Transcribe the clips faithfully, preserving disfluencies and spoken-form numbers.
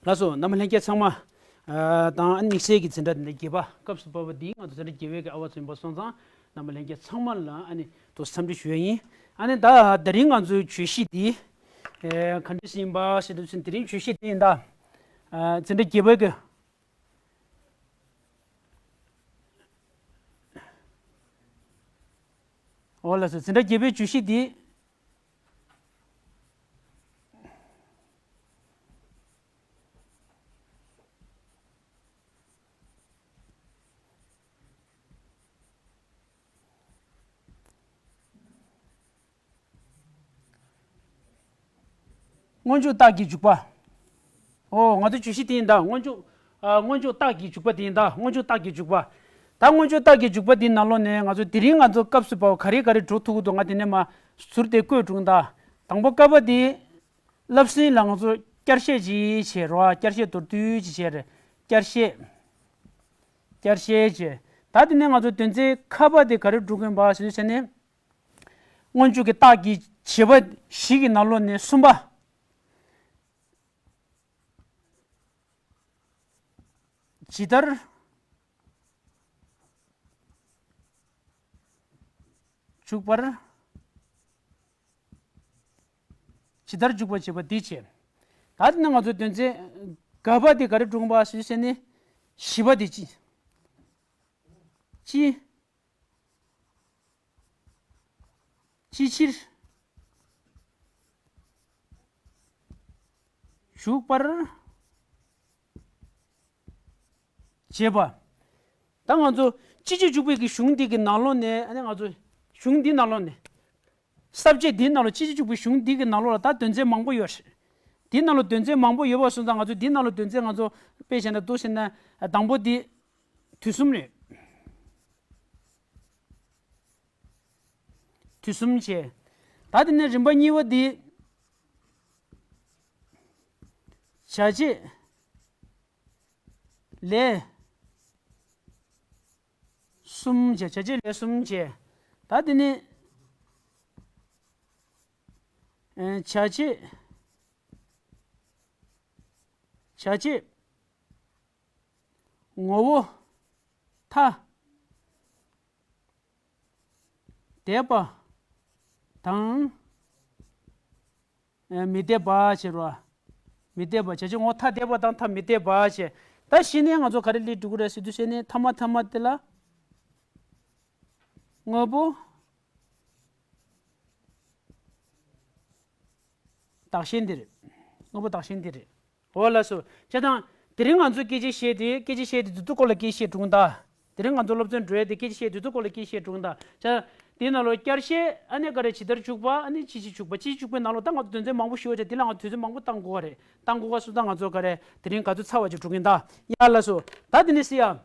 ལགས་སོ། རྣམ་པ་ལྷན་རྒྱས་ཚང་མ། ཨ། དང་ཨ་ནི་དམིགས་བསལ་གྱི་འཛིན་གྲྭ་འདི་འདྲ་བརྒྱད་པ་སྐབས་སུ་བབས་པ་འདིའི་ང་ཚོ་འཛིན་གྲྭ་བརྒྱད་པའི་གི་ཨ་བ་ཚོ་ཡིན་པ་སོང་ཙང་། རྣམ་པ་ལྷན་རྒྱས་ཚང་མ་ལ་ཨ་ནི་ཐུགས་འཚམས་འདྲི་ཞུ་ཡ་ཡིན། ཨ་ནི་ད་དེ་རིང་ང་ཚོའི་བརྗོད་གཞི་འདི། ཨེ། ག་འདྲ་ཞིག་ཡིན་པ་ཞེས་དུས་ཚོད་དེ་རིང་བརྗོད་གཞི་འདི་ཡིན་ད། ཨ། འཛིན་གྲྭ་བརྒྱད་པའི་གི། འོ་ལགས་སོ། འཛིན་གྲྭ་བརྒྱད་པའི་བརྗོད་གཞི་འདི། སྔོན་འཇུག་རྟགས་ཀྱི་འཇུག་པ། ཨོ། ང་ཚོ་བརྗོད་གཞི་དེ་ཡིན་ད། སྔོན་འཇུག་ཨ། སྔོན་འཇུག་རྟགས་ཀྱི་འཇུག་པ་དེ་ཡིན་ད། སྔོན་འཇུག་རྟགས་ཀྱི་འཇུག་པ། ད་སྔོན་འཇུག་རྟགས་ཀྱི་འཇུག་པ་དེའི་ནང་ལོགས་ནས་ང་ཚོ་དེ་རིང་ང་ཚོ་སྐབས་སུ་བབས་པ་ག་རེ་ག་རེ་འགྲོ་ཐུབ་ཀྱི་འདུག་ང་དེ་ནས་མར་ཟུར་དེ་བཀོད་འགྲོ་ད། དང་པོ་ཀ་པ་དེ། བསླབ་ཟིན་ལ་ང་ཚོ་བསྐྱར་བཤད་ཅིག་བྱས་རོགས། བསྐྱར་བཤད་མདོར་བསྡུས་ཅིག་བྱས་རེད། བསྐྱར་བཤད། བསྐྱར་བཤད་བྱས། ད་དེ་ནས་ང་ཚོ་དོན་ཚན་ཁ་པ་དེ་ག་རེ་འགྲོ་གི་ཡིན་པ་ཞུ་ཟེར་ནས། སྔོན་འཇུག་གི་རྟགས་ཀྱི་བྱེད་པ་བཞི་གི་ནང་ལོགས་ནས་གསུམ་པ། ཇི་ལྟར་འཇུག་པར། ཇི་ལྟར་འཇུག་པར་བྱེད་པ་འདི་བྱས། ད་དེ་ནས་ང་ཚོ་དོན་ཚན་ག་པ་དེ་ག་རེ་འགྲོ་གི་ཡིན་པ་ཞུ་ཟེར་ནས། བཞི་པ་དེ་ཅི། ཅི། ཅི་ཕྱིར་འཇུག་པར་བྱེད་པ། ད་ང་ཚོ་ཅི་ཕྱིར་འཇུག་པའི་གི་གཞུང་འདི་གི་ནང་ལོགས་ནས། ཨ་ནི་ང་ཚོ་གཞུང་འདིའི་ནང་ལོགས་ནས། ས་བཅད་འདིའི་ནང་ལོགས། ཅི་ཕྱིར་འཇུག་པའི་གཞུང་འདི་གི་ནང་ལོགས་ལ་ད་དོན་ཚན་མང་པོ་ཡོད་རེད། འདིའི་ནང་ལོགས་དོན་ཚན་མང་པོ་ཡོད་པ་སོང་ཙང་། ང་ཚོ་འདིའི་ནང་ལོགས་དོན་ཚན་ང་ཚོ་དཔེ་བཞག་ན་འདུག་ཟེར་ན། དང་པོ་འདི། དུས་གསུམ་རེད། དུས་གསུམ་བྱས། ད་དེ་ནས་རིམ་པ་གཉིས་པ་འདི། བྱ་བྱེད་ལས་གསུམ་བྱས། བྱ་བྱེད་ལས་གསུམ་བྱས། ད་དེ་ནས། ཨེ། བྱ་བྱེད། བྱ་བྱེད་ངོ་བོ་ཐ་དད་པ་དང་། ཨེ། མི་དད་པ་བྱས་རོགས། མི་དད་པ། བྱ་བྱེད་ངོ་བོ་ཐ་དད་པ་དང་ཐ་མི་དད་པ་བྱས། ད་གཞི་ནས་ང་ཚོ་ག་རེ་སླེབས་འགྲོ་གི་རེད་ཟེར་དུས་ཟེར་ནས། ཐ་མ་ཐ་མ་དེ་ལ་དངོས་པོ་བདག་གཞན་འདི་རེད། དངོས་པོ་བདག་གཞན་འདི་རེད། འོ་ལགས་སོ། བྱས་ཙང་དེ་རིང་ང་ཚོ་སྐད་ཆ་བཤད་དེ། སྐད་ཆ་བཤད་དེ་དུས་ཚོད་སྐོར་ལ་སྐད་ཆ་བཤད་འགྲོ་གི་ཡིན་ད། དེ་རིང་ང་ཚོ་སློབ་ཚན་འགྲོ་ཡ་དེ་སྐད་ཆ་བཤད་དུས་ཚོད་སྐོར་ལ་སྐད་ཆ་བཤད་འགྲོ་གི་ཡིན་ད། བྱས་ཙང་དེའི་ནང་ལོགས་བསྐྱར་བཤད། ཨ་ནི་ག་རེ་ཇི་ལྟར་འཇུག་པ། ཨ་ནི་ཅི་ཕྱིར་འཇུག་པ། ཅི་ཕྱིར་འཇུག་པའི་ནང་ལོགས་ད་ང་ཚོ་དོན་ཚན་མང་པོ་ཞུ་བ་བྱས། དེ་ལ་ང་ཚོ་དུས་ཚོད་མང་པོ་བཏང་དགོས་པ་རེད། བཏང་དགོས་པ་སོང་ཙང་ང་ཚོ་ག་རེ་དེ་རིང་ག་ཚོད་ཚར་བ་ཅིག་འགྲོ་གི་ཡིན་ད། ཡ་ལགས་སོ། ད་དེ་ནས་ཟེར་ཡ།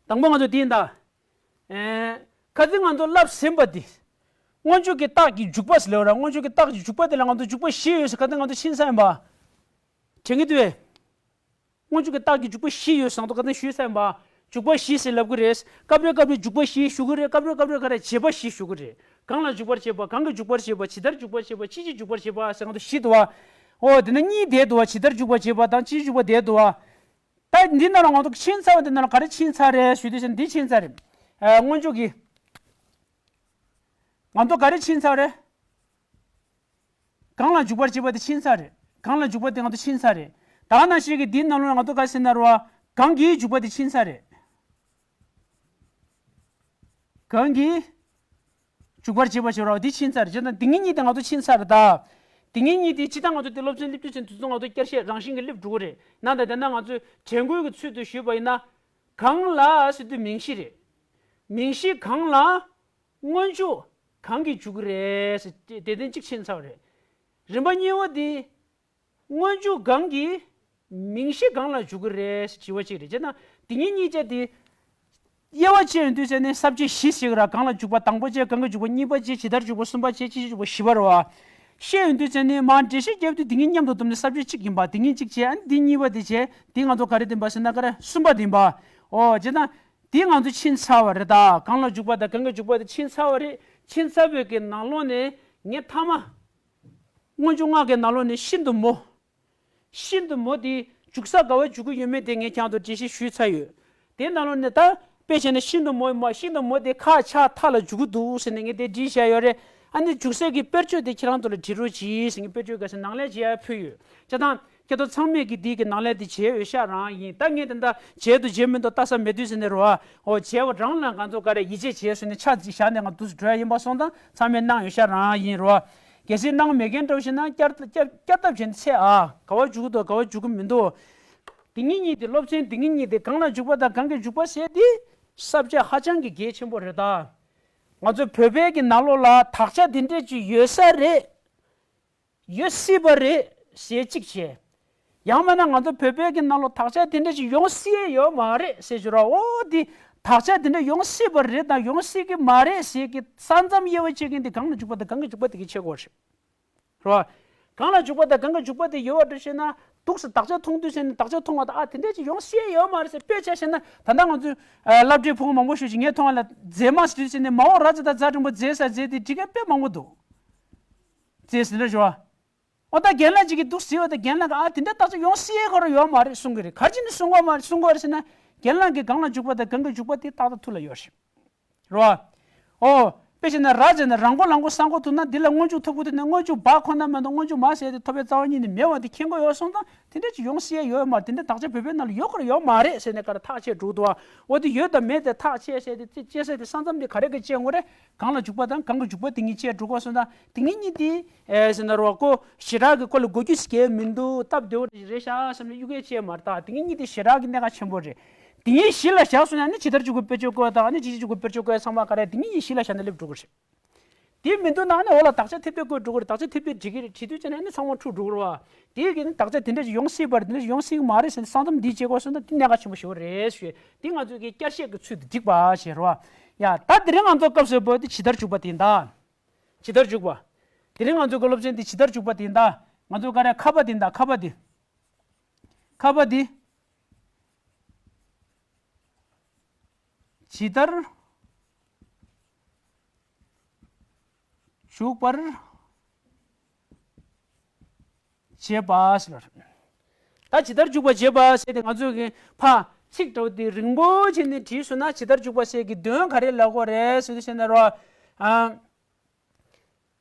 དང་པོ་ང་ཚོ་དེ་ཡིན་ད། ཨེ། ཁ་སང་ང་ཚོ་བསླབས་ཟིན་པ་དེ། སྔོན་འཇུག་གི་རྟགས་ཀྱི་འཇུག་པ་ཟེར་ལབ་ར། སྔོན་འཇུག་གི་རྟགས་ཀྱི་འཇུག་པ་དེ་ལ་ང་ཚོ་འཇུག་པ་བཞི་ཡོད་ཟེར་ཁ་སང་ང་ཚོ་ཕྱིན་ཚར་ཡིན་པ། དྲན་གྱི་འདུག་གས། སྔོན་འཇུག་གི་རྟགས་ཀྱི་འཇུག་པ་བཞི་ཡོད་ཟེར་ང་ཚོ་ཁ་སང་ཞུས་ཚར་ཡིན་པ། འཇུག་པ་བཞི་ཟེར་ལབ་ཀྱི་རེད། སྐབས་རེ་སྐབས་རེ་འཇུག་པ་བཞི་ཞུ་གི་རེད། སྐབས་རེ་སྐབས་རེ་ག་རེ་བྱེད་པ་བཞི་ཞུ་གི་རེད། གང་ལ་འཇུག་པར་བྱེད་པ། གང་གིས་འཇུག་པར་བྱེད་པ། ཇི་ལྟར་འཇུག་པར་བྱེད་པ། ཅི་ཕྱིར་འཇུག་པར་བྱེད་པ་ཟེར་ང་ཚོ་བཞི་འདུག་བ། འོ། དེ་ན་གཉིས་བསྡད་འདུག་བ། ཇི་ལྟར་འཇུག་པར་བྱེད་པ་དང་ཅི་ཕྱིར་འཇུག་པ་བསྡད་འདུག་བ། ད་འདི་ནང་ལ་ང་ཚོ་ཕྱིན་ཚར་བ་འདི་ནང་ལ་ག་རེ་ཕྱིན་ཚར་རེད་ཞུ་དུས་ཙམ་འདི་ཕྱིན་ཚར་རེད། ཨ། སྔོན་འཇུག་གི། ང་ཚོ་ག་རེ་ཕྱིན་ཚར་རེད། གང་ལ་འཇུག་པར་བྱེད་པ་དེ་ཕྱིན་ཚར་རེད། གང་ལ་འཇུག་པ་དེ་ང་ཚོ་ཕྱིན་ཚར་རེད། ད་ནང་བཞིན་གྱི་འདིའི་ནང་ལོགས་ང་ཚོ་ག་རེ་ཟེར་ན་རོ། གང་གིས་འཇུག་པ་དེ་ཕྱིན་ཚར་རེད། གང་གིས་འཇུག་པར་བྱེད་པ་ཞེས་རོ། འདི་ཕྱིན་ཚར་རེད། བྱས་ཙང་འདི་གཉིས་དེ་ང་ཚོ་ཕྱིན་ཚར་རེད་ད། འདི་གཉིས་དེ་ཇི་ལྟར་ང་ཚོ་དེ་སློབ་ཚན་སླེབས་དུས་ཙམ་དུས་ཚོད་ང་ཚོ་བསྐྱར་བཤད་རང་བཞིན་གྱིས་སླེབས་འགྲོ་གི་རེད། ནང་དང་དེ་ན་ང་ཚོས་དྲན་སྐུལ་གྱི་ཚུལ་དུ་ཞུས་པ་ཡིན་ན། གང་ལ་ཟེར་དུས་མིང་གཞི་རེད། མིང་གཞི་གང་ལ། སྔོན་འཇུག་གང་གིས་འཇུག་གི་རེད་ཟེར་དེ་དོན་གཅིག་ཕྱིན་ཚར་བ་རེད། རིམ་པ་གཉིས་པ་དེ། སྔོན་འཇུག་གང་གིས་མིང་གཞི་གང་ལ་འཇུག་གི་རེད་ཟེར་དྲི་བ་གཅིག་རེད། བྱས་ན་དེ་གཉིས་གཉིས་ཆ་དེ་དབྱེ་བ་ཕྱེ་ཡོང་དུས་ཟེར་ནས་ས་བཅད་བཞི་ཟེར་གི་ར། གང་ལ་འཇུག་པ་དང་པོ་བྱས། གང་གིས་འཇུག་པ་གཉིས་པ་བྱས། ཇི་ལྟར་འཇུག་པ་གསུམ་པ་བྱས། ཅི་ཕྱིར་འཇུག་པ་བཞི་པ་རེད་བ། བཤད་ཡོང་དུས་ཟེར་ནས་མར་འགྲེལ་བཤད་རྒྱབ་དུས་དེ་གཉིས་མཉམ་དུ་བསྡོམས་ནས་ས་བཅད་གཅིག་ཡིན་པ། དེ་གཉིས་གཅིག་བྱས། ཨ་ནི་དེ་གཉིས་པ་དེ་བྱས། དེ་ང་ཚོ་ག་རེ་ཡིན་པ་ཟེར་ན་ག་རེ་གསུམ་པ་དེ་ཡིན་པ། ཨོ། བྱས་ན། དེ་ང་ཚོ་ཕྱིན་ཚར་བ་རེད་ད། གང་ལ་འཇུག་པ་དང་གང་གིས་འཇུག་པ་དེ་ཕྱིན་ཚར་བ་རེད། ཕྱིན་ཚར་བའི་གི་ནང་ལོགས་ནས་ངས་མཐའ་མ། སྔོན་འཇུག་སྔགས་ཀྱི་ནང་ལོགས་ནས་ཤིན་ཏུ་མོ། ཤིན་ཏུ་མོ་དེ་འཇུག་ས་ག་བ་འཇུག་གི་ཡོད་མེད་དེ་ངས་ཁྱེད་རང་ཚོར་འགྲེལ་བཤད་ཞུས་ཚར་ཡོད། དེ་ནང་ལོགས་ནས་ད་དཔེ་བྱས་ན་ཤིན་ཏུ་མོ་མ་ཤིན་ཏུ་མོ་དེ་ཁ་ཆག་ཐག་ལ་འཇུག་གི་འདུག་ཟེར་ནས་ངས་དེ་བྲིས་བཞག་ཡོད་རེད། ཨ་ནི་འཇུག་སའི་གི་དཔེར་བརྗོད་དེ་ཁྱེད་རང་ཚོ་ལ་འབྲི་རོགས་གྱིས་ཟེར་ནས་དཔེར་བརྗོད་ག་ཟེར་ནང་ལས་བྱེད་ཡ་ཕུལ་ཡོད། བྱས་ཙང་ཁྱེད་ཚོ་ཚང་མས་ཀྱི་དེའི་གི་ནང་ལས་དེ་བྱས་ཡོད་ཤག་རང་ཡིན། ད་ངས་དེ་འདྲ་བྱས་འདུག་བྱས་མི་འདུག་ལྟ་ས་མེད་དུས་ཟེར་ནས་རོ། འོ་བྱས་པ་རང་ལ་ང་ཚོ་ག་རེ་ཡིད་ཆེས་བྱས་ཟེར་ནས་ཆ་ཅིག་བཞག་ནས་ང་འདུག་སེ་འགྲོ་ཡ་ཡིན་པ་སོང་ཙང་ཚང་མས་གནང་ཡོད་ཤག་རང་ཡིན་རོ། གལ་སྲིད་གནང་མེད་མཁན་འདྲ་བོ་ཞིག་ན་བསྐྱར་བསྐྱར་བསྐྱར་ལྡབ་བྱས་ནས་འཚོལ་ཨ། ག་བ་འཇུག་གི་འདུག་ག་བ་འཇུག་གི་མི་འདུག་དེ་གཉིས་གཉིས་དེ་སློབ་ཚན་དེ་གཉིས་གཉིས་དེ་གང་ལ་འཇུག་པ་དང་གང་གི་འཇུག་པ་ཟེར་དེ་ས་བཅད་ཧ་ཅང་གི་གལ་ཆེན་པོ་རེད་ད། ང་ཚོ་བོད་པའི་གི་ནང་ལོགས་ལ་དག་ཆ་དེ་འདྲས་ཅིག་ཡོད་ས་རེད། ཡོད་སྲིད་པ་རེད་ཟེར་གཅིག་བྱས། ཡང་མིན་ན་ང་ཚོ་བོད་པའི་གི་ནང་ལོགས་དག་ཆ་དེ་འདྲ་ཞིག་ཡོང་སྲིད་ཡོད་མ་རེད་ཟེར་ཞུ་ར། འོ་དེ་དག་ཆ་དེ་འདྲ་ཡོང་སྲིད་པ་རེད་དང་ཡོང་སྲིད་གི་མ་རེད་ཟེར་གི་ས་མཚམས་དབྱེ་བ་ཕྱེ་མཁན་དེ་གང་ལ་འཇུག་པ་དང་གང་གི་འཇུག་པ་དེ་གི་ཕྱེ་དགོས་རེད། རེད་བ། གང་ལ་འཇུག་པ་དང་གང་གི་འཇུག་པ་དེ་ཡོད་པ་འདྲ་ཞེ་ན་འདུག་སེ་དག་ཆ་མཐོང་དུས་ཟེར་ནས་དག་ཆ་མཐོང་བ་དང་ཨ་དེ་འདྲ་ཅིག་ཡོང་སྲིད་ཡོད་མ་རེད་ཟེར་དཔེ་ཆ་བཤད་ན་ད་ལྟ་ང་ཚོས་སློབ་གྲྭའི་ཕྲུ་གུ་མང་པོ་ཞིག་ངས་མཐོང་བ་ལ་མཛེས་མ་ཟེར་དུས་ཟེར་ནས་མ་འོངས་ར་ཛ་ད་ཛ་འགྲེང་བུ་མཛེས་ས་མཛེས་དེ་འབྲི་མཁན་དཔེ་མང་པོ་འདུག་ཅེས་ཟེར་ལ་ཞུ་བ། ཨོ་ད་རྒན་ལགས་ཅིག་གིས་འདུག་ཟེར་བ་དང་རྒན་ལགས་ཀྱིས་ཨ་དེ་འདྲ་བརྟག་དཔྱད་ཡོང་སྲིད་ཁོ་རང་ཡོད་མ་རེད་གསུང་གི་རེད། ག་རེ་བྱས་ནས་གསུང་གི་མ་རེད་གསུང་གི་རེད་ཟེར་ན། རྒན་ལགས་ཀྱིས་གང་ལ་འཇུག་པ་དང་གང་གི་འཇུག་པ་དེ་ཏག་ཏག་ཐུགས་ལ་ཡོད་རེད། རེད་བ། ཨོ། དཔེ་བྱས་ན་ར་བྱས་ན་རང་མགོ་ལ་མགོ་ས་མགོ་ཐུག་ན་འདི་ལ་སྔོན་འཇུག་ཐུག་གི་འདུག་ན་སྔོན་འཇུག་བ་ཁོ་ན་མ་གཏོགས་སྔོན་འཇུག་མ་ཟེར་ཏེ་ཐོབ་པའི་རྩ་བ་ཉིད་ནས་མེད་པ་དེ་མཁྱེན་གྱི་ཡོད་སོང་ཙང་དེ་འདྲ་ཅིག་ཡོང་སྲིད་ཡོད་མ་རེད། དེ་འདྲ་དག་ཆ་བོད་པའི་ནང་ལ་ཡོད་ཁོ་རང་ཡོད་མ་རེད་ཟེར་ནས་ག་རེ་ཐག་བཅད་འགྲོ་གི་འདུག་བ། འོ་དེ་ཡོད་དང་མེད་དེ་ཐག་བཅད་བྱས་ཏེ་དཔྱད་བྱས་ཏེ་ས་མཚམས་དེ་ག་རེ་གི་བཅད་དགོས་རེད། གང་ལ་འཇུག་པ་དང་གང་གི་འཇུག་པ་དེ་ཉིད་བཅད་འགྲོ་གི་སོང་ཙང་དེ་ཉིད་གཉིས་དེ་ཨེ་ཟེར་ན་རོ་ཀོ་ཞེ་དྲག་གི་སྐོར་ལ་གོ་རྒྱུ་ཞིག་གས་མི་འདུག་སྟབས་བདེ་བོ་རེད་ཤག་བསམ་ནས་གཡུག་གས་བྱས་མ་རེད། ད་དེ་ཉིད་གཉིས་དེ་ཞེ་དྲག་གི་གནད་འགག་ཆེན་པོ་རེད། དེ་ཉིད་གཞི་ལ་བཞག་སོང་ན་ནི་ཇི་ལྟར་འཇུག་གི་དཔེར་བརྗོད་བཀོད་དང་ནི་ཇི་ལྟར་འཇུག་གི་དཔེར་བརྗོད་བཀོད་ཚང་མ་ག་རེ་དེ་ཉིད་གཞི་ལ་བཞག་ནས་སླེབས་འགྲོ་གི་རེད། དེ་མི་འདུག་ན་ནི་འོ་ལ་དག་ཆ་ཐེབས་ཐེབས་བཀོད་འགྲོ་གི་རེད། དག་ཆ་ཐེབས་ཐེབས་བྲིས་ཀྱི་རེད། བྲིས་དུས་ཙམ་ནས་ནི་ཚང་མ་འཁྲུག་འགྲོ་གི་རེད་བ། དེ་གི་ནི་དག་ཆ་དེ་འདྲ་ཞིག་ཡོང་སྲིད་པ་རེད། དེ་འདྲ་ཞིག་ཡོང་སྲིད་ཀྱི་མ་རེད་ཟེར་ནས་ས་མཚམས་འདི་བཅད་དགོས་སོང་ན་དེ་གནད་འགག་ཆེན་པོ་ཞིག་རེད་ཞུས། དེ་ང་ཚོས་ཀྱི་བསྐྱར་བཤད་ཀྱི་ཚུལ་དུ་བསྒྲིགས་པ་ཞེས་རེད་བ། ཡ་ད་དེ་རིང་ང་ཚོ་སྐབས་སུ་བབས་དེ་ཇི་ལྟར་འཇུག་པ་དེ་ཡིན་ད། ཇི་ལྟར་འཇུག་པ། དེ་རིང་ང་ཚོ་གི་སློབ་ཚན་འདི་ཇི་ལྟར་འཇུག་པ་དེ་ཡིན་ད། ང་ཚོ་ག་རེ་ཁ་པ་དེ་ཡིན་ད་ཁ་པ་དེ། ཁ་པ་དེ། ཇི་ལྟར་འཇུག་པར་བྱེད་པ་ཟེར། ད་ཇི་ལྟར་འཇུག་པར་བྱེད་པ་ཟེར་ཏེ་ང་ཚོས་ཀྱི་ཕ་ཚིག་འདྲ་བོ་དེ་རིང་པོ་བྱས་ནས་བྲིས་སོང་ན་ཇི་ལྟར་འཇུག་པ་ཟེར་གྱི་དོན་ག་རེ་ལབ་དགོས་རེད་ཟེར་དུས་ཟེར་ན་རོ། ཨ།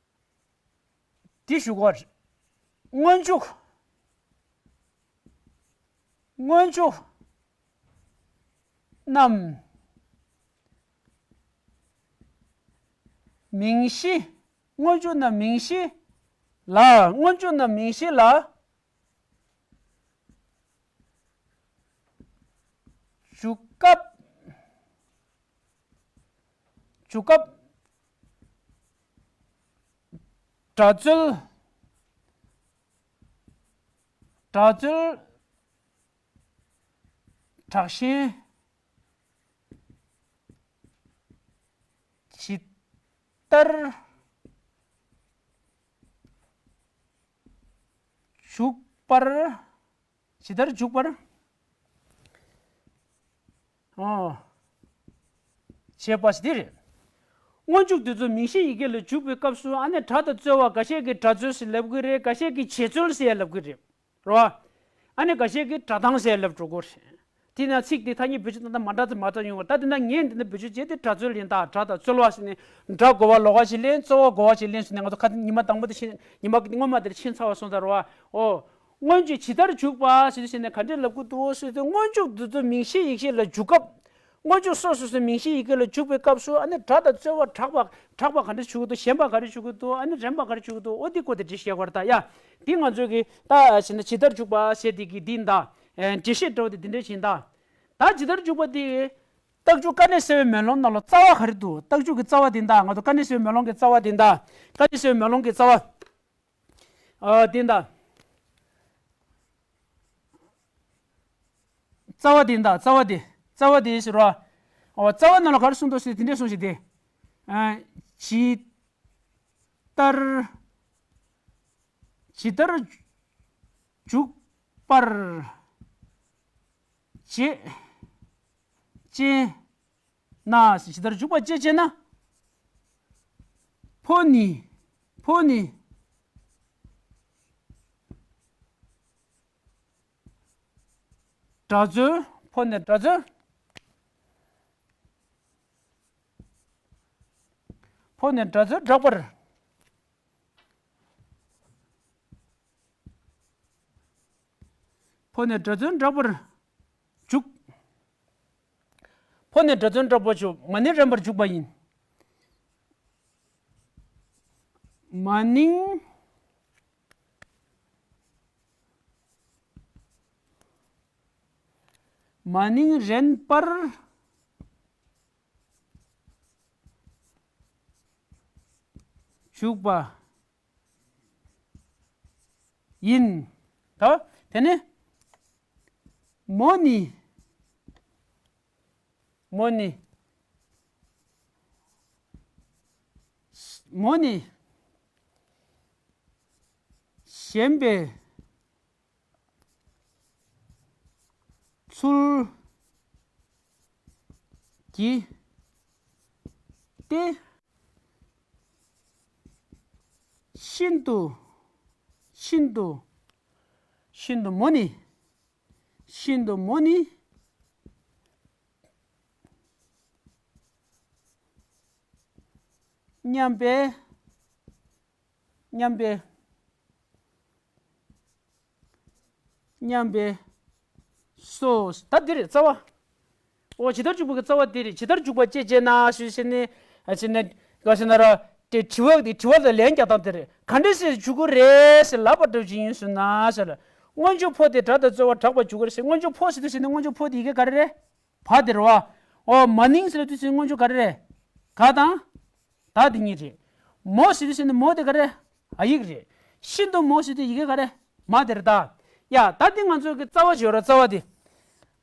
འདི་ཞུ་དགོས་རེད། སྔོན་འཇུག་སྔོན་འཇུག་རྣམས་མིང་གཞི། སྔོན་འཇུག་རྣམས་མིང་གཞི་ལ། སྔོན་འཇུག་རྣམས་མིང་གཞི་ལ་འཇུག་སྐབས། འཇུག་སྐབས། སྒྲ་རྩོལ། སྒྲ་རྩོལ། དྲག་ཞན། ཇི་ལྟར་འཇུག་པར། ཇི་ལྟར་འཇུག་པར། ཨོ། བྱེད་པ་ཞིག་འདི་རེད། སྔོན་འཇུག་འདི་ཚོ་མིང་གཞི་ཡི་གེ་ལ་འཇུག་པའི་སྐབས་སུ་ཨ་ནི་སྒྲ་དང་རྩོལ་བ་འགའ་ཤས་ཀྱིས་སྒྲ་རྩོལ་ཟེར་ལབ་ཀྱི་རེད། འགའ་ཤས་ཀྱིས་བྱེད་རྩོལ་ཟེར་ལབ་ཀྱི་རེད། རེད་བ། ཨ་ནི་འགའ་ཤས་ཀྱིས་སྒྲ་གདངས་ཟེར་ལབ་འགྲོ་གི་རེད། དེས་ན་ཚིག་འདི་ཐ་སྙད་བེད་སྤྱོད་གཏོང་སྟངས་མ་འདྲ་ཙམ་མ་འདྲ་ཡོང་བ། ད་དེ་ན་ངས་འདི་ན་བེད་སྤྱོད་བྱས་ཏེ་སྒྲ་རྩོལ་ཡིན་ད། སྒྲ་དང་རྩོལ་བ་ཟེར་ནས་སྒྲ་གོ་བ་ལོགས་ཀ་ཞིག་ལེན། རྩོལ་བ་གོ་བ་ཞིག་ལེན་ཟེར་ནས་ང་ཚོ་ཁ་ཉི་མ་དང་པོ་དེ་ཕྱིན། ཉི་མ་སྔོན་མ་དེར་ཕྱིན་ཚར་བ་སོང་ད་རེད་བ། ཨོ། སྔོན་འཇུག་ཇི་ལྟར་འཇུག་པ་ཟེར་དུས་ཟེར་ནས་ག་འདྲས་ལབ་ཀྱི་འདུག་ཟེར་དུས་སྔོན་འཇུག་འདི་ཚོ་མིང་གཞི་ཡིག་གཞི་ལ་འཇུག་སྐབས། སྔོན་འཇུག་སོ་སོ་སོའི་མིང་གཞི་ཡི་གེ་ལ་འཇུག་པའི་སྐབས་སུ་ཨ་ནི་སྒྲ་དང་རྩོལ་བ་དྲག་པ་དྲག་པ་ག་འདྲ་འཇུག་གི་འདུག་ཞན་པ་ག་འདྲ་འཇུག་གི་འདུག་ཨ་ནི་རན་པ་ག་འདྲ་འཇུག་གི་འདུག་ཨོ་འདི་སྐོར་དེ་འགྲེལ་བཤད་དགོས་རེད་ད་ཡ། འདི་ང་ཚོས་ཀྱི་ད་བྱས་ན་ཇི་ལྟར་འཇུག་པ་ཟེར་དེ་གི་འདི་ཡིན་ད། འགྲེལ་བཤད་འདྲ་བོ་དེ་འདི་འདྲ་ཞིག་ཡིན་ད། ད་ཇི་ལྟར་འཇུག་པ་དེ། རྟགས་འཇུག་དཀའ་གནད་གསལ་བའི་མེ་ལོང་ནང་ལ་རྩ་བ་ག་རེ་འདུག་རྟགས་འཇུག་གི་རྩ་བ་དེ་ཡིན་ད། ང་ཚོ་དཀའ་གནད་གསལ་བའི་མེ་ལོང་གི་རྩ་བ་དེ་ཡིན་ད། དཀའ་གནད་གསལ་བའི་མེ་ལོང་གི་རྩ་བ། ཨ་དེ་ཡིན་ད། རྩ་བ་དེ་ཡིན་ད། རྩ་བ་དེ། རྩ་བ་དེ་ཟེར་བ། ཨོ་རྩ་བ་ནང་ལ་ག་རེ་གསུངས་འདུག་ཟེར་དེ་འདྲས་གསུངས་ཤིག་དེ། ཨ། ཇི་ལྟར། ཇི་ལྟར་འཇུག་པར་བྱེད་ཅེ་ན། ཇི་ལྟར་འཇུག་པར་བྱེད་ཅེ་ན། ཕོ་ནི། ཕོ་ནི། སྒྲ་རྩོལ། ཕོ་ནས་སྒྲ་རྩོལ། ཕོ་ནས་སྒྲ་རྩོལ་དྲག་པར། ཕོ་ནས་སྒྲ་རྩོལ་དྲག་པར་འཇུག་ཕོ་ནས་སྒྲ་རྩོལ་དྲག་པོ་བྱུང་། མ་ནིང་རན་པར་འཇུག་པ་ཡིན། མ་ནིང་། མ་ནིང་རན་པར་འཇུག་པ་ཡིན། ད་དེ་ནས་མོ་ནི། མོ་ནི། མོ་ནི། ཞེན་པའི་ཚུལ་གྱིས་ཏེ། ཤིན་ཏུ། ཤིན་ཏུ། ཤིན་ཏུ་མོ་ནི། ཤིན་ཏུ་མོ་ནི། སྙམ་པའི། སྙམ་པའི། སྙམ་པའི། སོ། ད་འདི་རེད་རྩ་བ། འོ་ཇི་ལྟར་འཇུག་པའི་རྩ་བ་འདི་རེད། ཇི་ལྟར་འཇུག་པ་ཅེས་བྱས་ན་ཞུས་ཟེར་ནས། ཨ་ཅེ་ན། ག་ཟེར་ན་ར། དེ་དྲི་བ་འདི་དྲི་བ་ལ་ལན་རྒྱག་སྟངས་དེ་རེད། ག་འདྲ་སེ་འཇུག་གི་རེད་ཟེར་ལབ་པ་འདྲ་ཅིག་ཡིན་ཟེར་ན་ཟེར། སྔོན་འཇུག་ཕོ་དེ་སྒྲ་དང་རྩོལ་བ་དྲག་པར་འཇུག་གི་རེད་ཟེར། སྔོན་འཇུག་ཕོ་ཟེར་དུས་ཟེར་ནས་སྔོན་འཇུག་ཕོ་དེ་ཡི་གེ་ག་རེ་རེད། བ་དེ་རེད་བ། འོ་མ་ནིང་ཟེར་དུས་ཟེར་སྔོན་འཇུག་ག་རེ་རེད། ག་དང་། ད་དེ་གཉིས་རེད། མོ་ཟེར་དུས་ཟེར་ནས་མོ་དེ་ག་རེ། འ་ཡིག་རེད། ཤིན་ཏུ་མོ་ཟེར་དུས་ཡི་གེ་ག་རེ། མ་དེ་རེད་ད། ཡ་ད་འདི་ང་ཚོ་གི་རྩ་བ་ཞིག་ཡོད་ར་རྩ་བ་དེ།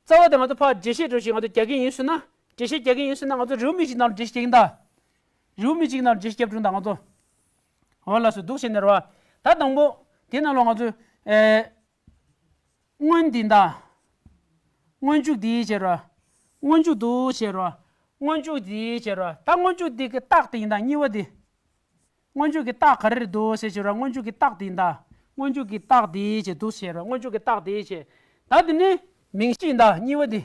རྩ་བ་དེ་ང་ཚོ་ཕར་འགྲེལ་བཤད་འགྲོ་ཞིག་ང་ཚོ་རྒྱག་གི་ཡིན་ཟེར་ན། འགྲེལ་བཤད་རྒྱག་གི་ཡིན་ཟེར་ན་ང་ཚོ་རེའུ་མིག་ཅིག་ནང་ལ་འགྲེལ་བཤད་རྒྱག་གིན་ད། རེའུ་མིག་ཅིག་ནང་ལ་འགྲེལ་བཤད་རྒྱབ་འགྲོ་ད་ང་ཚོ། འོ་ལགས་སོ་འདུག་བྱས་ནས་རེད་བ། ད་དང་པོ། དེ་ནང་ལ་ང་ཚོ། ཨེ། སྔོན་འདི་འདྲ། སྔོན་འཇུག་འདི་བྱེད་རོགས། སྔོན་འཇུག་འདུག་བྱེད་རོགས། སྔོན་འཇུག་འདི་བྱེད་རོགས། ད་སྔོན་འཇུག་འདི་གི་རྟགས་དེ་ཡིན་ད་གཉིས་པ་འདི། སྔོན་འཇུག་གི་རྟགས་ག་རེ་རེད་འདུག་ཟེར་བྱེད་རོགས། སྔོན་འཇུག་གི་རྟགས་འདི་ཡིན་ད། སྔོན་འཇུག་གི་རྟགས་འདི་བྱེད་འདུག་བྱེད་རོགས། སྔོན་འཇུག་གི་རྟགས་འདི་བྱེད། ད་འདི་ནི་མིང་གཞི་ཡིན་ད་གཉིས་པ་འདི།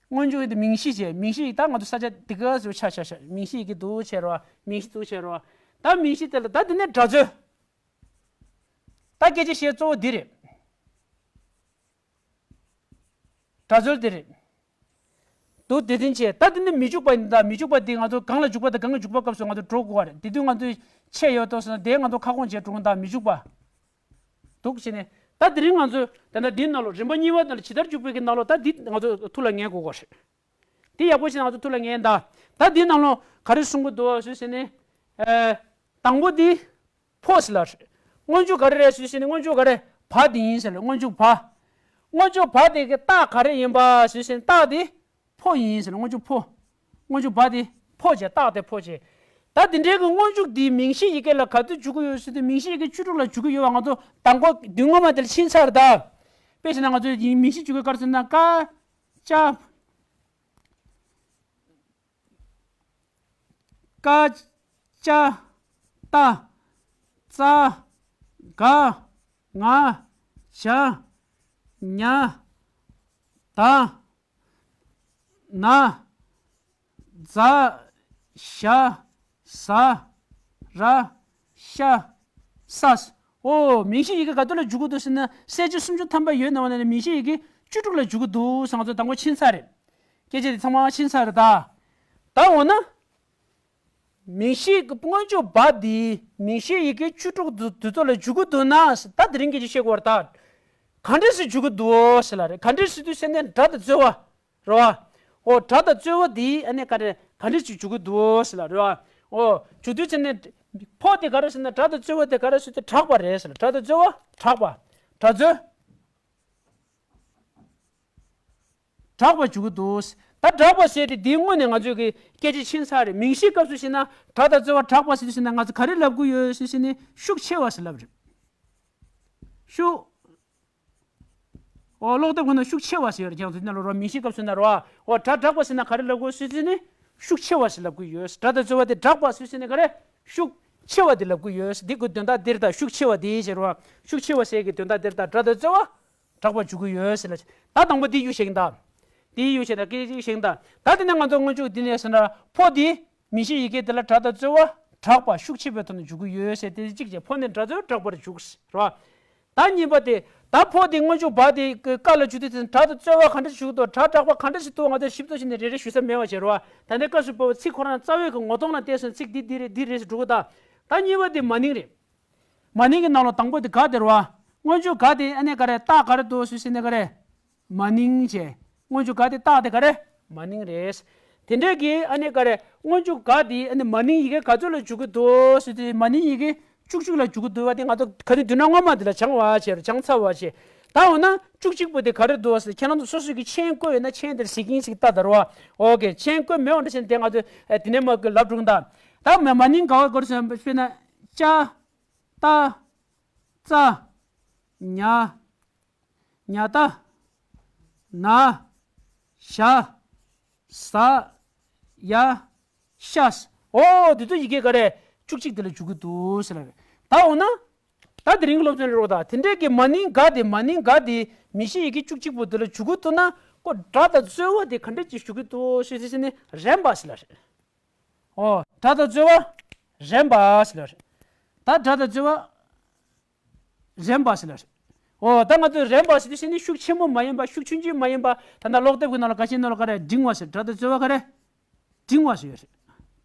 སྔོན་འཇུག་ཡིན་ད་མིང་གཞི་བྱེད། མིང་གཞི་ཡིག་ད་ང་ཚོ་ས་ཆ་འདི་ག་ཚོ་ཆ་ཆ་ཆ་མིང་གཞི་ཡི་གེ་འདུག་བྱེད་རོགས། མིང་གཞི་འདུག་བྱེད་རོགས། ད་མིང་གཞི་དེ་ལ་ད་འདི་ནི་སྒྲ་རྩོལ། ད་སྐད་ཆ་བཤད་གཙོ་བོ་འདི་རེད། སྒྲ་རྩོལ་འདི་རེད། འདུག་དེ་འདྲ་བྱས་ད་འདི་ནི་མི་འཇུག་པ་ཡིན་ད། མི་འཇུག་པ་འདི་ང་ཚོ་གང་ལ་འཇུག་པ་དང་གང་གི་འཇུག་པ་སྐབས་སུ་ང་ཚོ་འགྲོ་དགོས་པ་རེད། དེ་དུས་ང་ཚོས་ཆད་ཡོད་དོ་ཟེར་ན་དེ་ང་ཚོ་ཁ་སྐོང་བྱས་འགྲོ་གི་ད་མི་འཇུག་པ། འདུག་བྱས་ནས་ད་དེ་རིང་ང་ཚོས་ད་ལྟ་འདིའི་ནང་ལོགས་རིམ་པ་གཉིས་པ་ནང་ལ་ཇི་ལྟར་འཇུག་པའི་གི་ནང་ལོགས་ད་འདི་ང་ཚོ་ཐུགས་ལ་ངེས་དགོས་པ་རེད། འདི་ཡག་པོ་ཞིག་ང་ཚོ་ཐུགས་ལ་ངེས་ད། ད་འདིའི་ནང་ལོགས་ག་རེ་གསུང་གི་འདུག་ཟེར་ནས། ཨེ། དང་པོ་འདི། ཕོ་ཟེར་ལབ་རེད། སྔོན་འཇུག་ག་རེ་རེད་ཟེར་ནས་སྔོན་འཇུག་ག་རེ། བ་འདི་ཡིན་ཟེར་ལ་སྔོན་འཇུག་བ། སྔོན་འཇུག་བ་དེ་གི་རྟགས་ག་རེ་ཡིན་པ་ཟེར་ནས་རྟགས་དེ། ཕོ་ཡིན་ཟེར་ན་སྔོན་འཇུག་ཕོ། སྔོན་འཇུག་བ་དེ་ཕོ་བྱས་རྟགས་དེ་ཕོ་བྱས། ད་དེ་འདྲའི་གི་སྔོན་འཇུག་འདི་མིང་གཞི་ཡི་གེ་ལ་ག་དུས་འཇུག་གི་ཡོད་ཟེར་དུས་མིང་གཞི་ཡི་གེ་བཅུ་དྲུག་ལ་འཇུག་གི་ཡོད་པ་ང་ཚོ་དང་པོ་མདུན་ངོ་མ་དེ་ལ་ཕྱིན་ཚར་ད། དཔེ་བྱས་ན་ང་ཚོ་ཡིན་མིང་གཞི་འཇུག་གི་ག་རེ་ཟེར་ན་ཀ་ཅ། ཀ་ཅ་ཏ་ཙ་ག་ང་ཞ་ཉ་ད་ན་ཛ་ཞ་ཟ་ར་ཤ་ས། ཨོ། མིང་གཞི་ཡི་གེ་ག་དུས་ལ་འཇུག་གི་འདུག་ཟེར་ན་གསལ་བྱེད་སུམ་ཅུ་ཐམ་པ་ཡོད་ན་བ་ན་ནི་མིང་གཞི་ཡི་གེ་བཅུ་དྲུག་ལ་འཇུག་གི་འདུག་ཟེར་ང་ཚོ་དང་པོ་ཕྱིན་ཚར་རེད། སྐད་ཆ་དེ་ཚང་མ་ཕྱིན་ཚར་རེད་ད། ད་འོ་ན། མིང་གཞི་གི་སྔོན་འཇུག་བ་འདི་མིང་གཞི་ཡི་གེ་བཅུ་དྲུག་འདུ་འདུ་ཚོགས་ལ་འཇུག་གི་འདུག་ན་ད་དེ་རིང་སྐད་ཆ་བཤད་དགོས་རེད་ད། ག་འདྲས་སེ་འཇུག་གི་འདུག་ཟེར་ལ་རེད། ག་འདྲས་སེ་འདུག་ཟེར་ནས་སྒྲ་དང་རྩོལ་བ། རེད་བ། འོ་སྒྲ་དང་རྩོལ་བ་འདི་ཨ་ནི་ག་རེ་ག་འདྲས་ཅིག་འཇུག་གི་འདུག་ཟེར་ལ་རེད་བ། འོ་འཇུག་དུས་ཙམ་ནས་ཕོ་དེ་ག་རེ་ཟེར་ན་སྒྲ་དང་རྩོལ་བ་དེ་ག་རེ་ཟེར་དུས་དྲག་པ་རེད་ཟེར་ལ་སྒྲ་དང་རྩོལ་བ་དྲག་པ། སྒྲ་རྩོལ། དྲག་པ་འཇུག་གི་འདུག་ད་དྲག་པ་ཟེར་དེ་འདིའི་སྔོན་ནས་ང་ཚོས་ཀྱི་སྐད་ཆ་ཕྱིན་ཚར་རེད། མིང་གཞིའི་སྐབས་སུ་བྱས་ན་སྒྲ་དང་རྩོལ་བ་དྲག་པ་ཟེར་དུས་ཟེར་ན་ང་ཚོ་ག་རེ་ལབ་ཀྱི་ཡོད་ཟེར་ཟེར་ནས་ཤུགས་ཆེ་བ་ཟེར་ལབ་རེད། ཤུགས། ཨོ་ཀློག་དེབ་ཁོ་ན་ཤུགས་ཆེ་བ་ཟེར་ཡོད་རེད། ཁྱེད་ཚོ་འདི་ན་ལོ་རོ་མིང་གཞིའི་སྐབས་སུ་ན་རོ། ཨོ་སྒྲ་དྲག་པ་ཟེར་ན་ག་རེ་ལབ་དགོས་ཟེར་ཟེར་ནས་ཤུགས་ཆེ་བ་ཟེར་ལབ་ཀྱི་ཡོད། སྒྲ་དང་རྩོལ་བ་དེ་དྲག་པ་ཟེར་ཟེར་ནས་ག་རེ་ཤུགས་ ཆེ་བ་དེ་ལབ་ཀྱི་ཡོད། འདི་གི་དོན་དག་འདིར་ད་ཤུགས་ཆེ་བ་དེ་ཟེར་བ། ཤུགས་ཆེ་བ་ཟེར་གྱི་དོན་དག་འདིར་ད་སྒྲ་དང་རྩོལ་བ་དྲག་པར་འཇུག་གི་ཡོད་ཟེར་ལ། ད་དང་པོ་འདི་གཡུག་བཞག་གི་ད། འདི་གཡུག་བཞག་ད་སྐད་ཅིག་བཞག་ད། ད་དེ་ནས་ང་ཚོ་སྔོན་འཇུག་འདི་ནས་ཟེར་ན་ཕོ་དེ་མིང་གཞི་ཡི་གེ་དེ་ལ་སྒྲ་དང་རྩོལ་བ་དྲག་པ་ཤུགས་ཆེ་བའི་ཐོག་ནས་འཇུག་གི་ཡོད་ཟེར་དེ་གཅིག་བྱས། ཕོ་ནི་སྒྲ་རྩོལ་དྲག་པར་འཇུག་ཟེར་བ། ད་གཉིས་པ་དེ། ད་ཕོ་དེ་སྔོན་འཇུག་བ་དེ་ཀ་ལ་འཇུག་དུས་དེ་སྒྲ་དང་རྩོལ་བ་ག་འདྲ་ཞིག་འདུག་སྒྲ་དྲག་པ་ག་འདྲ་ཞིག་འདུག་ང་ཚོས་ཞིབ་ཚགས་བྱས་ནས་རེ་རེ་ཞུ་ས་མེད་པ་བྱས་རེད་བ། ད་ལྟའི་སྐབས་སུ་བབ་པའི་ཚིག་ཁོ་རང་རྩ་བའི་གི་ངོ་གདོང་ལ་བལྟས་སོང་། ཚིག་འདི་འདི་རེད་འདི་རེད་ཟེར་འགྲོ་གི་ད། ད་གཉིས་པ་དེ་མ་ནིང་རེད། མ་ནིང་གི་ནང་ལ་དང་པོ་དེ་ག་དེ་རེད་བ། སྔོན་འཇུག་ག་དེ་ཨ་ནི་ག་རེ་རྟགས་ག་རེ་འདུག་ཟེར་ཟེར་ནས་ག་རེ། མ་ནིང་བྱས། སྔོན་འཇུག་ག་དེ་རྟགས་དེ་ག་རེ། མ་ནིང་རེད། དེ་འདྲའི་གི་ཨ་ནི་ག་རེ། སྔོན་འཇུག་ག་དེ་ཨ་ནི་མ་ནིང་ཡི་གེ་ག་ཚོད་ལ་འཇུག་གི་འདུག་ཟེར་དུས་མ་ནིང་ཡི་གེ་བཅུ་གཅིག་ལ་འཇུག་གི་འདུག་བ། དེ་ང་ཚོ་ག་དུས་བསྡུ་ན་སྔོན་མ་དེ་ལ་སྦྱང་བ་བྱས་རེད། སྦྱང་ཚར་བ་བྱས། ད་འོ་ན་བཅུ་གཅིག་པོ་དེ་ག་རེ་འདུག་ཟེར། ཁྱེད་རང་ཚོ་སོ་སོ་གི་མཆན་བཀོད་ཡོད་ན་མཆན་དེར་གཟིགས་ཀྱིན་ཞིག་ལྟ་དར་བ། ཨོ་ཀེ། མཆན་བཀོད་མེད་པ་འདྲ་བྱས་ན་དེ་ང་ཚོ་ཨ་དེ་ནས་མ་བཀོད་ལབ་འགྲོ་གི་ད། ད་མ་མ་ནིང་ག་བ་སྐོར་སོང་དཔེར་ན་ཅ། ཏ། ཙ། ཉ། ཉ་ཏ། ན། ཞ། ཟ། ཡ། ཤ། ཨོ་དེ་ཚོ་ཡི་གེ་ག་རེ། བཅུ་གཅིག་དེ་ལ་འཇུག་གི་འདུག་ཟེར་ལ། ད་འོ་ན། ད་དེ་རིང་གི་སློབ་ཚན་རེད་རོགས་ད། དེ་འདྲའི་གི་མ་ནིང་ག་དེ་མ་ནིང་ག་དེ་མིང་གཞི་ཡི་གེ་བཅུ་གཅིག་པོ་དེ་ལ་འཇུག་གི་འདུག་ན་ཁོ་སྒྲ་དང་རྩོལ་བ་དེ་ག་འདྲ་ཅིག་འཇུག་གི་འདུག་ཟེར་ཟེར་ནས་རན་པ་ཟེར་ལ་རེད། ཨོ། སྒྲ་དང་རྩོལ་བ་རན་པ་ཟེར་ལ་རེད། ད་སྒྲ་དང་རྩོལ་བ་རན་པ་ཟེར་ལ་རེད། ཨོ། ད་ང་ཚོས་རན་པ་ཟེར་དུས་ཟེར་ནི་ཤུགས་ཆེན་པོ་མ་ཡིན་པ། ཤུགས་ཆུང་ཆུང་མ་ཡིན་པ། ད་ལྟ་ཀློག་དེབ་ཀྱི་ནང་ལ་ག་ཤེད་ནང་ལ་ག་རེ་འབྲིང་བ་ཟེར། སྒྲ་དང་རྩོལ་བ་ག་རེ་འབྲིང་བ་ཟེར་ཡོད་རེད།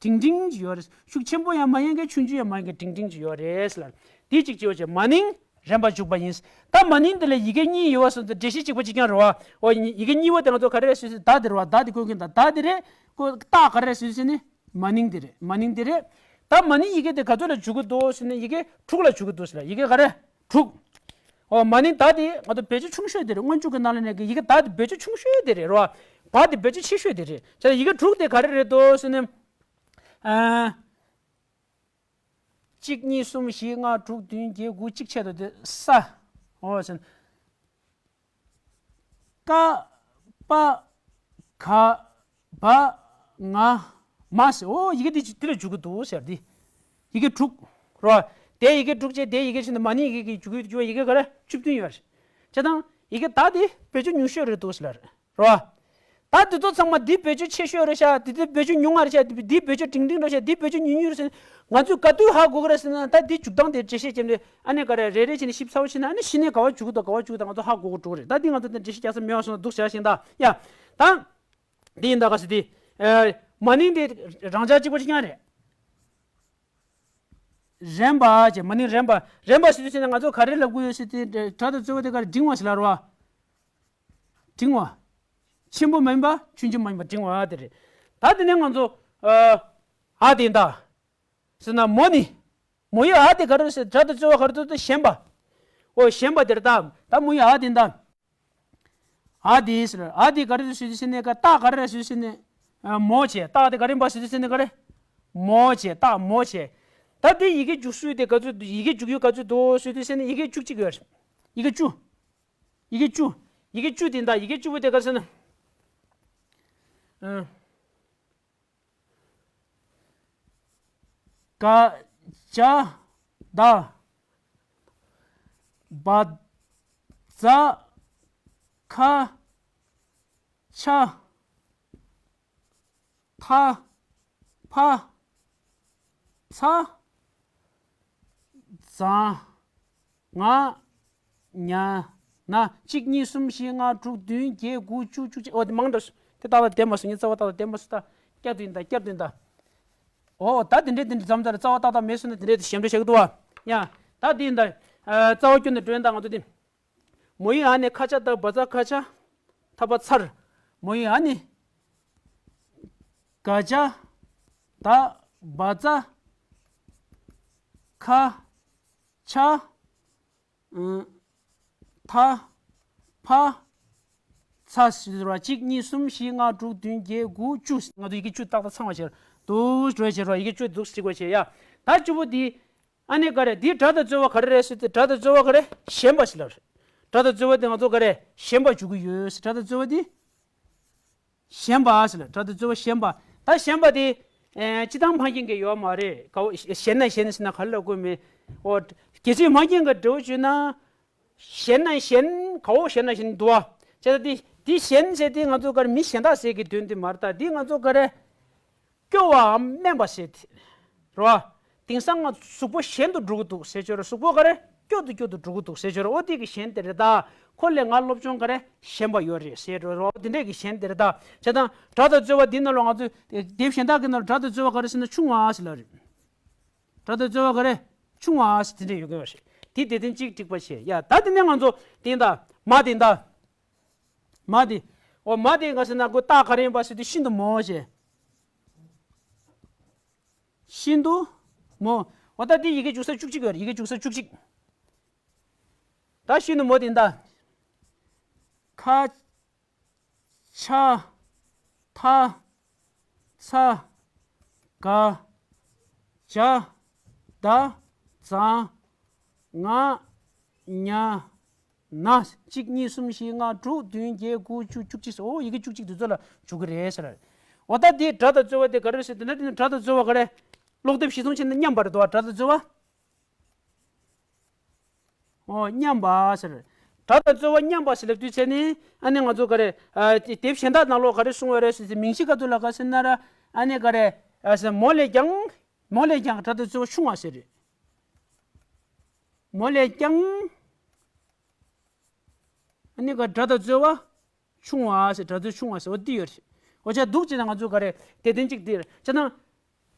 འབྲིང་འབྲིང་ཅིག་ཡོད་རེད། ཤུགས་ཆེན་པོ་ཡང་མ་ཡིན་མཁན། ཆུང་ཆུང་ཡང་མ་ཡིན་མཁན། འབྲིང་འབྲིང་ཅིག་ཡོད་རེད་ཟེར་ལ། དེ་གཅིག་བྱས་བྱས་མ་ནིང་རན་པ་འཇུག་པ་ཡིན། ད་མ་ནིང་དེ་ལ་ཡི་གེ་གཉིས་ཡོད་པ་སོང་ཙང་འགྲེལ་བཤད་གཅིག་པ་གཅིག་རྐྱང་རེད་བ། འོ། ཡི་གེ་གཉིས་པ་དེ་ང་ཚོ་ག་རེ་རེད་ཟེར་ཟེར། ད་དེ་རེད་བ། ད་དེ་བཀོད་མཁན་དང་ད་དེ་རེད། ཁོ་རྟགས་ག་རེ་རེད་ཟེར་ཟེར་ནི་མ་ནིང་དེ་རེད། མ་ནིང་དེ་རེད། ད་མ་ནིང་ཡི་གེ་དེ་ག་ཚོད་ལ་འཇུག་གི་འདུག་ཟེར་ན་ཡི་གེ་དྲུག་ལ་འཇུག་གི་འདུག་ཟེར་ལ། ཡི་གེ་ག་རེ། དྲུག་འོ། མ་ནིང་ད་དེ་ང་ཚོ་བེད་སྤྱོད་ཆུང་ཤོས་དེ་རེད། སྔོན་འཇུག་གི་ནང་ལ་ནས་ཀྱི་ཡི་གེ་ད་དེ་བེད་སྤྱོད་ཆུང་ཤོས་དེ་རེད་རོ། བ་དེ་བེད་སྤྱོད་ཆེ་ཤོས་དེ་རེད། བྱས་ཙང་ཡི་གེ་དྲུག་དེ་ག་རེ་རེད་འདུག་ཟེར་ན། ཨ། གཅིག་གཉིས་གསུམ་བཞི་ལྔ་དྲུག་བདུན་བརྒྱད་དགུ། གཅིག་ཆད་དོ་དེ་ས། འོ་ཟེར། ཀ། པ། ག། བ། ང་། མ་ཟེར། འོ་ཡི་གེ་འདི་འདི་ལ་འཇུག་གི་འདུག་ཟེར་འདི། ཡི་གེ་དྲུག་རོ། དེ་ཡི་གེ་དྲུག་བྱས། དེ་ཡི་གེ་བྱས་ནས་མ་ནིང་ཡི་གེ་གི་འཇུག་གི་འཇུག་ཡི་གེ་ག་རེ་བཅུ་བདུན་ཡོད་རེད། བྱས་ཙང་ཡི་གེ་ད་དེ་བེད་སྤྱོད་ཉུང་ཤོས་རེད་འདུག་ཟེར་ལ་རེད་རོ། ད་འདི་ཚོ་ཚང་མ་འདི་བེད་སྤྱོད་ཆེ་ཤོས་རེད་ཤག་འདི་འདི་བེད་སྤྱོད་ཉུང་ང་རེད་ཤག་འདི་འདི་བེད་སྤྱོད་འབྲིང་འབྲིང་རེད་ཤག་འདི་བེད་སྤྱོད་ཉུང་ཉུང་རེད་ཟེར་ན་ང་ཚོས་ག་དུས་ཧ་གོ་གི་རེད་ཟེར་ན། ད་འདི་འཇུག་སྟངས་དེ་འགྲེལ་བཤད་བྱས་ནས་ཨ་ནི་ག་རེ་རེ་རེ་བྱས་ནས་ཞིབ་ཚགས་པོ་བྱས་ན་ཨ་ནི་གཞི་ནས་ག་བ་འཇུག་གི་འདུག་ག་བ་འཇུག་གི་འདུག་ང་ཚོ་ཧ་གོ་གི་འགྲོ་གི་རེད། ད་འདི་ང་ཚོ་འདི་འགྲེལ་བཤད་རྒྱག་ས་མེད་པ་སོང་ན་འདུག་ཟེར་བཞིན་ད་ཡ། ད་འདི་ཡིན་ད་ག་ཟེར་འདི། ཨ། མ་ནིང་འདི་རང་འཇགས་གཅིག་པ་གཅིག་རྐྱང་རེད། རན་པ་བྱས། མ་ནིང་རན་པ། རན་པ་ཟེར་དུས་ཟེར་ན་ང་ཚོ་ག་རེ་ལབ་དགོས་ཡོད་ཟེར་དུས་སྒྲ་དང་རྩོལ་བ་དེ་ག་རེ། འབྲིང་བ་ཟེར་ལབ་རེད་བ། འབྲིང་བ། ཆེན་པོ་མ་ཡིན་པ། ཆུང་ཆུང་མ་ཡིན་པ། འབྲིང་བ་དེ་རེད། ད་དེ་ནས་ང་ཚོ་ཨ། འ་དེ་ཡིན་ད། ཟེར་ན་མོ་ནི། མོ་ཡི་འ་དེ་ག་རེ་ཟེར། སྒྲ་དང་རྩོལ་བ་ག་རེ་འདུག་ཟེར། ཞན་པ། འོ་ཞན་པ་དེ་རེད་ད། ད་མོ་ཡི་འ་དེ་ཡིན་ད། འ་དེ་ཟེར། འ་དེ་ག་རེ་ཟེར་དུས་ཟེར་ན་ག་རྟགས་ག་རེ་ཟེར་དུས་ཟེར་ན། ཨ། མོ་བྱས། རྟགས་དེ་ག་རེ་ཡིན་པ་ཟེར་དུས་ཟེར་ན་ག་རེ། མོ་བྱས། རྟགས་མོ་བྱས། ད་དེ་ཡི་གེ་འཇུག་སྲོལ་དེ་ག་ཚོད། ཡི་གེ་འཇུག་ཡུལ་ག་ཚོད་འདུག་ཟེར་དུས་ཟེར་ན་ཡི་གེ་བཅུ་གཅིག་ཡོད་རེད། ཡི་གེ་བཅུ། ཡི་གེ་བཅུ། ཡི་གེ་བཅུ་དེ་ད། ཡི་གེ་བཅུ་པོ་དེ་ག་ཟེར་ན། ཨ། ཀ། ཅ། ད། བ། ཛ། ཁ། ཆ། ཐ། ཕ། ཚ། ཛ། ང་། ཉ། ན། གཅིག་གཉིས་གསུམ་བཞི་ལྔ་དྲུག་བདུན་བརྒྱད་དགུ་བཅུ། བཅུ་གཅིག་འོ་དེ་མང་དྲགས་སོང་། དེ་ཏག་ཏག་བསྡད་མ་སོང་། ངས་རྩ་བ་ཏག་ཏག་བསྡད་མ་སོང་། ད་བསྐྱར་དུ་ཡིན་ད། བསྐྱར་དུ་ཡིན་ད། འོ་ད་དེ་འདྲས་དེ་འདྲས་མཚམས་མཚམས་ལ་རྩ་བ་ཏག་ཏག་མེད་སོང་ན་དེ་འདྲས་དེ་ཞེ་དྲག་བྱེད་ཀྱི་འདུག་བ། ཡ། ད་དེ་ཡིན་ད། རྩ་བ་སྐྱོན་དུ་འགྲོ་ཡིན་ད་ང་ཚོ་དེ། མོ་ཡི་འ་ནི་ཁ་ཆ་ད་བ་ཛ་ཁ་ཆ། ཐ་བ་ཚར། མོ་ཡི་འ་ནི། ག་ཅ། ད་བ་ཛ། ཁ། ཆ། ཨ། ཐ། ཕ། ཚ་ཟེར་བ། གཅིག་གཉིས་གསུམ་བཞི་ལྔ་དྲུག་བདུན་བརྒྱད་དགུ་བཅུ། ང་ཚོ་ཡི་གེ་བཅུ་ཏག་ཏག་ཚང་བ་བྱས། འདུག་འགྲོ་བྱས་རོགས། ཡི་གེ་བཅུ་འདུག་གཅིག་པ་བྱས་ཡ། ད་བཅུ་པོ་འདི། ཨ་ནི་ག་རེ། འདི་སྒྲ་དང་རྩོལ་བ་ག་རེ་རེད་ཟེར་དུས། སྒྲ་དང་རྩོལ་བ་ག་རེ། ཞན་པ་ཟེར་ལབ་རེད། སྒྲ་དང་རྩོལ་བ་དེ་ང་ཚོ་ག་རེ། ཞན་པ་འཇུག་གི་ཡོད་ཟེར། སྒྲ་དང་རྩོལ་བ་དེ། ཞན་པ་ཟེར་ལབ། སྒྲ་དང་རྩོལ་བ་ཞན་པ། ད་ཞན་པ་དེ། ཨེ། སྤྱིར་བཏང་འཕངས་མཁན་གྱི་ཡོད་མ་རེད། ག་བོ་གཞན་ན་གཞན་ཟེར་ན་ག་རེ་ལབ་དགོས་མེད། ཨོ། གལ་སྲིད་འཕངས་མཁན་གྱི་འབྲས་བུ་བརྗོད་ན། གཞན་ན་གཞན། ག་བོ་གཞན་ན་གཞན་འདུག་བ། བྱས་ཙང་འདི་འདི་གཞན་ཟེར་དེ་ང་ཚོ་ག་རེ་མི་གཞན་དག་ཟེར་གྱི་དོན་དེ་མ་རེད། ད་འདི་ང་ཚོ་ག་རེ། སྐྱོ་བའམ་དམན་པ་ཟེར་དེ་རེད་བ། དེང་སང་ང་གཟུགས་པོ་གཞན་དུ་འགྲོ་གི་འདུག་ཟེར་ཆོག་རེད། གཟུགས་པོ་ག་རེ་སྐྱོ་དུ་སྐྱོ་དུ་འགྲོ་གི་འདུག་ཟེར་ཆོག་རེད། ཨོ་དེ་གི་གཞན་དེ་རེད་ད། ཁོ་ལས་ང་སློབ་སྦྱོང་ག་རེ་ཞན་པ་ཡོད་རེད་ཟེར་རེད་བ། དེ་འདྲས་ཀྱི་གཞན་དེ་རེད་ད། བྱས་ཙང་སྒྲ་དང་རྩོལ་བ་འདི་ནང་ལ་ང་ཚོས་དེབ་གཞན་དག་གི་ནང་ལ་སྒྲ་དང་རྩོལ་བ་ག་རེ་ཟེར་ན་ཆུང་བ་ཟེར་ལབ་རེད། སྒྲ་དང་རྩོལ་བ་ག་རེ་ཆུང་བ་ཟེར་དེ་འདྲས་ཡོད་ཀྱི་ཡོད་རེད། དེ་དེ་དོན་གཅིག་འགྲིག་པ་བྱས། ཡ་ད་དེ་ནས་ང་ཚོ་དེ་ད་མ་དེ་ད། མ་དེ། འོ་མ་དེ་ག་ཟེར་ན་ཁོ་རྟགས་ག་རེ་ཡིན་པ་ཟེར་དུས་ཤིན་ཏུ་མོ་བྱས། ཤིན་ཏུ་མོ། འོ་ད་དེ་ཡི་གེ་འཇུག་ས་བཅུ་གཅིག་ཡོད་རེད། ཡི་གེ་འཇུག་ས་བཅུ་གཅིག་ད་ཤིན་ཏུ་མོ་དེ་ད། ཁ། ཆ། ཐ། ཚ། ག། བྱ། ད། ཛ། ང་། ཉ། ན། གཅིག་གཉིས་གསུམ་བཞི་ལྔ་དྲུག་བདུན་བརྒྱད་དགུ་བཅུ་བཅུ་གཅིག་ཟེར། ཨོ་ཡི་གེ་བཅུ་གཅིག་དེ་ཚོ་ལ་འཇུག་གི་རེད་ཟེར། འོ་ད་དེ་སྒྲ་དང་རྩོལ་བ་དེ་ག་རེ་ཟེར་དེ་ན། དེ་ནི་སྒྲ་དང་རྩོལ་བ་ག་རེ། ཀློག་དེབ་གཞི་བཟུང་བྱས་ན་མཉམ་པ་རེད་དོ། སྒྲ་དང་རྩོལ་བ། ཨོ་མཉམ་པ་ཟེར། སྒྲ་དང་རྩོལ་བ་མཉམ་པ་ཟེར་ལབ་དུས་ཚེ་ནི་ཨ་ནི་ང་ཚོ་ག་རེ། ཨ་དེ་དེབ་གཞན་དག་ནང་ལོགས་ག་རེ་གསུངས་ཡོད་རེད་ཟེར་ཚེ། མིང་གཞི་ག་ཚོད་ལ་ག་ཟེར་ན་ར། ཨ་ནི་ག་རེ། ཨ་ཟེར་མོ་ལས་ཀྱང་། མོ་ལས་ཀྱང་སྒྲ་དང་རྩོལ་བ་ཆུང་བ་ཟེར་རེད། མོ་ལས་ཀྱང་། ཨ་ནི་ག་སྒྲ་དང་རྩོལ་བ་ཆུང་བ་ཟེར། སྒྲ་རྩོལ་ཆུང་བ་ཟེར། འོ་འདི་ཡོད་རེད། འོ་ཅག་འདུག་ཅེ་ན་ང་ཚོ་ག་རེ་དེ་དོན་གཅིག་འདི་རེད། ཅེ་ན།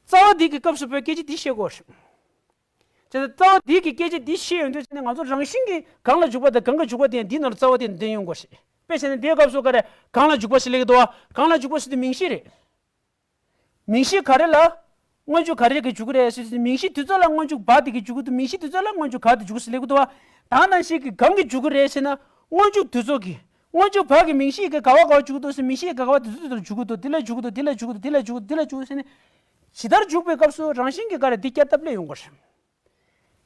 རྩ་བ་འདི་གི་སྐབས་སུ་བོད་སྐད་ཆ་འདི་བཤད་དགོས་རེད། ཅེ་ན་རྩ་བ་འདི་གི་སྐད་ཆ་འདི་བཤད་ཡོང་དུས་ཅེ་ན་ང་ཚོ་རང་བཞིན་གྱི་གང་ལ་འཇུག་པ་དང་གང་གི་འཇུག་པ་དེ་འདི་ནང་ལ་རྩ་བ་དེ་འདོན་ཡོང་དགོས་རེད། དཔེ་བྱས་ན་འདིའི་སྐབས་སུ་ག་རེ་གང་ལ་འཇུག་པ་ཟེར་ལེགས་འདུག་བ། གང་ལ་འཇུག་པ་ཟེར་དུས་མིང་གཞི་རེད། མིང་གཞི་ག་རེ་ལ། སྔོན་འཇུག་ག་རེ་གི་འཇུག་གི་རེད་ཟེར་དུས་མིང་གཞི་དུས་ཚོད་ལ་སྔོན་འཇུག་བ་དེ་གི་འཇུག་གི་འདུག་མིང་གཞི་དུས་ཚོད་ལ་སྔོན་འཇུག་ག་དེ་འཇུག་ཟེར་ལེགས་འདུག་བ། ད་ནང་བཞིན་གི་གང་གི་འཇུག་གི་རེད་ཟེར་ན། སྔོན་འཇུག་དུས་ཚོད་ཀྱི། སྔོན་འཇུག་བ་གི་མིང་གཞི་གི་ག་བ་ག་བ་འཇུག་གི་འདུག་ཟེར། མིང་གཞི་གི་ག་བ་དུས་ཚོད་དུ་འཇུག་གི་འདུག་འདི་ལ་འཇུག་གི་འདུག་འདི་ལ་འཇུག་གི་འདུག་འདི་ལ་འཇུག་གི་འདུག་འདི་ལ་འཇུག་གི་འདུག་འདི་ལ་འཇུག་གི་འདུག་ཟེར་ནས། ཇི་ལྟར་འཇུག་པའི་སྐབས་སུ་རང་བཞིན་གྱིས་ག་རེ་འདི་བསྐྱར་ལྡབ་སླེབས་ཡོང་གི་རེད།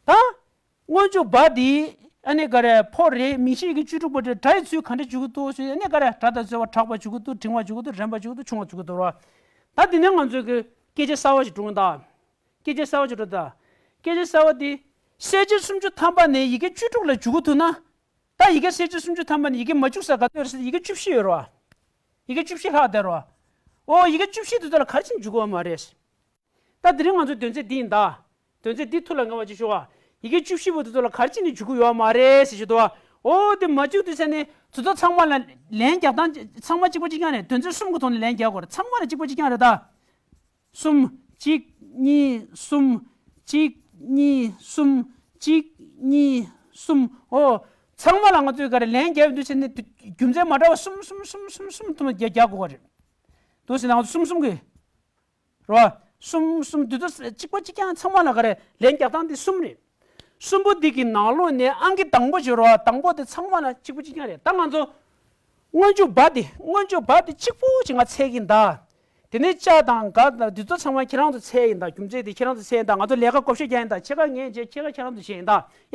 ད། སྔོན་འཇུག་བ་འདི་ཨ་ནི་ག་རེ་ཕོ་རེད། མིང་གཞི་ཡི་གེ་བཅུ་དྲུག་པོ་རེད། སྒྲ་ཡི་ཚུལ་ག་འདྲ་འཇུག་གི་འདུག་ཟེར། ཨ་ནི་ག་རེ་སྒྲ་དང་རྩོལ་བ་དྲག་པ་འཇུག་གི་འདུག་འབྲིང་བ་འཇུག་གི་འདུག་རན་པ་འཇུག་གི་འདུག་ཆུང་བ་འཇུག་གི་འདུག་ར། ད་འདི་ནས་ང་ཚོས་ཀྱི་སྐད་ཆ་གསར་བ་ཞིག་བསྒྲུབས་ད། སྐད་ཆ་གསར་བ་ཞིག་བསྒྲུབས་ད། སྐད་ཆ་གསར་བ་འདི། གསལ་བྱེད་སུམ་ཅུ་ཐམ་པ་ནས་ཡི་གེ་བཅུ་དྲུག་ལ་འཇུག་གི་འདུག་ན། ད་ཡི་གེ་གསལ་བྱེད་སུམ་ཅུ་ཐམ་པ་ནས་ཡི་གེ་མ་འཇུག་ས་ག་ཚོད་རེད་ཟེར། ཡི་གེ་བཅུ་བཞི་ཡོད་ར། ཡི་གེ་བཅུ་བཞི་ལྷག་བསྡད་ར། ཨོ་ཡི་གེ་བཅུ་བཞི་དེ་ཚོ་ལ་ག་རེ་བྱས་ནས་འཇུག་གི་ཡོད་མ་རེད། ད་དེ་རིང་ང་ཚོའི་དོན་ཚན་འདི་ཡིན་ད། དོན་ཚན་འདི་ཐུགས་ལ་མངའ་བ་ཅིག་ཤོག་ཨ། ཡི་གེ་བཅུ་བཞི་པོ་དེ་ཚོ་ལ་ག་རེ་བྱས་ནས་འཇུག་གི་ཡོད་མ་རེད་ཟེར་གྱི་འདུག་ཨ། ཨོ་དེ་མ་འཇུག་དུས་ཚོད་ནས་དེ་ཚོ་ཚང་མ་ལ་ལན་རྒྱག་སྟངས་ཚང་མ་གཅིག་པ་གཅིག་རྐྱང་རེད། དོན་ཚན་གསུམ་གྱི་ཐོག་ནས་ལན་རྒྱག་དགོས་རེད། ཚང་མ་ལ་གཅིག་པ་གཅིག་རྐྱང་རེད་ད། གསུམ། གཅིག་གཉིས། གསུམ། གཅིག་གཉིས། གསུམ། གཅིག་གཉིས། གསུམ། ཨོ། ཚང་མ་ལ་ང་ཚོས་ག་རེ་ལན་རྒྱག་དུས་ཚོད་ནས་རྒྱུ་མཚན་མ་འདྲ་བ་གསུམ་གསུམ་གསུམ་གསུམ་གསུམ་ཐུབ་ན་རྒྱག་རྒྱག་དགོས་པ་རེད། འདུག་ཟེར་ན་ང་ཚོ་གསུམ་གསུམ་གི་རོ། གསུམ་གསུམ་དུས་ཚོད་གཅིག་པ་གཅིག་རྐྱང་། ཚང་མ་ལ་ག་རེ་ལན་རྒྱག་སྟངས་དེ་གསུམ་རེད། གསུམ་པོ་འདི་གི་ནང་ལོགས་ནས་ཨང་ཀི་དང་པོ་བརྗོད་རོགས། དང་པོ་དེ་ཚང་མ་ལ་གཅིག་པ་གཅིག་རྐྱང་རེད། ད་ང་ཚོ་སྔོན་འཇུག་བ་དེ། སྔོན་འཇུག་བ་དེ་གཅིག་པོ་ཅིག་ང་འཚོལ་གྱིན་གདའ། དེ་ནས་ཅ་དང་ག་དང་འདི་ཚོ་ཚང་མ་ཁྱེད་རང་ཚོ་འཚོལ་ཡིན་ད། རྒྱུ་མཚན་དེ་ཁྱེད་རང་ཚོ་འཚོལ་ཡིན་ད། ང་ཚོ་ལས་ཀ་བགོ་བཤའ་རྒྱག་ཡིན་ད། ཕྱེད་ཀ་ངས་བྱས། ཕྱེད་ཀ་ཁྱེད་རང་ཚོ་བྱས་ཡིན་ད། ཡ།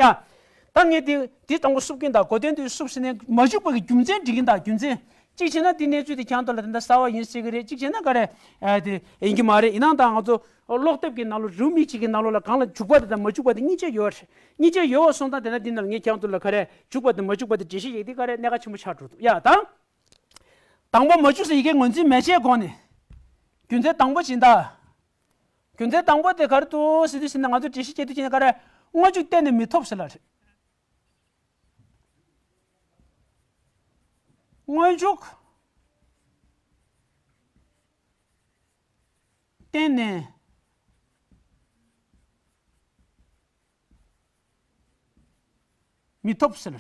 ད་ངས་འདི་འདི་དང་པོ་བསུབ་ཀྱིན་གདའ། གོ་དོན་འདི་བསུབ་ཟེར་ནས་མ་འཇུག་པ་གི་རྒྱུ་མཚན་འབྲི་གིན་གདའ། རྒྱུ་མཚན། གཅིག་བྱས་ན་འདི་གནས་ཚུལ་དེ་ཁྱེད་རང་ཚོ་ལ་དེ་འདྲ་གསར་བ་ཡིན་སྲིད་ཀྱི་རེད། གཅིག་བྱས་ན་ག་རེ། ཨ་དེ་ཡིན་གྱི་མ་རེད། ཡིན་ནའང་ད་ང་ཚོ་ཀློག་དེབ་ཀྱི་ནང་ལོགས་རེའུ་མིག་གཅིག་གི་ནང་ལོགས་ལ་གང་ལ་འཇུག་པ་དེ་དང་མ་འཇུག་པ་དེ་གཉིས་ཆ་ཡོད་རེད། གཉིས་ཆ་ཡོད་པ་སོང་ཙང་དེ་ན་འདི་ནང་ལ་ངས་ཁྱེད་རང་ཚོ་ལ་ག་རེ་འཇུག་པ་དེ་མ་འཇུག་པ་དེ་འགྲེལ་བཤད་བྱེད་དེ་ག་རེ་གནད་འགག་ཆེན་པོ་ཆགས་འགྲོ་འདུག། ཡ་ད། དང་པོ་མ་འཇུག་ས་ཡི་གེ་ངོས་འཛིན་མ་བྱས་གོང་ནས། རྒྱུ་མཚན་དང་པོ་ཅིག་ད། རྒྱུ་མཚན་དང་པོ་དེ་ག་རེ་འདུག་ཟེར་དུས་ཟེར་ན། ང་ཚོ་འགྲེལ་བཤད་བྱེད་དུས་ཅི་ནས་ག་རེ། སྔོན་འཇུག་གཏན་ནས་མི་ཐོབ་ཟེར་ལ་རེད། སྔོན་འཇུག་གཏན་ནས་མི་ཐོབ་ཟེར།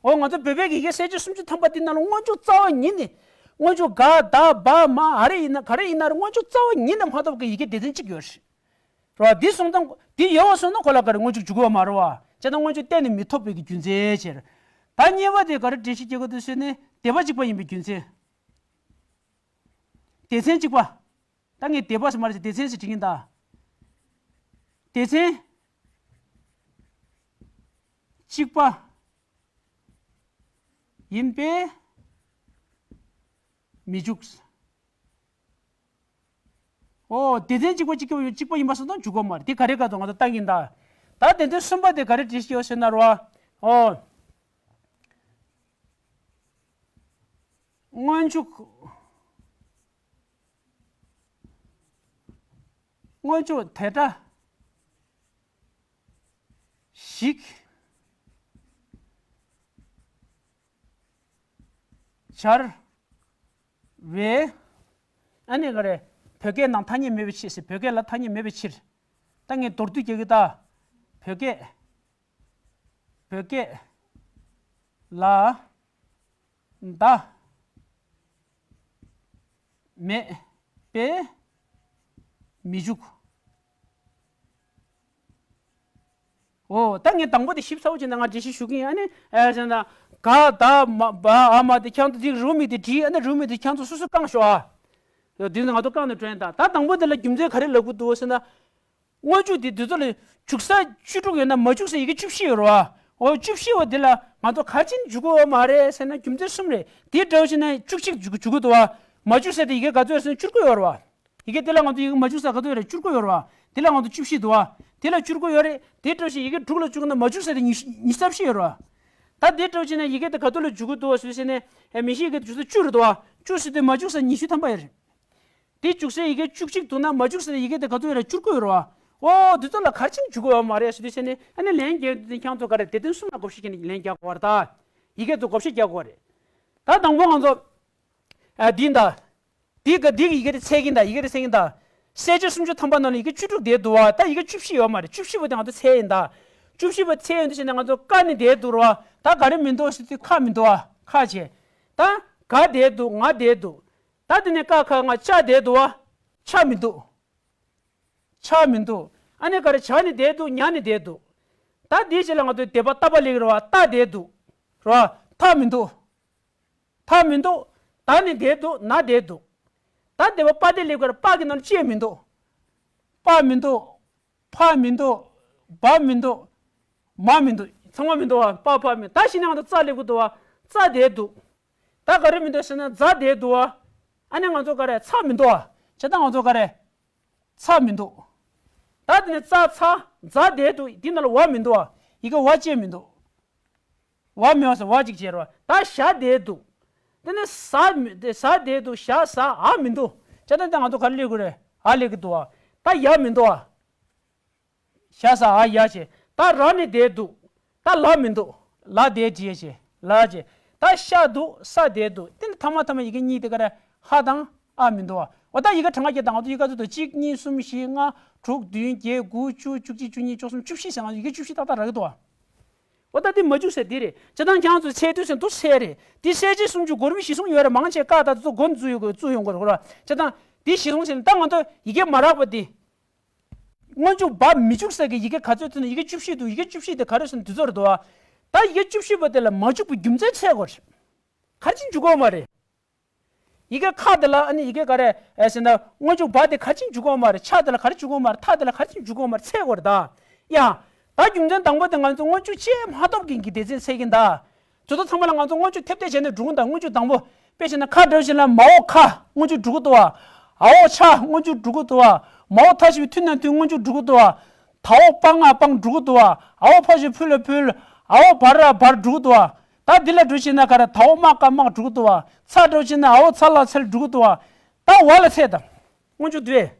འོ་ང་ཚོ་བོད་པའི་ཡི་གེ་གསལ་བྱེད་སུམ་ཅུ་ཐམ་པ་འདི་ནང་ལ་སྔོན་འཇུག་རྩ་བ་ཉིད་ནས། སྔོན་འཇུག་ག་ད་བ་མ་ཨ་རེ་ཡིན་ན་ག་རེ་ཡིན་ན་རེད། སྔོན་འཇུག་རྩ་བ་ཉིད་ནས་མ་ཐོབ་ཀྱི་ཡི་གེ་སྡེ་ཚན་གཅིག་ཡོད་རེད། རེད་བ། འདི་སོང་ཙང་འདི་ཡོད་པ་སོང་ན་ཁོ་ལ་ག་རེ་སྔོན་འཇུག་འཇུག་གི་ཡོད་མ་རེད་བ། བྱས་ན་སྔོན་འཇུག་གཏན་ནས་མི་ཐོབ་པའི་གི་རྒྱུ་མཚན་བྱས་རེད། ད་གཉིས་པ་དེ་ག་རེ་འགྲེལ་བཤད་བྱེད་དགོས་འདུག་ཟེར་ནས་སྡེ་པ་གཅིག་པ་ཡིན་པའི་རྒྱུ་མཚན། སྡེ་ཚན་གཅིག་པ། ད་ངས་སྡེ་པ་ཟེར་མ་རེད། སྡེ་ཚན་ཟེར་བྲིས་ཀྱིན་གདའ། སྡེ་ཚན་གཅིག་པ་ཡིན་པས་མི་འཇུག། ཨོ་སྡེ་ཚན་གཅིག་པ་གཅིག་གཅིག་པ་ཡིན་པ་སོང་ཙང་འཇུག་གི་ཡོད་མ་རེད། དེ་ག་རེ་ག་དུ་ང་ཚོ་ལྟ་གིན་ད། ད་སྡེ་ཚན་གསུམ་པ་དེ་ག་རེ་བྲིས་ཤིག་ཡོད་ཟེར་ན་རོ། ཨོ། སྔོན་འཇུག་སྔོན་འཇུག་དེ་འདྲ་ཞིག་སྦྱར་བས། ཨ་ནི་ག་རེ། བོད་སྐད་ནང་ཐ་སྙད་མེད་པའི་ཕྱིར་ཟེར། བོད་སྐད་ལ་ཐ་སྙད་མེད་པའི་ཕྱིར། ད་ངས་མདོར་བསྡུས་རྒྱག་གི་ད། བོད་སྐད། བོད་སྐད་ལ་ད་མེད་པས་མི་འཇུག་ཨོ། ད་ངས་དང་པོ་དེ་ཞིབ་ཚགས་པོ་བྱས་ན་ང་འགྲེལ་བཤད་ཞུ་གི་ཡིན། ཨ་ནི་ཨེ་ཟེར་ན། ག་ད་མ་བ་ཨ་མ་དེ་ཁྱང་ཚོ་དེ་རུ་མི་དེ་བྲིས། ཨ་ནི་རུ་མི་དེ་ཁྱང་ཚོ་སོ་སོ་བཀང་ཤོག་ཨ། འདི་ནི་ང་ཚོ་བཀང་ནས་འགྲོ་ཡིན་ད། ད་དང་པོ་དེ་ལ་རྒྱུ་མཚན་ག་རེ་ལབ་དགོས་འདུག་ཟེར་ན། སྔོན་འཇུག་དེ་འདི་ཚོ་ལ་འཇུག་ས་བཅུ་དྲུག་ཡོད་ན་མ་འཇུག་ས་ཡི་གེ་བཅུ་བཞི་ཡོད་རེད་བ། འོ་བཅུ་བཞི་བ་འདི་ལ་ང་ཚོ་ག་རེ་བྱས་ནས་འཇུག་གི་ཡོད་མ་རེད་ཟེར་ན་རྒྱུ་མཚན་གསུམ་རེད། དེ་འདྲ་བོ་བྱས་ན་བཅུ་གཅིག་འཇུག་འཇུག་གི་འདུག་བ། མ་འཇུག་ས་དེ་ཡི་གེ་ག་ཚོད་ཡོད་ཟེར་ན་བཅུ་དགུ་ཡོད་རེད་བ། ཡི་གེ་དེ་ལ་ང་ཚོ་ཡི་གེ་མ་འཇུག་ས་ག་ཚོད་ཡོད་རེད། བཅུ་དགུ་ཡོད་རེད་བ། དེ་ལ་ང་ཚོ་བཅུ་བཞི་འདུག་བ། དེ་ལ་བཅུ་དགུ་ཡོད་རེད། དེ་འདྲ་བོ་བྱས་ཡི་གེ་དྲུག་ལ་བཅུག་ན་མ་འཇུག་ས་དེ་ཉི་ཤུ་ཉི་ཤུ་རྩ་བཞི་ཡོད་རེད་བ། ད་དེ་འདྲ་བོ་བྱས་ན་ཡི་གེ་དེ་ག་ཚོད་ལ་འཇུག་གི་འདུག་བ་ཟེར་ཟེར་ནས་མི་ཤེས། ཡི་གེ་དེ་འཇུག་ས་བཅུ་རེད་འདུག་བ། བཅུ་ཟེར་དུས་མ་འཇུག་ས་ཉི་ཤུ་ཐམ་པ་ཡོད་རེད། དེ་འཇུག་སའི་ཡི་གེ་བཅུ་གཅིག་འདུག་ན་མ་འཇུག་སའི་ཡི་གེ་དེ་ག་ཚོད་ཡོད་རེད། བཅུ་དགུ་ཡོད་རེད་བ། ཨོ་འདི་ཚོ་ལ་ག་རེ་བྱས་ནས་འཇུག་གི་ཡོད་མ་རེད་ཟེར་དུས་ཟེར་ནས་ཨ་ནི་ལན་རྒྱག་དུས་ཁྱེད་ཚོ་ག་རེ་སྡེ་ཚན་གསུམ་ལ་བགོ་བཤའ་བྱས་ནས་ལན་རྒྱག་དགོས་རེད་ད། ཡི་གེ་ཚོ་བགོ་བཤའ་རྒྱག་དགོས་རེད། ད་དང་པོ་ང་ཚོ་ཨ་འདི་ད། འདི་ག་འདི་གི་ཡི་གེ་དེ་འཚོལ་གིན་ད། ཡི་གེ་དེ་འཚོལ་གིན་ད། གསལ་བྱེད་སུམ་ཅུ་ཐམ་པ་ནང་ལ་ཡི་གེ་བཅུ་དྲུག་བསྡད་འདུག་བ། ད་ཡི་གེ་བཅུ་བཞི་ཡོད་མ་རེད། བཅུ་བཞི་པོ་དེ་ང་ཚོ་འཚོལ་ཡིན་ད། བཅུ་བཞི་པོ་འཚོལ་ཡོང་དུས་ཟེར་ནས་ང་ཚོ་ཀ་ནི་བསྡད་འདུག་རེད་བ། ད་ག་རེ་མི་འདུག་ཟེར་དུས་ཁ་མི་འདུག་བ། ཁ་བྱས། ད་ག་བསྡད་འདུག་ང་བསྡད་འདུག་ད་དེ་ནས་ཀ་ཁ་ང་ཅ་བསྡད་འདུག་བ། ཆ་མི་འདུག་ཆ་མི་འདུག་ཨ་ནི་ག་རེ་ཇ་ནི་བསྡད་འདུག་ཉ་ནི་བསྡད་འདུག་ད་འདིའི་རྗེས་ལ་ང་ཚོས་སྡེ་པ་ཏ་པ་ལེགས་རེད་བ། ཏ་བསྡད་འདུག་རེད་བ། ཐ་མི་འདུག་ཐ་མི་འདུག་ད་ནི་བསྡད་འདུག་ན་བསྡད་འདུག་ད་སྡེ་པ་པ་དེ་ལེགས་ག་རེ་པ་གི་ནང་ལ་ཅེ་མི་འདུག་པ་མི་འདུག་ཕ་མི་འདུག་བ་མི་འདུག་མ་མི་འདུག་ཚང་མ་མི་འདུག་བ། པ་ཕ་མི་ད་གཞི་ནས་ང་ཚོ་ཙ་ལེགས་ག་འདུག་བ། ཙ་བསྡད་འདུག་ད་ག་རེ་མི་འདུག་ཟེར་ན་ཛ་བསྡད་འདུག་བ། ཨ་ནི་ང་ཚོ་ག་རེ་ཚ་མི་འདུག་བ། བྱས་ད་ང་ཚོ་ག་རེ། ཚ་མི་འདུག་ད་དེ་ནས་ཙ་ཚ་ཛ་བསྡད་འདུག་འདི་ནང་ལ་བ་མི་འདུག་བ། ཡི་གེ་བ་ཅེ་མི་འདུག་བ་མི་བ་ཟེར་བ་གཅིག་བྱས་རོ། ད་ཞ་བསྡད་འདུག་དེ་ནས་ཟ་མི་ཟ་བསྡད་འདུག་ཞ་ཟ་ཨ་མི་འདུག་བྱས་ད་ད་ང་ཚོ་ག་རེ་ལེགས་ག་རེ་ཨ་ལེགས་ག་འདུག་བ། ད་ཡ་མི་འདུག་བ། ཞ་ཟ་ཨ་ཡ་བྱས། ད་ར་ནི་བསྡད་འདུག་ད་ལ་མི་འདུག་ལ་བསྡད་བྱས་བྱས་ལ་བྱས། ད་ཤ་འདུག་ས་བསྡད་འདུག་དེ་ནི་ཐ་མ་ཐ་མ་ཡི་གེ་གཉིས་དེ་ག་རེ་ཧ་དང་ཨ་མི་འདུག་བ། འོ་ད་ཡི་གེ་གྲངས་ཀ་བརྒྱད་དང་ང་ཚོ་ཡི་གེ་ཚོ་དང་གཅིག་གཉིས་གསུམ་བཞི་ལྔ་དྲུག་བདུན་བརྒྱད་དགུ་བཅུ་བཅུ་གཅིག་བཅུ་གཉིས་བཅུ་གསུམ་བཅུ་བཞི་ཟེར་ང་ཚོ་ཡི་གེ་བཅུ་བཞི་ཏག་ཏག་རག་གི་འདུག་བ། འོ་ད་དེ་མ་འཇུག་ས་དེ་རེད། བྱས་ཙང་ཁྱེད་ཚོ་འཚོལ་དུས་ཟེར་འདུག་ས་རེད། དེ་གསལ་བྱེད་སུམ་ཅུ་གོ་རིམ་གཞིར་བཟུང་ཡོད་རེད། མང་ཆེ་ཀ་ད་དེ་ཚོ་མགོ་ནས་བཙུགས་ཡོང་དགོས་རེད་ཁོ་ར། བྱས་ཙང་དེ་གཞིར་བཟུང་བྱས་ནས་ད་ང་ཚོ་ཡི་གེ་མ་རག་པ་དེ། སྔོན་འཇུག་བ་མི་འཇུག་ས་གི་ཡི་གེ་ག་ཚོད་ཐོན་ན་ཡི་གེ་བཅུ་བཞི་འདུག་ག་རེ་ཟེར་ན་དེ་ཚོ་རེད་འདུག་བ། ད་ཡི་གེ་བཅུ་བཞི་པ་དེ་ལ་མ་འཇུག་པའི་རྒྱུ་མཚན་འཚོལ་དགོས་རེད། ག་རེ་བྱས་འཇུག་གི་ཡོད་མ་རེད། ཡི་གེ་ཁ་དེ་ལ་ཨ་ནི་ཡི་གེ་ག་རེ་ཨེ་ཟེར་ན་སྔོན་འཇུག་བ་དེ་ག་རེ་བྱས་འཇུག་གི་ཡོད་མ་རེད། ཆ་དེ་ལ་ག་རེ་འཇུག་གི་ཡོད་མ་རེད། ཐ་དེ་ལ་ག་རེ་བྱས་འཇུག་གི་ཡོད་མ་རེད། འཚོལ་དགོས་རེད་ད། ཡ། ད་རྒྱུ་མཚན་དང་པོ་དེ་ང་ཚོ་སྔོན་འཇུག་བཅས་མ་གཏོགས་ཀྱི་གི་སྡེ་ཚན་འཚོལ་གྱིན་ད། དེ་ཚོ་ཚང་མ་ལ་ང་ཚོ་སྔོན་འཇུག་ཐེབས་ཐེབས་བྱས་ནས་འགྲོ་གི་ད། སྔོན་འཇུག་དང་པོ། དཔེ་བྱས་ན་ཁ་འདྲ་བོ་ཞིག་ལ་མ་འོག་ཁ་སྔོན་འཇུག་འགྲོ་གི་འདུག་བ། འ་འོག་ཆ་སྔོན་འཇུག་འགྲོ་གི་འདུག་བ། མ་འོག་ཐ་ཞབས་ཀྱུ་མཐུད་ན་མཐུད་སྔོན་འཇུག་འགྲོ་གི་འདུག་བ། ད་འོག་པ་ང་པང་འགྲོ་གི་འདུག་བ། འ་འོག་ཕ་ཞབས་ཀྱུ་ཕུ་ལ་ཕུལ། འ་འོག་བ་ར་བར་འགྲོ་གི་འདུག་བ། ད་འདི་ལ་འགྲོ་བྱས་ན་ག་རེ་ད་འོག་མ་ཀ་དམག་འགྲོ་གི་འདུག་བ། ཚ་འདྲ་བོ་བྱས་ན་འ་འོག་ཚ་ལ་ཚལ་འགྲོ་གི་འདུག་བ། ད་བ་ལ་འཚོལ་ད། སྔོན་འཇུག་འདུག་བས། འ་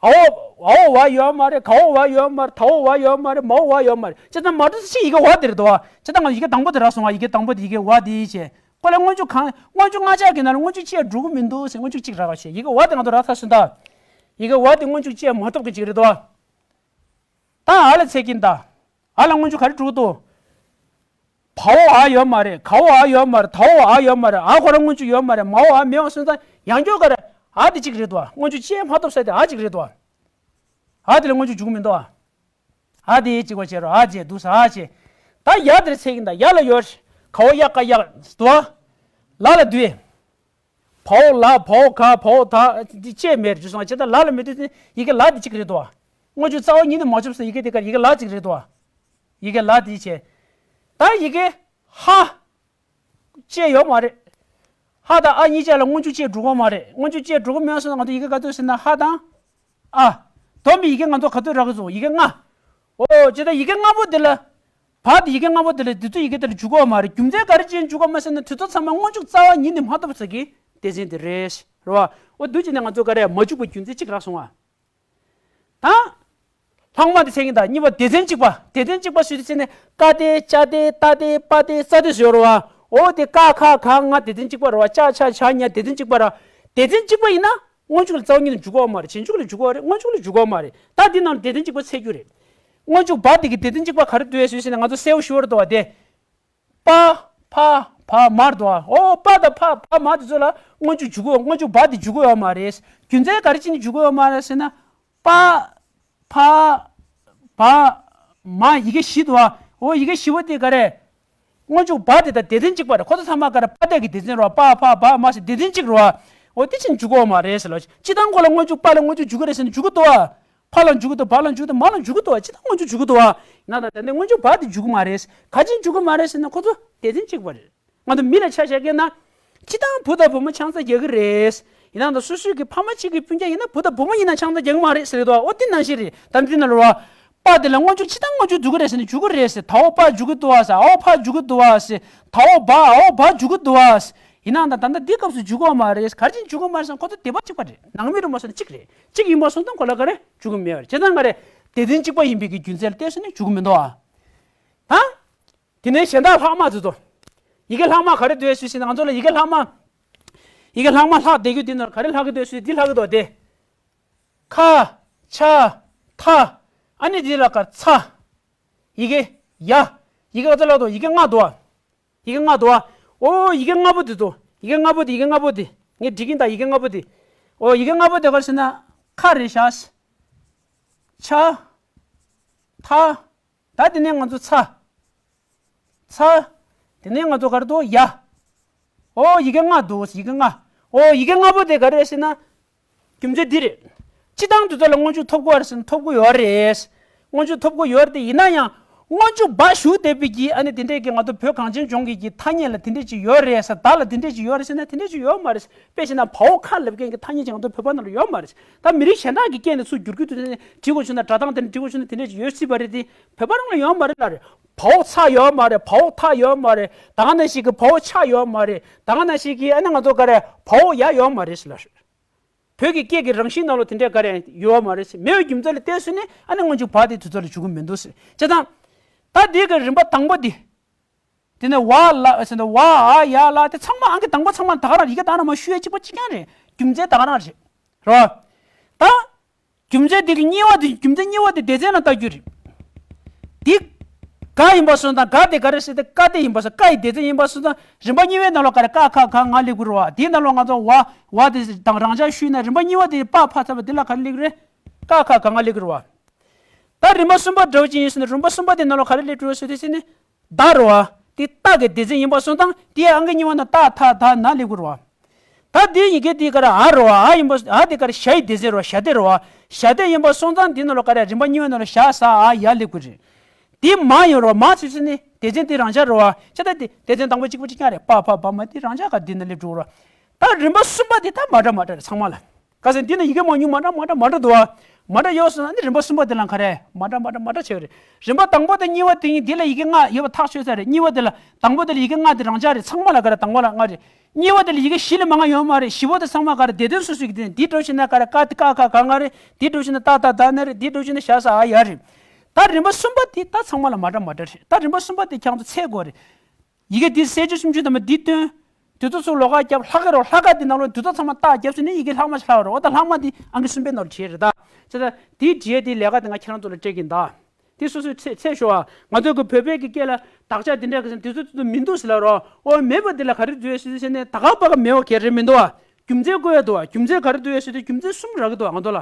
འོག་འ་འོག་བ་ཡོད་མ་རེད། ག་འོག་བ་ཡོད་མ་རེད། ད་འོག་བ་ཡོད་མ་རེད། མ་འོག་བ་ཡོད་མ་རེད། བྱས་ཙང་མ་འགྲོ་ཚེ་ཡི་གེ་བ་དེ་རེད་དོ། བྱས་ཙང་ང་ཡི་གེ་དང་པོ་དེ་རག་སོང་བ། ཡི་གེ་དང་པོ་དེ་ཡི་གེ་བ་དེ་ཡིན་བྱས། ཁོ་ལ་སྔོན་འཇུག་གང་སྔོན་འཇུག་ལྔ་ཆ་གི་ནང་ལ་སྔོན་འཇུག་བཅས་འགྲོ་གི་མི་འདུག་ཟེར་སྔོན་འཇུག་གཅིག་རག་བྱས། ཡི་གེ་བ་དེ་ང་ཚོ་རག་ཚར་སོང་ད། ཡི་གེ་བ་དེ་སྔོན་འཇུག་བཅས་མ་གཏོགས་ཀྱི་གཅིག་རེད་དོ། ད་འ་ལ་འཚོལ་གྱིན་ད། འ་ལ་སྔོན་འཇུག་ག་རེ་འགྲོ་གི་འདུག་བ་འོག་འ་ཡོད་མ་རེད། ག་འོག་འ་ཡོད་མ་རེད། ད་འོག་འ་ཡོད་མ་རེད། འ་ཁོ་རང་སྔོན་འཇུག་ཡོད་མ་རེད། མ་འོག་འ་མེད་པ་སོང་ཙང་ཡང་སྐྱར་ག་རེ་འ་དེ་གཅིག་རེད་དོ། སྔོན་འཇུག་བཅས་མ་གཏོགས་ས་དེ་འ་གཅིག་རེད་དོ། འ་དེ་ལ་སྔོན་འཇུག་འཇུག་མི་འདུག་བ། འ་དེ་གཅིག་པ་བྱས་རོ། འ་བྱས་འདུག་ས་འ་བྱས། ད་ཡ་དེར་འཚོལ་གྱིན་ད། ཡ་ལ་ཡོད། ག་འོག་ཡ་ཀ་ཡ་འདུག་བ། ལ་ལ་འདུག་བས། བ་འོག་ལ། བ་འོག་ག། བ་འོག་ད། འདི་བཅས་མེད་རེད་སོང་བ། བྱས་ད་ལ་ལ་མེད་དུས་ཡི་གེ་ལ་འདི་གཅིག་རེད་དོ། སྔོན་འཇུག་རྩ་བ་ཉིད་ནས་མ་ཆོབ་ས་ཡི་གེ་དེ་གར་ཡི་གེ་ལ་གཅིག་རེད་དོ། ཡི་གེ་ལ་འདི་བྱས། ད་ཡི་གེ་ཧ། བཅས་ཡོད་མ་རེད། ཧ་དང་ཨ་གཉིས་ཆ་ལ་སྔོན་འཇུག་བཅས་འགྲོ་གི་ཡོད་མ་རེད། སྔོན་འཇུག་བཅས་འགྲོ་གི་མེད་སོང་ན་ང་ཚོ་ཡི་གེ་ག་ཚོད་ཟེར་ན་ཧ་དང་ཨ། དོན་མི་ཡི་གེ་ང་ཚོ་ག་ཚོད་རག་གི་འདུག་ཡི་གེ་ལྔ། ཨོ་ཇི་ལྟར་ཡི་གེ་ལྔ་པོ་འདི་ལ། བ་དེ་ཡི་གེ་ལྔ་པོ་དེ་ལ་འདི་ཚོ་ཡི་གེ་དེ་ལ་འཇུག་གི་ཡོད་མ་རེད། རྒྱུ་མཚན་ག་རེ་བྱས་འཇུག་གི་ཡོད་མ་རེད་ཟེར་ན་དུས་ཚོད་ཚང་མ་སྔོན་འཇུག་རྩ་བ་ཉིད་ནས་མ་ཐོབ་ཟེར་གྱི་སྡེ་ཚན་དེ་རེད། རེད་བ། འོ་འདུག་བྱས་ནས་ང་ཚོ་ག་རེ་མ་འཇུག་པའི་རྒྱུ་མཚན་གཅིག་རག་སོང་བ། ད། ལྷག་མ་དེ་འཚོལ་གྱིན་གདའ། གཉིས་པ་སྡེ་ཚན་གཅིག་པ། སྡེ་ཚན་གཅིག་པ་ཟེར་དུས་ཙམ་ནས་ཀ་སྡེ་ཅ་སྡེ་ཏ་སྡེ་པ་སྡེ་ཙ་སྡེ་ཟེར་ཡོད་རེད་བ། འོ་དེ་ཀ་ཁ་ག་ང་སྡེ་ཚན་གཅིག་པ་རེད་བ། ཅ་ཆ་ཇ་ཉ་སྡེ་ཚན་གཅིག་པ་རེད། སྡེ་ཚན་གཅིག་པ་ཡིན་ན། སྔོན་འཇུག་ལ་རྩ་བ་ཉིད་ནས་འཇུག་གི་ཡོད་མ་རེད། རྗེས་འཇུག་ལ་འཇུག་གི་ཡོད་རེད། སྔོན་འཇུག་ལ་འཇུག་གི་ཡོད་མ་རེད། ད་འདི་ནང་ལ་སྡེ་ཚན་གཅིག་པ་འཚོལ་རྒྱུ་རེད། སྔོན་འཇུག་བ་འདི་གི་སྡེ་ཚན་གཅིག་པ་ག་རེ་འདུག་ཟེར་ན་ང་ཚོ་གསལ་པོ་ཞུ་བར་འདུག་བ་དེ། པ་ཕ་བ་མ་འདུག་བ། ཨོ་པ་དང་ཕ་བ་མ་དེ་ཚོ་ལ་སྔོན་འཇུག་འཇུག་གི་ཡོད། སྔོན་འཇུག་བ་འདི་འཇུག་གི་ཡོད་མ་རེད། རྒྱུ་མཚན་ག་རེ་བྱས་ནས་འཇུག་གི་ཡོད་མ་རེད་ཟེར་ན། པ་ཕ་བ་མ་ཡི་གེ་བཞི་འདུག་བ། ཨོ་ཡི་གེ་བཞི་པོ་དེ་ག་རེ། སྔོན་འཇུག་བ་དེ་དང་སྡེ་ཚན་གཅིག་པ་རེད། ཁོ་ཚོ་ཚང་མ་ག་རེ་པ་སྡེ་གི་སྡེ་ཚན་རེད་བ། པ་ཕ་བ་མ་ཟེར་སྡེ་ཚན་གཅིག་རེད་བ། འོ་དེ་ཕྱིན་འཇུག་གི་ཡོད་མ་རེད་ཟེར་ལ། སྤྱིར་བཏང་ཁོ་ལ་སྔོན་འཇུག་པ་ལ་སྔོན་འཇུག་འཇུག་གི་རེད་ཟེར་ན་འཇུག་གི་འདུག་བ། ཕ་ལ་འཇུག་གི་འདུག་བ་ལ་འཇུག་གི་འདུག་མ་ལ་འཇུག་གི་འདུག་བ། སྤྱིར་བཏང་སྔོན་འཇུག་འཇུག་གི་འདུག་བ། ཡིན་ན་ད་ད་ནི་སྔོན་འཇུག་བ་དེ་འཇུག་གི་མ་རེད། ག་ཅིན་འཇུག་གི་མ་རེད་ཟེར་ན་ཁོ་ཚོ་སྡེ་ཚན་གཅིག་པ་རེད། ང་ཚོ་མི་ལ་ཆ་བཞག་གི་ན། སྤྱིར་བཏང་བུ་དང་བུ་མོ་ཆང་ས་རྒྱག་གི་རེད། ཡིན་ན་ད་སོ་སོའི་གི་ཕ་མ་གཅིག་གི་སྤུན་ཀྱག་ཡིན་ན་བུ་དང་བུ་མོ་ཡིན་ན་ཆང་ས་རྒྱག་གི་མ་རེད་ཟེར་གི་འདུག་འོ་དེ་ནང་བཞིན་རེད། ད་འདི་ན་ལོ་བ། པ་དེ་ལ་སྔོན་འཇུག་སྤྱིར་བཏང་སྔོན་འཇུག་འཇུག་གི་རེད་ཟེར་ན་འཇུག་གི་རེད་ཟེར། ད་འོ་པ་འཇུག་གི་འདུག་བ་ཟེར། ཨའོ་ཕ་འཇུག་གི་འདུག་བ་ཟེར། ད་འོ་བ་ཨའོ་བ་འཇུག་གི་འདུག་བ་ཟེར། ཡིན་ནའང་ད་ད་ལྟ་འདི་སྐབས་སུ་འཇུག་གི་མ་རེད། ག་རེ་བྱས་འཇུག་གི་མ་རེད་ཟེར་ན་ཁོ་ཚོ་སྡེ་པ་གཅིག་པ་རེད། ནང་མི་རུ་མ་སོང་ན་གཅིག་རེད། གཅིག་ཡིན་པ་སོང་ཙང་ཁོ་ལ་ག་རེ་འཇུག་གི་མེད་པ་རེད། བྱས་ཙང་ག་རེ། སྡེ་ཚན་གཅིག་པ་ཡིན་པའི་གི་རྒྱུ་མཚན་ལ་བལྟས་སོང་ན་འཇུག་གི་མི་འདུག་ཨ། ད། དེ་ནས་གཞན་དག་ལྷག་མ་དེ་ཚོ། ཡི་གེ་ལྷག་མ་ག་རེ་འདུག་ཟེར་ན་ང་ཚོ་ལ་ཡི་གེ་ལྷག་མ། ཡི་གེ་ལྷག་མ་ལྷག་བསྡད་རྒྱུ་དེ་ནོར་ག་རེ་ལྷག་གི་འདུག་ཟེར་འདི་ལྷག་གི་འདུག་སྟེ། ཁ། ཆ། ཐ། ཨ་ནི་འདི་ལ་ག་ཚ། ཡི་གེ་ཡ། ཡི་གེ་ག་ཚོད་ལྷག་འདུག་ཡི་གེ་ལྔ་འདུག་ཨ། ཡི་གེ་ལྔ་འདུག་ཨ། ཨོ་ཡི་གེ་ལྔ་པོ་དེ་ཚོ། ཡི་གེ་ལྔ་པོ་དེ་ཡི་གེ་ལྔ་པོ་དེ། ངས་འབྲི་གིན་ད་ཡི་གེ་ལྔ་པོ་དེ། ཨོ་ཡི་གེ་ལྔ་པོ་དེ་ག་རེ་ཟེར་ན། ཁ་རེད་ཤག་ཆ། ཐ། ད་དེ་ནས་ང་ཚོ་ཚ། ཚ། དེ་ནས་ང་ཚོ་ག་རེ་འདུག་ཡ། ཨོ་ཡི་གེ་ལྔ་འདུག་ཡི་གེ་ལྔ། ཨོ་ཡི་གེ་ལྔ་པོ་དེ་ག་རེ་རེད་ཟེར་ན། རྒྱུ་མཚན་འདི་རེད། སྤྱིར་བཏང་དུས་ཚོད་ལ་སྔོན་འཇུག་ཐོབ་ཀྱི་ཡོད་རེད་ཟེར་ན་ཐོབ་ཀྱི་ཡོད་རེད། སྔོན་འཇུག་ཐོབ་ཀྱི་ཡོད་རེད་དེ་ཡིན་ན་ཡང་། སྔོན་འཇུག་བ་ཞུགས་བསྡད་པའི་གི་ཨ་ནི་དེ་འདྲས་ཀྱི་ང་ཚོ་བོད་གངས་ཅན་ལྗོངས་ཀྱི་གི་ཐ་སྙད་ལ་དེ་འདྲས་ཅིག་ཡོད་རེད་ཟེར། ད་ལ་དེ་འདྲས་ཅིག་ཡོད་རེད་ཟེར་ན་དེ་འདྲས་ཅིག་ཡོད་མ་རེད། དཔེ་བྱས་ན་བའོ་ཁ་ལབ་མཁན་གྱི་ཐ་སྙད་ཅིག་ང་ཚོ་བོད་པ་ནང་ལ་ཡོད་མ་རེད། ད་མི་རིགས་གཞན་དག་གི་སྐད་ནས་ཚུར་བསྒྱུར་རྒྱུ་དེ་ནས་བྲིས་དགོས་བྱུང་ན་སྒྲ་གདངས་དེ་ནས་བྲིས་དགོས་བྱུང་ན་དེ་འདྲས་ཅིག་ཡོད་སྲིད་པ་རེད་དེ། བོད་པ་རང་ལ་ཡོད་མ་རེད་ལ་རེད། བའོ་ཚ་ཡོད་མ་རེད། བའོ་ཐ་ཡོད་མ་རེད། ད་ག་ནང་བཞིན་གྱི་བའོ་ཆ་ཡོད་མ་རེད། ད་ག་ནང་བཞིན་གྱི་ཨ་ནི་ང་ཚོ་ག་རེ་བའོ་ཡ་ཡོད་མ་རེད་ཟེར་ལ་རེད། བོད་ཀྱི་སྐད་ཀྱི་རང་བཞིན་ནང་ལོ་དེ་འདྲས་ག་རེ་ཡོད་མ་རེད་ཟེར། མེད་པའི་རྒྱུ་མཚན་ལ་བལྟས་སོང་ནས་ཨ་ནི་སྔོན་འཇུག་བ་དེ་དུས་ཚོད་ལ་འཇུག་གི་མི་འདུག་ཟེར། བྱས་ཙང་། ད་འདི་གི་རིམ་པ་དང་པོ་འདི། དེ་ནས་ཝ་ལ་ཟེར་ན་ཝ་ཨ་ཡ་ལ་དེ་ཚང་མ་ཨང་ཀི་དང་པོ་ཚང་མ་ད་ག་རང་ཡི་གེ་ད་ག་རང་མ་ཞུ་ཡ་གཅིག་པ་གཅིག་རྐྱང་རེད། རྒྱུ་མཚན་ད་ག་རང་རེད། རོ། ད། རྒྱུ་མཚན་དེ་གི་གཉིས་པ་དེ་རྒྱུ་མཚན་གཉིས་པ་དེ་སྡེ་ཚན་ལ་ལྟ་རྒྱུ་རེད། འདི། ག་ཡིན་པ་སོང་ཙང་ག་དེ་ག་རེ་ཟེར་ཏེ་ཀ་དེ་ཡིན་པ་སོང་། ཀ་ཡི་སྡེ་ཚན་ཡིན་པ་སོང་ཙང་རིམ་པ་གཉིས་པའི་ནང་ལོགས་ག་རེ་ཀ་ཁ་ག་ང་སླེབས་དགོས་རེད་བ། དེའི་ནང་ལོགས་ང་ཚོ་ཝ་ཝ་དེ་དང་རང་འཇགས་ཞུས་ན་རིམ་པ་གཉིས་པ་དེ་པ་ཕ་ཚ་བ་དེ་ལ་ག་རེ་སླེབས་རེད། ཀ་ཁ་ག་ང་སླེབས་དགོས་རེད་བ། ད་རིམ་པ་གསུམ་པ་འདྲ་བོ་ཅིག་ཡིན་ཟེར་ན་རིམ་པ་གསུམ་པ་དེ་ནང་ལོགས་ག་རེ་སླེབས་འགྲོ་ཟེར་དུས་ཟེར་ནས། ད་རེད་བ། དེ་ཏ་གི་སྡེ་ཚན་ཡིན་པ་སོང་ཙང་དེའི་ཨང་ཀི་གཉིས་པ་ན་ཏ་ཐ་ད་ན་སླེབས་དགོས་རེད་བ། ད་དེའི་ཡི་གེ་དེ་ག་རེ་ཨ་རེད་བ། ཨ་ཡིན་པ་ཨ་དེ་ག་རེ་ཞ་ཡི་སྡེ་ཚན་རེད་བ། ཞ་སྡེ་རེད་བ། ཞ་སྡེ་ཡིན་པ་སོང་ཙང་དེ་ནང་ལོགས་ག་རེ་རིམ་པ་གཉིས་པའི་ནང་ལོགས་ཞ་ས་ཨ་ཡ་སླེབས་དགོས་རེད། དེ་མ་ཡིན་རེད་བ། མ་ཚུད་ཚུད་ནི་སྡེ་ཚན་དེ་རང་འཇགས་རེད་བ། ཆ་ད་དེ་སྡེ་ཚན་དང་པོ་གཅིག་པ་གཅིག་རྐྱང་རེད། པ་ཕ་བ་མ་དེ་རང་འཇགས་ག་དེ་ན་སླེབས་འགྲོ་རེད་བ། ད་རིམ་པ་གསུམ་པ་དེ་ད་མ་འདྲ་མ་འདྲ་རེད་ཚང་མ་ལ། ཁ་སང་འདི་ནི་ཡི་གེ་མང་ཉུང་མ་འདྲ་མ་འདྲ་མ་འདྲ་འདུག་ཨ། མ་འདྲ་ཡོད་སོང་ན་ནི་རིམ་པ་གསུམ་པ་དེ་ལ་ག་རེ་མ་འདྲ་མ་འདྲ་མ་འདྲ་བྱས་རེད། རིམ་པ་དང་པོ་དེ་གཉིས་པ་དེ་གཉིས་འདི་ལ་ཡི་གེ་ལྔ་ཡོད་པ་ཐག་ཆོད་ས་རེད། གཉིས་པ་དེ་ལ་དང་པོ་དེ་ལ་ཡི་གེ་ལྔ་དེ་རང་འཇགས་རེད། ཚང་མ་ལ་ག་རེ་དང་པོ་ལ་ལྔ་རེད། གཉིས་པ་དེ་ལ་ཡི་གེ་བཞི་ལས་མང་ང་ཡོད་མ་རེད། བཞི་པོ་དེ་ཚང་མ་ག་རེ་སྡེ་ཚན་སོ་སོ་གི་དེ་ནས་འདི་འགྲོ་ཕྱིན་ན་ག་རེ་ཀ་ཏི་ཀ་ཁ་ག་ང་རེད། འདི་འགྲོ་ཕྱིན་ན་ཏ་ཐ་ད་ན་རེད། འདི་འགྲོ་ཕྱིན་ན་ཞ་ས་ཨ་ཡ་རེད། ད་རིམ་པ་གསུམ་པ་དེ་ད་ཚང་མ་ལ་མ་འདྲ་མ་འདྲ་རེད། ད་རིམ་པ་གསུམ་པ་དེ་ཁྱང་ཚོ་ཚད་དགོས་རེད། ཡི་གེ་འདི་གསལ་བྱེད་སུམ་ཅུ་ཐམ་པ་འདི་སྟོན། དེ་ཚོ་ཚུར་ལོགས་ཀ་རྒྱབ། ལྷག་ག་རོ་ལྷག་ག་འདི་ནང་ལོགས་དེ་ཚོ་ཚང་མ་རྟགས་རྒྱབ་ཟིན་ནས་ཡི་གེ་ལྷག་མ་ཞིག་ལྷག་རོ། འོ་ད་ལྷག་མ་འདི་ཨང་ཀི་གསུམ་པའི་ནང་ལ་བྲིས་རེད་ད། བྱས་ཙང་འདི་བྲིས་ཡས་འདི་ལས་ཀ་འདི་ང་ཁྱེད་རང་ཚོ་ལ་སྤྲད་ཀྱིན་གདའ། འདི་སོ་སོའི་ཚེ་ཚེ་ཤོག་ཨ། ང་ཚོ་གི་བོད་པའི་གི་སྐད་ལ་དག་ཆ་འདི་འདྲ་གི་ཟེར་འདི་ཚོ་དེ་ཚོ་མི་འདུག་ཟེར་ལ་རོ། འོ་མེད་པ་འདི་ལ་ག་རེ་འདུག་ཟེར་ཟེར་ནས་ད་ག་པ་ག་མེད་པ་ག་རེ་མི་འདུག་ཨ། རྒྱུ་མཚན་བཀོད་ཡ་འདུག་ཨ། རྒྱུ་མཚན་ག་རེ་འདུག་ཡ་ཟེར་དུས་རྒྱུ་མཚན་གསུམ་རག་གི་འདུག་ཨ་ང་ཚོ་ལ།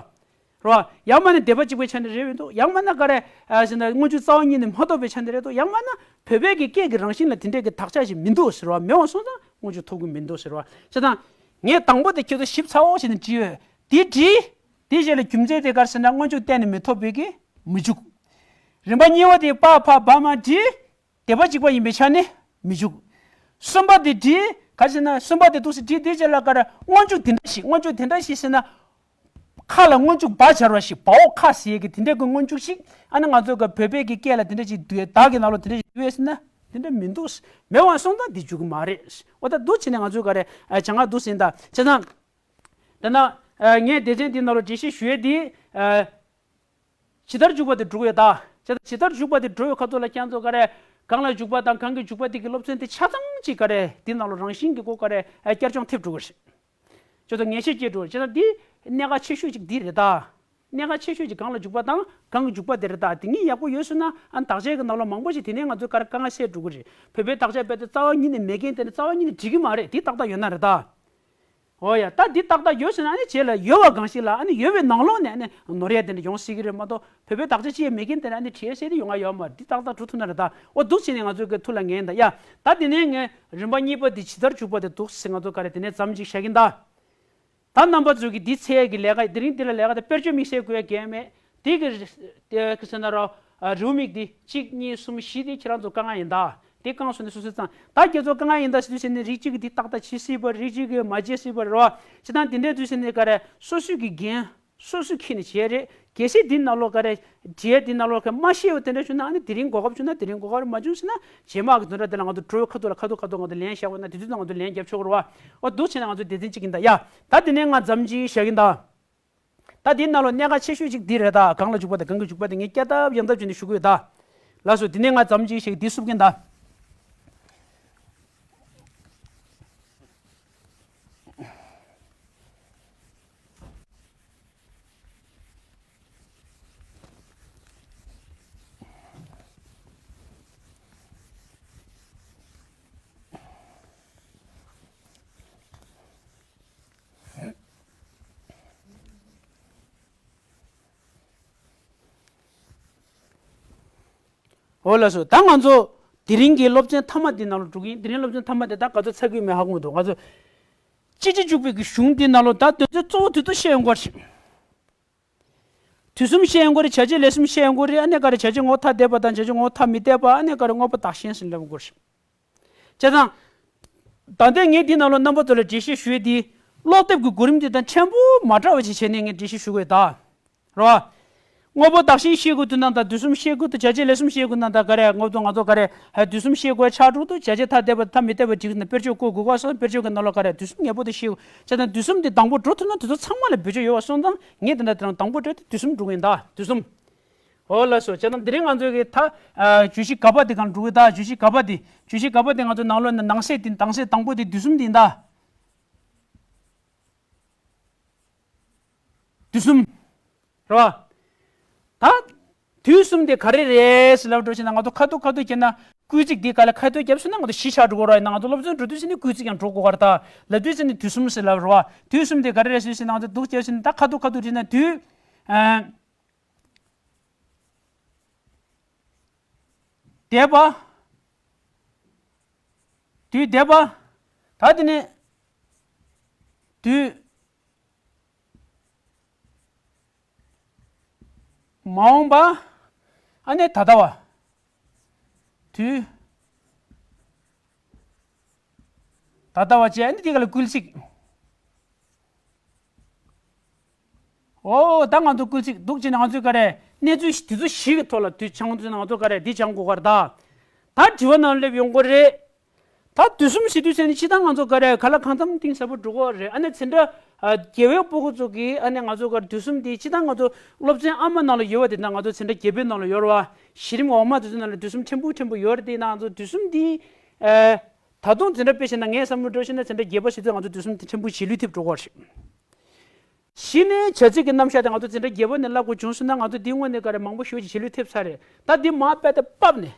རེད་བ། ཡང་མིན་ན་སྡེ་པ་གཅིག་པའི་ཆ་ནས་རེད་འདུག་ཡང་མིན་ན་ག་རེ། ཨ་ཟེར་ན་སྔོན་འཇུག་རྩ་བ་ཉིད་ནས་མ་ཐོབ་པའི་ཆ་ནས་རེད་འདུག་ཡང་མིན་ན་བོད་པའི་གི་སྐད་ཀྱི་རང་བཞིན་ལ་དེ་འདྲའི་གི་དག་ཆ་ཞིག་མི་འདུག་ཟེར་བ། མེད་པ་སོང་ཙང་སྔོན་འཇུག་ཐོབ་ཀྱི་མི་འདུག་ཟེར་བ། བྱས་ཙང་། ངས་དང་པོ་དེ་ཁྱེད་ཚོ་ཞིབ་ཚགས་པོ་བྱས་ནས་བྲིས་ཡོད། དེ་བྲིས། དེ་རྗེས་ལ་རྒྱུ་མཚན་དེ་ག་རེ་ཟེར་ན་སྔོན་འཇུག་གཏན་ནས་མི་ཐོབ་པའི་གི་མི་འཇུག་རིམ་པ་གཉིས་པ་དེ་པ་ཕ་བ་མ་བྲིས། སྡེ་པ་གཅིག་པ་ཡིན་པའི་ཆ་ནས་མི་འཇུག་གསུམ་པ་དེ་བྲིས། ག་ཟེར་ན་གསུམ་པ་དེ་འདུག་སེ་བྲིས་དེའི་རྗེས་ལ་ག་རེ་སྔོན་འཇུག་དེ་འདྲ་ཞིག་སྔོན་འཇུག་དེ་འདྲ་ཞིག་ཟེར་ན། ཁ་ལ་སྔོན་འཇུག་བ་སྦྱར་བ་ཞིག་བའོ་ཁ་ཟེར་གི་དེ་འདྲ་གི་སྔོན་འཇུག་ཞིག་ཨ་ནི་ང་ཚོ་གི་བོད་པའི་གི་སྐད་ལ་དེ་འདྲ་ཞིག་བསྡུས་བདག་གི་ནང་ལོགས་དེ་འདྲ་ཞིག་བསྡུས་ཟེར་ན་དེ་འདྲ་མི་འདུག་མེད་པ་སོང་ཙང་དེ་འཇུག་གི་མ་རེད། འོ་ད་འདུག་བྱས་ནས་ང་ཚོ་ག་རེ་བྱ་ང་འདུག་ཟེར་ད་བྱས་ཙང་། དེ་ན། ངས་སྡེ་ཚན་འདི་ནང་ལ་འགྲེལ་བཤད་ཞུ་ཡས་འདི། ཇི་ལྟར་འཇུག་པ་དེ་འགྲོ་ཡོད་ད། ཇི་ལྟར་འཇུག་པ་དེ་འགྲོ་ཡོད་ཁ་ཐུག་ལ་ཁྱེད་ཚོ་ག་རེ། གང་ལ་འཇུག་པ་དང་གང་གི་འཇུག་པ་དེ་གི་སློབ་ཚན་དེ་ཆ་ཚང་ཅིག་ག་རེ་འདི་ནང་ལ་རང་བཞིན་གྱི་སྒོ་ག་རེ་བསྐྱར་སྦྱོང་ཐེབས་འགྲོ་གི་རེད། ཁྱོད་ཚོ་ངེས་ཤེས་སྐྱེ་འགྲོ་རེད་བྱས་ན་འདི་གནད་འགག་ཆེ་ཤོས་ཅིག་འདི་རེད་ད། གནད་འགག་ཆེ་ཤོས་ཅིག་གང་ལ་འཇུག་པ་དང་གང་གི་འཇུག་པ་དེ་རེད་ད་དེ་ངས་ཡག་པོ་ཡོད་སོང་ན་ཨ་ནི་དག་ཆ་གི་ནང་ལ་མང་པོ་ཞིག་དེ་ནས་ང་ཚོས་ག་རེ་དཀའ་ངལ་སེལ་འགྲོ་གི་རེད། བོད་པའི་དག་ཆ་རྦད་དེ་རྩ་བ་ཉིད་ནས་མེད་མཁན་དེ་ནི་རྩ་བ་ཉིད་ནས་འགྲིག་གི་མ་རེད་དེ་ཏག་ཏག་ཡོད་ན་རེད་ད། འོ་ཡ་ད་འདི་ཏག་ཏག་ཡོད་ཟེར་ན་ཨ་ནི་རྗེས་ལ་ཡོད་པ་གང་ཞིག་ལ་ཨ་ནི་ཡོད་པའི་ནང་ལོགས་ནས་ཨ་ནི་ནོར་ཡ་དེ་འདྲ་ཡོང་སྲིད་ཀྱི་རེད་མ་གཏོགས་བོད་པའི་དག་ཆ་ཅི་ཡང་མེད་མཁན་དེ་ནི་ཨ་ནི་བྲིས་ཡ་ཟེར་དེ་ཡོང་ང་ཡོད་མ་རེད། འདི་ཏག་ཏག་འགྲོ་ཐུབ་ན་རེད་ད། འོ་འདུག་བྱས་ནས་ང་ཚོའི་གི་ཐུགས་ལ་ངེས་ཡིན་ད་ཡ། ད་དེ་ནས་ངས་རིམ་པ་གཉིས་པ་འདི་ཇི་ལྟར་འཇུག་པ་དེ་འདུག་ཟེར་ང་ཚོ་ག་རེ་དེ་ནས་ཙམ་ཅིག་བཞག་གིན་ད། ད་རྣམ་པ་ཚོས་ཀྱི་འདི་འཚོལ་ཡས་ཀྱི་ལས་ཀ་དེ་རིང་འདི་ལ་ལས་ཀ་དེ་དཔེར་བརྗོད་དམིགས་བསལ་དགོས་ཡ་གང་ཡང་མེད། དེ་གི་དེ་གི་ཟེར་ན་རོ། རེའུ་མིག་འདི་གཅིག་གཉིས་གསུམ་བཞི་དེ་ཁྱེད་རང་ཚོ་དཀའ་ངལ་ཡིན་ད། དེ་བཀང་སོང་ནས་སོ་སོའི་ཙང་ད་ཁྱེད་ཚོ་དཀའ་ངལ་ཡིན་ད་ཟེར་དུས་ཟེར་ནས་རིགས་གཅིག་གི་འདི་ཏག་ཏག་བྱེད་སྲིད་པ་རིགས་གཅིག་གི་མ་བྱེད་སྲིད་པ་རེད་བ། བྱེད་སྟངས་དེ་འདྲའི་དུས་ཟེར་ནས་ག་རེ་སོ་སོའི་གི་འགན་སོ་སོས་འཁྱེར་ནས་བྱས་རེད། གལ་སྲིད་འདི་ནང་ལོགས་ག་རེ་བྲིས་འདི་ནང་ལོགས་ག་མ་ཤེས་པ་དེ་འདྲ་བྱུང་ན་ཨ་ནི་དེ་རིང་གོ་སྐབས་བྱུང་ན་དེ་རིང་གོ་སྐབས་མ་བྱུང་ཟེར་ན་རྗེས་མ་གི་དོན་དག་དེ་ལ་ང་ཚོ་གྲོས་ཁ་ཐུག་ལ་ཁ་ཐུག་ཁ་ཐུག་ང་ཚོ་ལན་བཞག་པ་ན་དེ་དུས་ང་ཚོ་ལན་རྒྱབ་ཆོག་གི་རེད་བ། འོ་འདུག་བྱས་ན་ང་ཚོ་སྡེ་ཚན་གཅིག་ཡིན་ད་ཡ། ད་དེ་ནས་ང་ཙམ་ཅིག་བཞག་གིན་ད། ད་དེའི་ནང་ལོགས་གནད་འགག་ཆེ་ཤོས་ཅིག་འདི་རེད་ད། གང་ལ་འཇུག་པ་དང་གང་གི་འཇུག་པ་དེ་ངས་བསྐྱར་ལྡབ་ཡང་ལྡབ་བྱས་ནས་ཞུ་གི་ཡོད་ད། ལགས་སོ་དེ་ནས་ང་ཙམ་ཅིག་ཞིག་འདི་སུབ་གིན་ད། འོ་ལགས་སོ་ད་ང་ཚོ་དེ་རིང་གི་སློབ་ཚན་མཐའ་མ་འདི་ནང་ལ་འགྲོ་གི་ཡིན། དེ་རིང་སློབ་ཚན་མཐའ་མ་དེ་ད་ག་ཚོད་ཚར་གི་ཡོད་མེད་ཧ་གོ་མི་འདུག་ང་ཚོ་སྤྱི་སྤྱི་འཇུག་པའི་གི་གཞུང་འདི་ནང་ལ་ད་དོན་ཚན་གཙོ་བོ་དེ་ཚོ་བཤད་ཡོང་གི་རེད། དུས་གསུམ་བཤད་ཡོང་གི་རེད། བྱ་བྱེད་ལས་གསུམ་བཤད་ཡོང་གི་རེད། ཨ་ནི་ག་རེ་བྱ་བྱེད་ངོ་བོ་ཐ་དད་པ་དང་བྱ་བྱེད་ངོ་བོ་ཐ་མི་དད་པ་ཨ་ནི་ག་རེ་དངོས་པོ་བདག་གཞན་ཟེར་ལབ་དགོས་རེད། བྱས་ཙང་། ད་ལྟ་ངས་འདི་ནང་ལ་རྣམ་པ་ཚོ་ལ་འགྲེལ་བཤད་ཞུ་ཡས་འདི་ཀློག་དེབ་ཀྱི་གོ་རིམ་འདི་དང་ཕྲན་བུ་མ་འདྲ་བ་ཞིག་བྱས་ནས་ངས་འགྲེལ་བཤད་ཞུ་དགོས་ད། རེད་བ། དངོས་པོ་བདག་གཞན་ཤེས་དགོས་དུས་ན་ད་དུས་གསུམ་ཤེས་དགོས་དུས་བྱ་བྱེད་ལས་གསུམ་ཤེས་དགོས་ན་ད་ག་རེ་དངོས་པོ་ང་ཚོ་ག་རེ་ཧ་དུས་གསུམ་ཤེས་དགོས་ཆགས་འགྲོ་དུས་བྱ་བྱེད་ཐ་དད་པ་ཐ་མི་དད་པ་འཇིག་ན་དཔེར་བརྗོད་བཀོད་དགོས་ག་སོང་དཔེར་བརྗོད་ཀྱི་ནང་ལ་ག་རེ་དུས་གསུམ་ངེས་པོ་དེ་ཤེས་དགོས་བྱས་ཙང་དུས་གསུམ་འདི་དང་པོ་འགྲོ་ཐུབ་ན་དེ་ཚོ་ཚང་མ་ལ་བེད་སྤྱོད་ཡོད་བ་སོང་ཙང་ངས་དེ་འདྲ་དེ་རང་དང་པོ་སྤྲད་དེ་དུས་གསུམ་འགྲོ་གི་ཡིན་ད་དུས་གསུམ། འོ་ལགས་སོ་བྱས་ན་འདི་རིང་ང་ཚོའི་གི་ད་བརྗོད་གཞི་ག་པ་དེ་གང་འགྲོ་གི་ད་བརྗོད་གཞི་ག་པ་དེ་བརྗོད་གཞི་ག་པ་དེ་ང་ཚོ་ནང་ལོགས་ནས་ནང་གསེས་དེ་ནང་གསེས་དང་པོ་དེ་དུས་གསུམ་དེ་ཡིན་ད། དུས་གསུམ། རེད་བ། ད། དུས་གསུམ་དེ་ག་རེ་རེད་ཟེར་ལབ་འགྲོ་ཕྱིན་ན་ང་ཚོ་ཁ་ཐུག་ཁ་ཐུག་བྱས་ན་སྐུལ་ཚིག་འདི་ག་ལ་ཁ་ཐུག་བརྒྱབ་སོང་ན་ང་ཚོ་གཞི་ཆགས་འགྲོ་གི་རེད་ཡིན་ན་ང་ཚོ་སློབ་ཚན་འགྲོ་དུས་ཕྱིན་ནས་སྐུལ་ཚིག་ཀྱང་འགྲོ་དགོས་ག་རེད་ད། ལབ་དུས་ཕྱིན་ནས་དུས་གསུམ་ཟེར་ལབ་རེད་བ། དུས་གསུམ་དེ་ག་རེ་རེད་ཟེར་ཕྱིན་ན་ང་ཚོ་འདུག་བརྒྱབ་ཕྱིན་ན་ད་ཁ་ཐུག་ཁ་ཐུག་བྱས་ན་དུས། ཨ། འདས་པ། དུས་འདས་པ། ད་དེ་ནས། དུས། མ་འོངས་པ། ཨ་ནི་ད་ལྟ་བ། དུས། ད་ལྟ་བ་བཅས་ཨ་ནི་དེ་ག་ལ་སྐུལ་ཚིག་ཨོ་ད་ང་ཚོ་སྐུལ་ཚིག་འདུག་བྱས་ནས་ང་ཚོས་ག་རེ་གནས་ཚུལ་དེ་ཚོ་ཞིག་གི་ཐོག་ལ་དུས་ཆང་ཚོས་ང་ཚོ་ག་རེ་འདི་སྦྱང་དགོས་ག་རེ་ད། ད་དྲི་བ་ནང་སླེབས་ཡོང་གི་རེད། ད་དུས་གསུམ་ཟེར་དུས་ཟེར་ནས་སྤྱི་བཏང་ང་ཚོ་ག་རེ་ག་ལ་གང་འཚམ་གཏིང་ཟབ་པོ་འགྲོ་གི་རེད། ཨ་ནི་འཛིན་གྲྭ་རྒྱལ་བའི་སྤུ་གུ་ཚོ་གིས་ཨ་ནི་ང་ཚོ་ག་རེ་དུས་གསུམ་འདི་སྤྱི་བཏང་ང་ཚོ་སློབ་ཚན་ཨ་མ་ནང་ལ་ཡོད་པ་དེ་དང་ང་ཚོ་འཛིན་གྲྭ་བརྒྱད་པའི་ནང་ལ་ཡོད་རེད་བ། གཞི་རིམ་འོག་མ་དེ་ཚོ་ནང་ལ་དུས་གསུམ་ཕྲན་བུ་ཕྲན་བུ་ཡོད་རེད་དེ་ཡིན་ན་ང་ཚོ་དུས་གསུམ་འདི། ད་དུང་འཛིན་གྲྭ་དཔེ་བཞག་ན་ངའི་བསམ་བློ་འགྲོ་བཞིན་ན་འཛིན་གྲྭ་བརྒྱད་པ་ཟེར་དུས་ང་ཚོ་དུས་གསུམ་དེ་ཕྲན་བུ་རྗེས་ལུས་ཐེབས་འགྲོ་གི་རེད། གཞི་ནས་བྱ་ཚིག་གི་རྣམ་གཞག་དེ་ང་ཚོ་འཛིན་གྲྭ་བརྒྱད་པ་ནས་བསླབ་དགོས་བྱུང་སོང་ན་ང་ཚོ་འདི་སྔོན་ནས་ག་རེ་མང་པོ་ཞེ་པོ་ཅིག་རྗེས་ལུས་ཐེབས་ཚར་རེད། ད་འདི་མར་རྦད་དེ་ཕབ་ནས།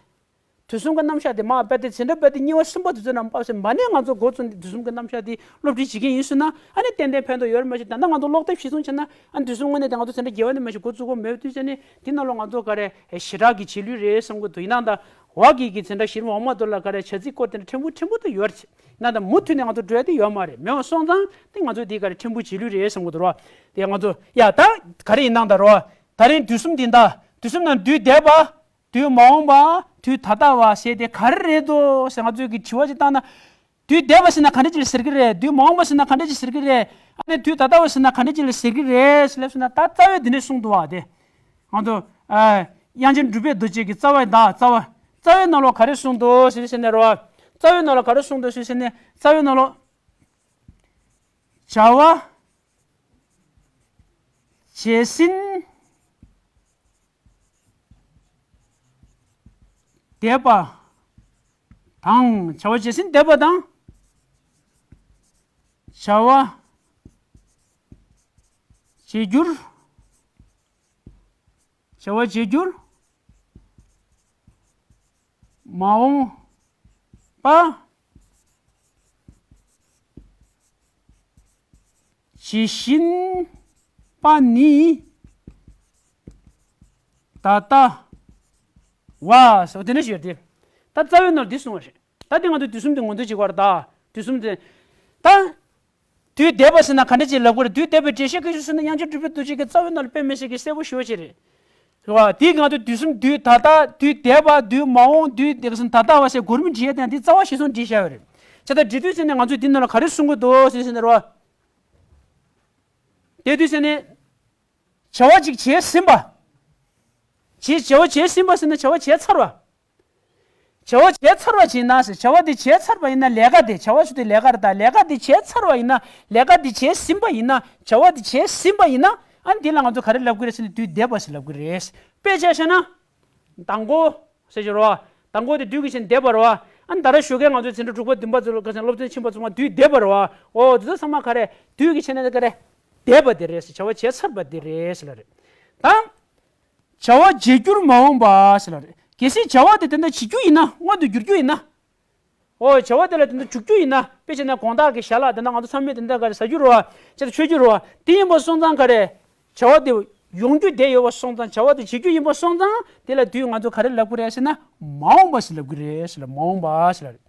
དུས་གསུམ་གྱི་རྣམ་གཞག་དེ་མར་རྦད་དེ་འཛིན་གྲྭ་རྦད་དེ་གཉིས་པ་གསུམ་པ་དེ་ཚོ་ནང་ཕབ་ཟིན་མ་ནས་ང་ཚོ་འགོ་བཙུགས་ནས་དུས་གསུམ་གྱི་རྣམ་གཞག་དེ་སློབ་ཁྲིད་བྱེད་ཀྱི་ཡིན་ཟེར་ན་ཨ་ནི་ཏན་ཏན་ཕན་ཐོགས་ཡོད་རེད་མ་གཞི་ད་ལྟ་ང་ཚོ་ཀློག་དེབ་གཞིར་བཟུང་བྱས་ན་ཨ་ནི་དུས་གསུམ་དངོས་གནས་དེ་ང་ཚོ་འཛིན་གྲྭ་བརྒྱད་པ་ནས་མ་གཞི་འགོ་བཙུགས་ཀྱི་མེད་དུས་ཙ་ནས་དེ་ནང་ལོགས་ང་ཚོ་ག་རེ་ཞེ་དྲག་གི་རྗེས་ལུས་རེད་བསམ་གྱི་འདུག་ཡིན་ནའང་ད་བ་གི་གི་འཛིན་གྲྭ་གཞི་རིམ་འོག་མ་དེ་ལ་ག་རེ་བྱ་ཚིག་སྐོར་དེ་འདྲ་ཕྲན་བུ་ཕྲན་བུ་དུ་ཡོད་རེད། ཡིན་ནའང་ད་མུ་མཐུད་ནས་ང་ཚོ་འགྲོ་ཡ་དེ་ཡོད་མ་རེད། མེད་པ་སོང་ཙང་དེ་ང་ཚོ་དེ་ག་རེ་ཕྲན་བུ་རྗེས་ལུས་རེད་བསམ་གྱི་འདུག་རོ། དེ་ང་ཚོ་ཡ་ད་ག་རེ་ཡིན་ནའང་ད་རོ། ད་རིང་དུས་གསུམ་འདི་འདྲ་དུས་གསུམ་ནང་དུས་འདས་པ། དུས་མ་འོངས་པ། དུས་ད་ལྟ་བ་ཟེར་དེ་ག་རེ་རེད་དོ་ཟེར་ང་ཚོས་ཀྱི་དྲི་བ་ཅིག་བཏང་ན། དུས་འདས་པ་ཟེར་ན་ག་འདྲ་ཅིག་ལ་ཟེར་གི་རེད། དུས་མ་འོངས་པ་ཟེར་ན་ག་འདྲ་ཅིག་ཟེར་གི་རེད། ཨ་ནི་དུས་ད་ལྟ་བ་ཟེར་ན་ག་འདྲ་ཅིག་ལ་ཟེར་གི་རེད་ཟེར་ལབ་ཟེར་ན། ད་རྩ་བའི་འདི་ནས་གསུངས་འདུག་བ་དེ། ང་ཚོ་ཨ་དབྱངས་ཅན་གྲུབ་པའི་རྡོ་རྗེ་གི་རྩ་བ་ཡིན་ད། རྩ་བ། རྩ་བའི་ནང་ལོགས་ག་རེ་གསུངས་འདུག་ཟེར་ཟེར་ནས་རོ། རྩ་བའི་ནང་ལོགས་ག་རེ་གསུངས་འདུག་ཟེར་ཟེར་ནས། རྩ་བའི་ནང་ལོགས། བྱ་བ་བྱས་ཟིན་འདས་པ་དང་། བྱ་བ་བྱས་ཟིན་འདས་པ་དང་། བྱ་བ་བྱེད་འགྱུར། བྱ་བ་བྱེད་འགྱུར་མ་འོངས་པ། བྱེད་བཞིན་པ་ནི་ད་ལྟ་བ། སོ་དེ་འདྲ་ཞིག་ཡོད་དེ། ད་རྩ་བའི་ནང་འདི་གསུངས་པ་རེད། ད་དེ་ང་ཚོ་དུས་གསུམ་དེ་ངོས་འཛིན་བྱེད་དགོས་རེད་ད། དུས་གསུམ་དེ། ད། དུས་འདས་པ་ཟེར་ན་ག་འདྲ་ཅིག་ལབ་དགོས་རེད། དུས་འདས་པའི་འགྲེལ་བཤད་ག་རེ་ཞུ་ཟེར་ན། དབྱངས་ཅན་གྲུབ་པའི་རྡོ་རྗེ་གི་རྩ་བའི་ནང་ལ་དཔེ་མི་སྲིད་ཀྱི་གསལ་པོ་ཞེ་པོ་ཅིག་རེད། རེད་བ། དེའི་ནང་དུ་དུས་གསུམ། དུས་ད་ལྟ། དུས་འདས་པ། དུས་མ་འོངས། དུས་འདས་ཟེར་ན་ད་ལྟ་བ་ཟེར་གོ་རིམ་འབྲི་ཡས་དེ་ཡང་དེ་རྩ་བ་ཞེ་སོང་འབྲི་བཞག་ཡོད་རེད། བྱས་ཙང་འབྲི་དུས་ཟེར་ནས་ང་ཚོས་འདི་ནང་ལ་ག་རེ་གསུང་གི་འདུག་ཟེར་ཟེར་ནས་རེད་བ། དེ་དུས་ཟེར་ནས། བྱ་བ་ཅིག་བྱས་ཟིན་པ། བྱས། བྱ་བ་བྱས་ཟིན་པ་ཟེར་ན་བྱ་བ་བྱས་ཚར་བ། བྱ་བ་བྱས་ཚར་བ་ཅིག་ཡིན་ན་ཟེར། བྱ་བ་དེ་བྱས་ཚར་བ་ཡིན་ན། ལས་ཀ་དེ། བྱ་བ་ཞུ་དེ་ལས་ཀ་རེད་ད། ལས་ཀ་དེ་བྱས་ཚར་བ་ཡིན་ན། ལས་ཀ་དེ་བྱས་ཟིན་པ་ཡིན་ན། བྱ་བ་དེ་བྱས་ཟིན་པ་ཡིན་ན། ཨ་ནི་དེ་ལ་ང་ཚོ་ག་རེ་ལབ་ཀྱི་རེད་ཟེར་ན། དུས་འདས་པ་ཟེར་ལབ་ཀྱི་རེད། དཔེ་ཆ་བཞག་ན། མདང་དགོང་ཟེར་གྱི་རེད་བ། མདང་དགོང་དེ་དུས་ཀྱི་ཆ་ནས་འདས་པ་རེད་བ། ཨ་ནི་ད་རེས་ཞོགས་ཀས་ང་ཚོའི་འཛིན་གྲྭ་དྲུག་པ་བདུན་པ་ཚོ་ལ་ག་ཚོད་སློབ་ཚན་ཕྱིན་པ་ཚང་མ་དུས་འདས་པ་རེད་བ། འོ་དེ་ཚོ་ཚང་མ་ག་རེ། དུས་ཀྱི་ཆ་ནས་ག་རེ། འདས་པ་དེ་རེད་ཟེར། བྱ་བ་བྱས་ཚར་བ་དེ་རེད་ཟེར་ལབ་རེད། ད། བྱ་བ་བྱེད་འགྱུར་མ་འོངས་པ་ཟེར་ལབ་རེད། གལ་སྲིད་བྱ་བ་དེ་དེ་འདྲ་བྱེད་རྒྱུ་ཡིན་ན། མངོན་དུ་འགྱུར་རྒྱུ་ཡིན་ན། འོ་བྱ་བ་དེ་ལ་དེ་འདྲ་འཇུག་རྒྱུ་ཡིན་ན། དཔེ་བྱས་ན་དགོང་དག་གི་ཞལ་ལག་དེ་འདྲ་ང་ཚོ་ཚང་མས་དེ་འདྲ་ག་རེ་ཟ་རྒྱུ་རེད་བ། ཅིག་མཆོད་རྒྱུ་རེད་བ། དེ་ཡིན་པ་སོང་ཙང་ག་རེ། བྱ་བ་དེ་ཡོང་རྒྱུ་བསྡད་ཡོད་པ་སོང་ཙང་། བྱ་བ་དེ་བྱེད་རྒྱུ་ཡིན་པ་སོང་ཙང་། དེ་ལ་དུས་ང་ཚོ་ག་རེ་ལབ་ཀྱི་རེད་ཟེར་ན། མ་འོངས་པ་ཟེར་ལབ་ཀྱི་རེད་ཟེར་ལ། མ་འོངས་པ་ཟེར་ལ་རེད།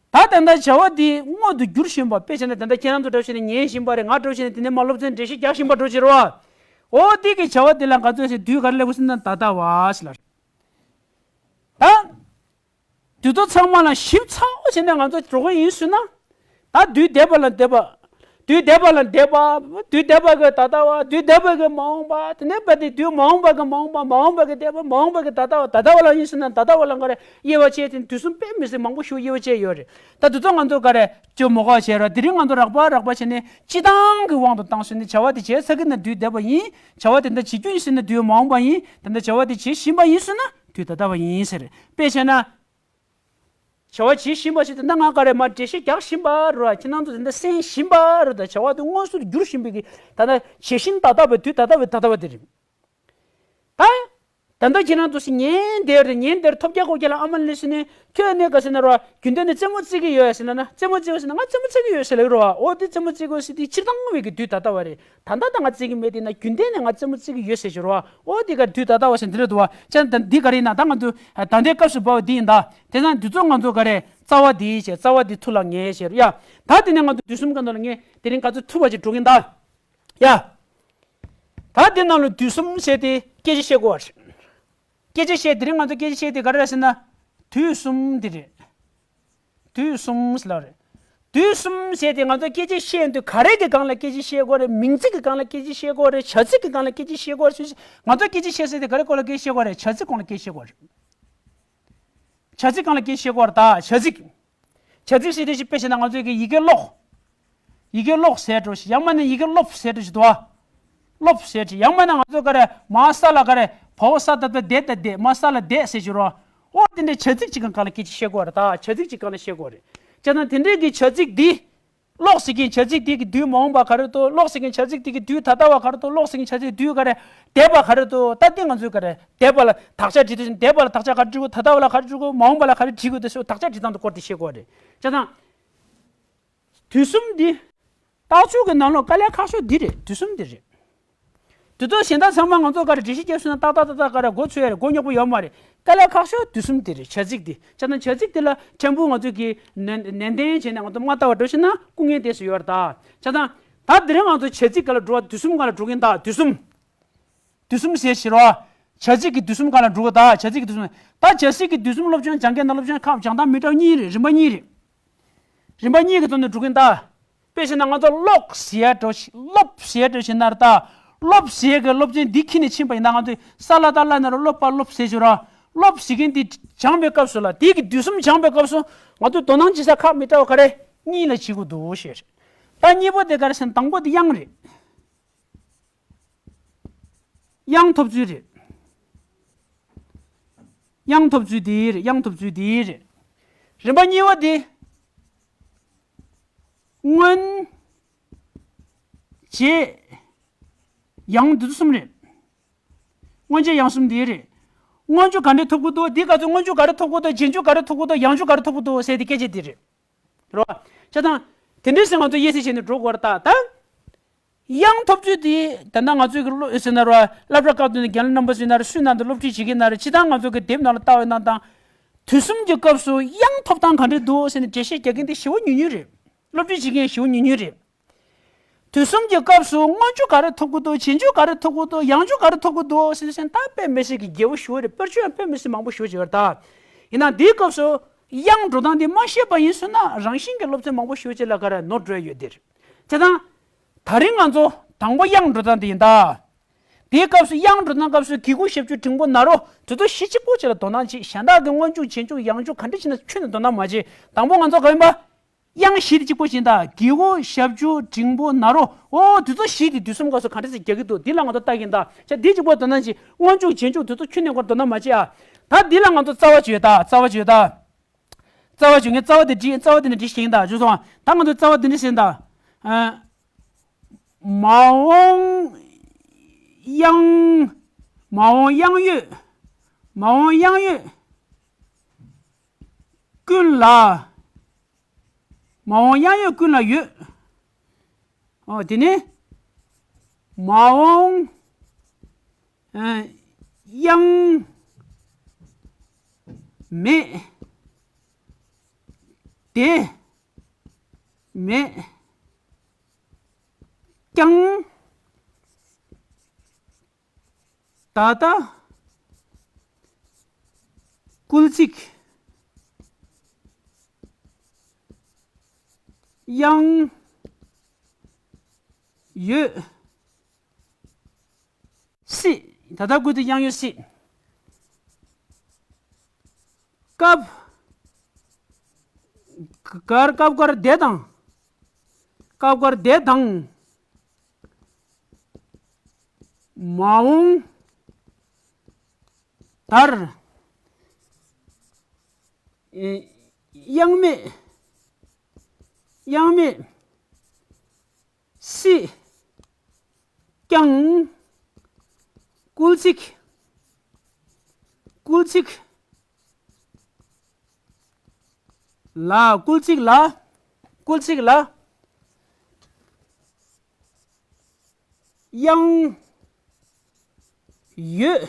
ད་དེ་འདྲ་བྱ་བ་དེ་མངོན་དུ་འགྱུར་བཞིན་པ། དཔེ་བྱས་ན་དེ་འདྲ་ཁྱེད་རང་ཚོ་འདྲ་བྱས་ནས་ཉན་བཞིན་པ་རེད། ང་འདྲ་བྱས་ནས་དེ་ནས་མར་སློབ་ཚན་འགྲེལ་བཤད་རྒྱག་བཞིན་པ་འདྲ་བྱེད་རོ། འོ་དེ་གི་བྱ་བ་དེ་ལ་ང་ཚོས་དུས་ག་རེ་ལབ་དགོས་ཟེར་ན། ད་ལྟ་བ་ཟེར་ལ་རེད། ད། དེ་ཚོ་ཚང་མ་ལ་ཞིབ་ཚགས་པོ་བྱས་ནས་ང་ཚོ་འགྲོ་གི་ཡིན་ཟེར་ན། ད་དུས་འདས་པ་ལ་འདས་པ། དུས་འདས་པ་ལ་འདས་པ། དུས་འདས་པ་གི་ད་ལྟ་བ། དུས་འདས་པ་གི་མ་འོངས་པ། དེ་ནས་བར་དེ་དུས་མ་འོངས་པ་གི་མ་འོངས་པ། མ་འོངས་པ་གི་འདས་པ། མ་འོངས་པ་གི་ད་ལྟ་བ། ད་ལྟ་བ་ལ་ཡིན་ཟེར་ན། ད་ལྟ་བ་ལ་ག་རེ་དབྱེ་བ་ཕྱེ། དེ་དུས་གསུམ་དཔེ་མི་སྲིད་མང་པོ་ཞིག་དབྱེ་བ་ཕྱེ་ཡོད་རེད། ད་དེ་ཚོ་ང་ཚོ་ག་རེ་ཅོ་མོ་ག་བྱས་ར། དེ་རིང་ང་ཚོ་རགས་པ་རགས་པ་བྱས་ནས་སྤྱིར་བཏང་གི་དབང་དུ་བཏང་ཟེར་ནས། བྱ་བ་དེ་བྱས་ཚར་གི་ན་དུས་འདས་པ་ཡིན། བྱ་བ་དེ་འདྲ་བྱེད་རྒྱུ་ཡིན་ཟེར་ན་དུས་མ་འོངས་པ་ཡིན། དེ་འདྲ་བྱ་བ་དེ་བྱེད་བཞིན་པ་ཡིན་ཟེར་ན་དུས་ད་ལྟ་བ་ཡིན་ཟེར། དཔེ་བྱས་ན། བྱ་བ་བྱེད་བཞིན་པ་ཞིག་དེ་འདྲ་ང་ག་རེ་མར་འགྲེལ་བཤད་རྒྱག་བཞིན་པ་རེད། ཁྱེད་རང་ཚོ་དེ་འདྲ་གསན་བཞིན་པ་རེད། ད་བྱ་བ་དེ་མངོན་སུམ་དུ་འགྱུར་བཞིན་པའི་གི་ད་ལྟ་བྱེད་བཞིན་ད་ལྟ་བའི་དུས་ད་ལྟ་བའི་ད་ལྟ་བ་དེ་རེད། ད། ད་ལྟ་ཁྱེད་རང་ཚོ་ཞིག་ཉན་བསྡད་རེད། ཉན་བསྡད་རེད། ཐོབ་རྒྱལ་ཁོག་རྒྱལ་ལ་ཨ་མ་ལེ་ཟེར་ནས། ཁྱོད་ནས་ག་ཟེར་ན་རོ། རྒྱུན་ལྡན་ནས་རྩེད་མོ་རྩེ་གི་ཡོད་ཟེར་ན་ན། རྩེད་མོ་རྩེ་གི་ཟེར་ན། ང་རྩེད་མོ་རྩེ་གི་ཡོད་ཟེར་ལབ་རོ། འོ་དེ་རྩེད་མོ་རྩེ་གི་ཟེར་དེ་སྤྱིར་བཏང་བའི་གི་དུས་ད་ལྟ་བ་རེད། ད་ལྟ་ད་ང་རྩེ་གི་མེད་དེ་ན། རྒྱུན་ལྡན་ནས་ང་རྩེད་མོ་རྩེ་གི་ཡོད་ཟེར་ཞུ་རོ། འོ་དེ་ག་དུས་ད་ལྟ་བ་ཟེར་འདི་རེད་འདུག་བ། ཅན་ད་འདི་ག་རེ་ཡིན་ན། ད་ང་ཚོ་ད་ལྟའི་སྐབས་སུ་བབས་པ་འདི་ཡིན་ད། དེ་ན་འདི་ཚོ་ང་ཚོ་ག་རེ་རྩ་བ་འདི་བྱས། རྩ་བ་འདི་ཐུགས་ལ་ངེས་བྱས་རོ་ཡ། ད་དེ་ནས་ང་ཚོ་དུས་གསུམ་ག་འདོ་ལ་ངས་དེ་རིང་ག་ཚོད་ཐུབ་པ་ཅིག་འགྲོ་གིན་ད། ཡ། ད་དེ་ནང་ལ་དུས་གསུམ་བྱས་ཏེ་སྐད་ཆ་བཤད་དགོས་པ་རེད། སྐད་ཆ་བཤད། དེ་རིང་ང་ཚོ་སྐད་ཆ་བཤད་དེ་ག་རེ་རེད་ཟེར་ན། དུས་གསུམ་དེ་རེད། དུས་གསུམ་ཟེར་ལབ་རེད། དུས་གསུམ་ཟེར་དེ་ང་ཚོ་སྐད་ཆ་བཤད་དུས་ག་རེ་གི་སྒང་ལ་སྐད་ཆ་བཤད་དགོས་རེད། མིང་ཚིག་གི་སྒང་ལ་སྐད་ཆ་བཤད་དགོས་རེད། བྱ་ཚིག་གི་སྒང་ལ་སྐད་ཆ་བཤད་དགོས་རེད། ང་ཚོ་སྐད་ཆ་བཤད་ཟེར་དེ་ག་རེ་སྐོར་ལ་སྐད་ཆ་བཤད་དགོས་རེད། བྱ་ཚིག་སྐོར་ལ་སྐད་ཆ་བཤད་དགོས་རེད། བྱ་ཚིག་སྒང་ལ་སྐད་ཆ་བཤད་དགོས་རེད། ད་བྱ་ཚིག་བྱ་ཚིག་ཟེར་དེ་ཞིག་དཔེ་བྱས་ན་ང་ཚོའི་གི་ཡི་གེ་ཀློག་ཡི་གེ་ཀློག་ཟེར་འགྲོ་ཞིག་ཡང་མིན་ན་ཡི་གེ་སློབ་ཟེར་འགྲོ་ཞིག་འདུག་བ། སློབ་ཟེར་འགྲོ། ཡང་མིན་ན་ང་ཚོ་ག་རེ་མ་ས་ལ་ག་རེ་བ་འོག་ས་ད་ད་དེ་ད་དེ་མ་ས་ལ་དེ་ཟེར་ཞིག་རོ། འོ་དེ་འདྲའི་བྱ་ཚིག་ཅིག་གི་སྒང་ལ་སྐད་ཆ་བཤད་དགོས་རེད། ད་བྱ་ཚིག་ཅིག་སྒང་ལ་བཤད་དགོས་རེད། བྱས་ཙང་དེ་འདྲའི་གི་བྱ་ཚིག་འདི། ཀློག་ཟེར་མཁན་བྱ་ཚིག་དེ་གི་དུས་མ་འོངས་པ་ག་རེ་འདུག་ཀློག་ཟེར་མཁན་བྱ་ཚིག་དེ་གི་དུས་ད་ལྟ་བ་ག་རེ་འདུག་ཀློག་ཟེར་མཁན་བྱ་ཚིག་དུས་ག་རེ་འདས་པ་ག་རེ་འདུག་ད་དེ་ང་ཚོས་ག་རེ་འདས་པ་ལ་དག་ཆ་བྲིས་དུས་ཙམ། འདས་པ་ལ་དག་ཆ་ག་རེ་བྲིས་དགོས། ད་ལྟ་བ་ལ་ག་རེ་བྲིས་དགོས། མ་འོངས་པ་ལ་ག་རེ་བྲིས་དགོས། དེ་ཚོ་དག་ཆ་བྲིས་སྟངས་དེ་སྐོར་དེ་ཤེས་དགོས་རེད། བྱས་ཙང་། དུས་གསུམ་འདི། རྟགས་འཇུག་གི་ནང་ལོགས་དཀའ་ལས་ཁག་ཤོས་འདི་རེད། དུས་གསུམ་འདི་རེད། དེ་ཚོ་གཞན་དག་ཚང་མ་ང་ཚོ་ག་རེ་འགྲེལ་བཤད་རྒྱབ་སོང་ན་ཏག་ཏག་ཏག་ཏག་ག་རེ་མགོ་ཚོས་རེད། མགོ་རྙོག་པོ་ཡོད་མ་རེད། དཀའ་ལས་ཁག་ཤོས་དུས་གསུམ་དེ་རེད། བྱ་ཚིག་དེ། བྱས་ཙང་བྱ་ཚིག་དེ་ལ་ཕྲན་བུ་ང་ཚོས་ཀྱི་ནན་ནན་ཏན་བྱས་ནས་ང་ཚོ་མ་ལྟ་བ་འགྲོ་ཤེས་ན་སྐུ་ངལ་ཏོག་ཙམ་ཡོད་རེད་ད། བྱས་ཙང་ད་དེ་རིང་ང་ཚོ་བྱ་ཚིག་སྒང་ལ་འགྲོ་བ། དུས་གསུམ་སྒང་ལ་འགྲོ་གིན་ད། དུས་གསུམ། དུས་གསུམ་ཟེར་ཞེས་རོ། བྱ་ཚིག་གི་དུས་གསུམ་སྒང་ལ་འགྲོ་གི་ད། བྱ་ཚིག་གི་དུས་གསུམ། ད་བྱ་ཚིག་གི་དུས་གསུམ་སློབ་སྦྱོང་སྦྱང་མཁན་དང་སློབ་སྦྱོང་ཁག་སྦྱང་སྟངས་མི་འདྲ་བ་གཉིས་རེད། རིམ་པ་གཉིས་རེད། རིམ་པ་གཉིས་ཀྱི་ཐོག་ནས་འགྲོ་གིན་ད། དཔེ་བཞག་ན་ང་ཚོ་ཀློག་ཟེར་ཡ་འགྲོ་ཤི་ཀློག་ཟེར་ཡ་འགྲོ་ཤི་ན་ར་ད། ཀློག་ཟེར་ཡ་གི་སློབ་ཚན་འདི་ཁྱེར་ནས་ཕྱིན་པ་ཡིན་ན་ང་ཚོས་ས་ལ་ད་ལ་ན་ར་ཀློག་པ་ཀློག་ཟེར་ཞུ་ར། ཀློག་ཟེར་མཁན་འདི་སྦྱངས་པའི་སྐབས་སུ་ལ་དེ་གི་དུས་གསུམ་སྦྱངས་པའི་སྐབས་སུ་ང་ཚོས་དོ་སྣང་བྱེད་ས་ཁག་མི་འདྲ་བ་ག་རེ་གཉིས་ལ་བྱེད་དགོས་འདུག་ཞེས། ད་གཉིས་པོ་དེ་ག་རེ་ཟེར་ན་དང་པོ་དེ་དབྱངས་རེད། དབྱངས་ཐོབ་ཚུལ་རེད། དབྱངས་ཐོབ་ཚུལ་དེ་རེད། དབྱངས་ཐོབ་ཚུལ་དེ་རེད། རིམ་པ་གཉིས་པ་དེ། སྔོན། རྗེས། ཡང་དེ་ཚོ་གསུམ་རེད། སྔོན་རྗེས་ཡང་གསུམ་དེ་རེད། སྔོན་འཇུག་ག་འདྲས་ཐོབ་ཀྱི་འདུག་འདི་ག་ཚོད་སྔོན་འཇུག་ག་རེ་ཐོབ་ཀྱི་འདུག་རྗེས་འཇུག་ག་རེ་ཐོབ་ཀྱི་འདུག་ཡང་འཇུག་ག་རེ་ཐོབ་ཀྱི་འདུག་ཟེར་དེ་སྐད་ཆ་དེ་རེད། རེད་བ། བྱས་ཙང་། དེ་འདྲས་ཟེར་ང་ཚོ་དབྱེ་ཟེར་བྱས་ནས་འགྲོ་དགོས་རེད་ད་ད། དབྱངས་ཐོབ་ཚུལ་དེ་ད་ལྟ་ང་ཚོའི་གི་སློབ་ཟེར་ན་ར་སློབ་གྲྭ་སྐབས་དུས་ནས་རྒན་ལགས་རྣམ་པ་ཚོའི་ནང་ར་སུས་ནང་དུ་སློབ་ཁྲིད་བྱེད་ཀྱི་ན་ར་སྤྱི་བཏང་ང་ཚོ་གི་དེབ་ནང་ལ་ལྟ་བའི་ནང་དང་། དུས་གསུམ་གྱི་སྐབས་སུ་དབྱངས་ཐོབ་སྟངས་ག་འདྲས་འདུག་ཟེར་ནས་འགྲེལ་བཤད་རྒྱག་མཁན་དེ་ཞེ་པོ་ཉུང་ཉུང་རེད། སློབ་ཁྲིད་བྱེད་མཁན་ཞེ་པོ་ཉུང་ཉུང་རེད། དུས་གསུམ་གྱི་སྐབས་སུ་སྔོན་འཇུག་ག་རེ་ཐོབ་ཀྱི་འདུག་རྗེས་འཇུག་ག་རེ་ཐོབ་ཀྱི་འདུག་ཡང་འཇུག་ག་རེ་ཐོབ་ཀྱི་འདུག་ཟེར་ཟེར་ད་དཔེ་མི་སྲིད་ཀྱི་རྒྱས་པོ་ཞེ་པོ་རེད། དཔེར་བརྗོད་ཡང་དཔེ་མི་སྲིད་མང་པོ་ཞེ་པོ་ཅིག་ཡོད་རེད་ད། ཡིན་ན་འདིའི་སྐབས་སུ་དབྱངས་འགྲོ་སྟངས་འདི་མ་ཤེས་པ་ཡིན་སོང་ན་རང་བཞིན་གྱི་སློབ་ཚན་མང་པོ་ཞེ་པོ་ཅིག་ལ་ག་རེ་ནོར་འགྲོ་ཡ་ཡོད་འདིར། བྱས་ཙང་། ད་རིང་ང་ཚོ་དང་པོ་དབྱངས་འགྲོ་སྟངས་འདི་ཡིན་ད། དེའི་སྐབས་སུ་དབྱངས་འགྲོ་སྟངས་སྐབས་སུ་གི་གུ་ཞབས་ཀྱུ་འགྲེང་བུ་ན་རོ་དེ་ཚོ་གཞི་གཅིག་པོ་ཅིག་ལ་དོ་སྣང་བྱེད། གཞན་དག་གི་སྔོན་འཇུག་རྗེས་འཇུག་ཡང་འཇུག་ག་འདྲ་བྱས་ན་ཁྱོན་ནས་དོ་སྣང་མ་བྱེད། དང་པོ་ང་ཚོ་ག་ཡིན་པ། དབྱངས་གཞི་དེ་གཅིག་པོ་ཅིག་ཡིན་ད། གི་གུ་ཞབས་ཀྱུ་འགྲེང་བུ་ན་རོ་ཨོ་དེ་ཚོ་གཞི་དེ་དུས་གསུམ་སྐབས་སུ་ག་འདྲ་ཞིག་རྒྱག་གི་འདུག་འདི་ལ་ང་ཚོ་ལྟ་གི་ཡིན་ད། བྱས་འདི་གཅིག་པོ་དོ་སྣང་བྱེད། སྔོན་འཇུག་རྗེས་འཇུག་དེ་ཚོ་ཁྱོན་ནས་ཁོ་དོ་སྣང་མ་བྱེད་ཨ། ད་འདི་ལ་ང་ཚོ་རྩ་བ་བརྗོད་ད་རྩ་བ་བརྗོད་ད། རྩ་བ་བརྗོད་ངས་རྩ་བ་དེ་བྲིས་རྩ་བ་དེ་ནས་བྲིས་ཤིག་ཡིན་ད་བརྗོད་སོང་ཨ། ད་ང་ཚོ་རྩ་བ་དེ་འདྲ་ཞིག་ཡིན་ད། ཨ། མ་འོངས་དབྱངས། མ་འོངས་དབྱངས་ཡོད། མ་འོངས་དབྱངས་ཡོད། ཀུན་ལ། མ་འོངས་དབྱངས་ཡོད་ཀུན་ལ་ཡོད། ཨོ་དེ་ནི། མ་འོངས། ཨ། དབྱངས། མེད། དེ། མེད། ཀྱང་། ད་ལྟ། སྐུལ་ཚིག་དབྱངས། ཡོད། སྲིད། ད་ལྟ་སྐུལ་ཚིག་དབྱངས་ཡོད་སྲིད། སྐབས། གར་སྐབས་འགར་དེ་དང་། སྐབས་འགར་དེ་དང་། མ་འོངས། དར། ཨེ། དབྱངས་མེད། དབྱངས་མེད། སྲིད། ཀྱང་། སྐུལ་ཚིག་སྐུལ་ཚིག་ལ། སྐུལ་ཚིག་ལ། སྐུལ་ཚིག་ལ། དབྱངས། ཡོད།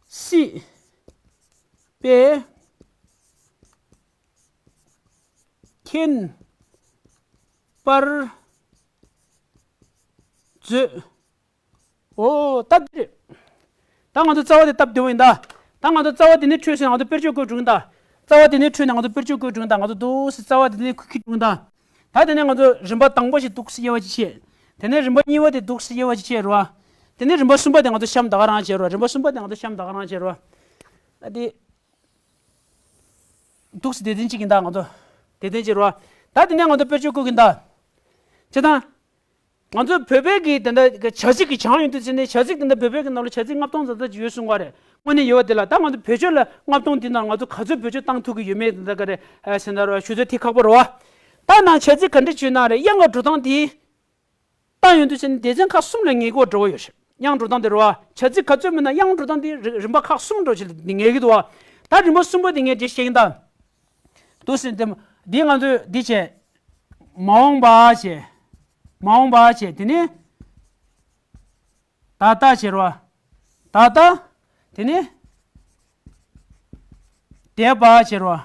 སྲིད། པའི། མཁྱེན། པར། མཛོད། ཨོ་སྟབས་བདེ་རེད། ད་ང་ཚོ་རྩ་བ་དེ་སྟབས་བདེ་བོ་ཡིན་ད། ད་ང་ཚོ་རྩ་བ་དེ་ནས་འཕྲོས་ཟིན་ང་ཚོ་དཔེར་བརྗོད་བཀོད་འགྲོ་གི་ཡིན་ད། རྩ་བ་དེ་ནས་འཕྲོས་ནས་ང་ཚོ་དཔེར་བརྗོད་བཀོད་འགྲོ་གི་ཡིན་ད། ང་ཚོ་འདུག་སེ་རྩ་བ་དེ་ནས་ཁུག་ཁྱེར་འགྲོ་གི་ཡིན་ད། ད་དེ་ནས་ང་ཚོ་རིམ་པ་དང་པོ་ཞིག་འདུག་སེ་དབྱེ་བ་ཅིག་ཕྱེ། དེ་ནས་རིམ་པ་གཉིས་པ་དེ་འདུག་སེ་དབྱེ་བ་ཅིག་ཕྱེ་རོ། དེ་ནས་རིམ་པ་གསུམ་པ་དེ་ང་ཚོ་གཤམ་ད་ག་རང་བྱེད་རོ། རིམ་པ་གསུམ་པ་དེ་ང་ཚོ་གཤམ་ད་ག་རང་བྱེད་རོ། ཨ་དེ། འདུག་སེ་དེ་དོན་གཅིག་ཡིན་ད་ང་ཚོ། དེ་དོན་གཅིག་རོ། ད་དེ་ནས་ང་ཚོ་དཔེར་བརྗོད་བཀོད་གི་ཡིན་ད། བྱས་ཙང་། ང་ཚོ་བོད་པའི་གི་དེ་འདྲ་བྱ་ཚིག་གི་སྦྱང་ཡོང་དུས་ཚེ་ནས་བྱ་ཚིག་དེ་འདྲ་བོད་པའི་གི་ནང་ལ་བྱ་ཚིག་ལྔ་སྟོང་ཙམ་ཙམ་ཅིག་ཡོད་གསུང་བ་རེད། དངོས་གནས་ཡོད་པ་དེ་ལ་ད་ང་ཚོ་བེད་སྤྱོད་ལ་ལྔ་སྟོང་དེ་ནང་ང་ཚོ་ག་ཚོད་བེད་སྤྱོད་བཏང་ཐུབ་ཀྱི་ཡོད་མེད་དེ་འདྲ་ག་རེ་ཟེར་ན་རོ་ཞུ་ཚོད་དེ་ཁག་པོ་རེད་བ། ད་ནང་བྱ་ཚིག་ག་འདྲ་བྱུང་ན་རེད། དབྱངས་ཀྱི་འགྲོ་སྟངས་དེ་བཏང་ཡོང་དུས་ཚེ་ནས་སྡེ་ཚན་ཁག་གསུམ་ལ་ངེས་སྐོར་འགྲོ་གི་ཡོད་རེད། དབྱངས་འགྲོ་སྟངས་དེ་རེད་བ། བྱ་ཚིག་ག་ཚོད་མིན་ན་དབྱངས་འགྲོ་སྟངས་དེ་རི་རིམ་པ་ཁག་གསུམ་འགྲོ་ཞིག་ངེས་ཀྱི་འདུག་བ། ད་རིམ་པ་གསུམ་པ་དེ་ངས་འགྲེལ་བཤད་ཡིན་ད། འདུག་སེ་དེ་འདི་ང་ཚོས་འདི་བྱས། མ་འོངས་པ་བྱས། མ་འོངས་པ་བྱས་དེ་ནི། ད་ལྟ་བྱས་རོ། ད་ལྟ། དེ་ནི། འདས་པ་བྱས་རོ།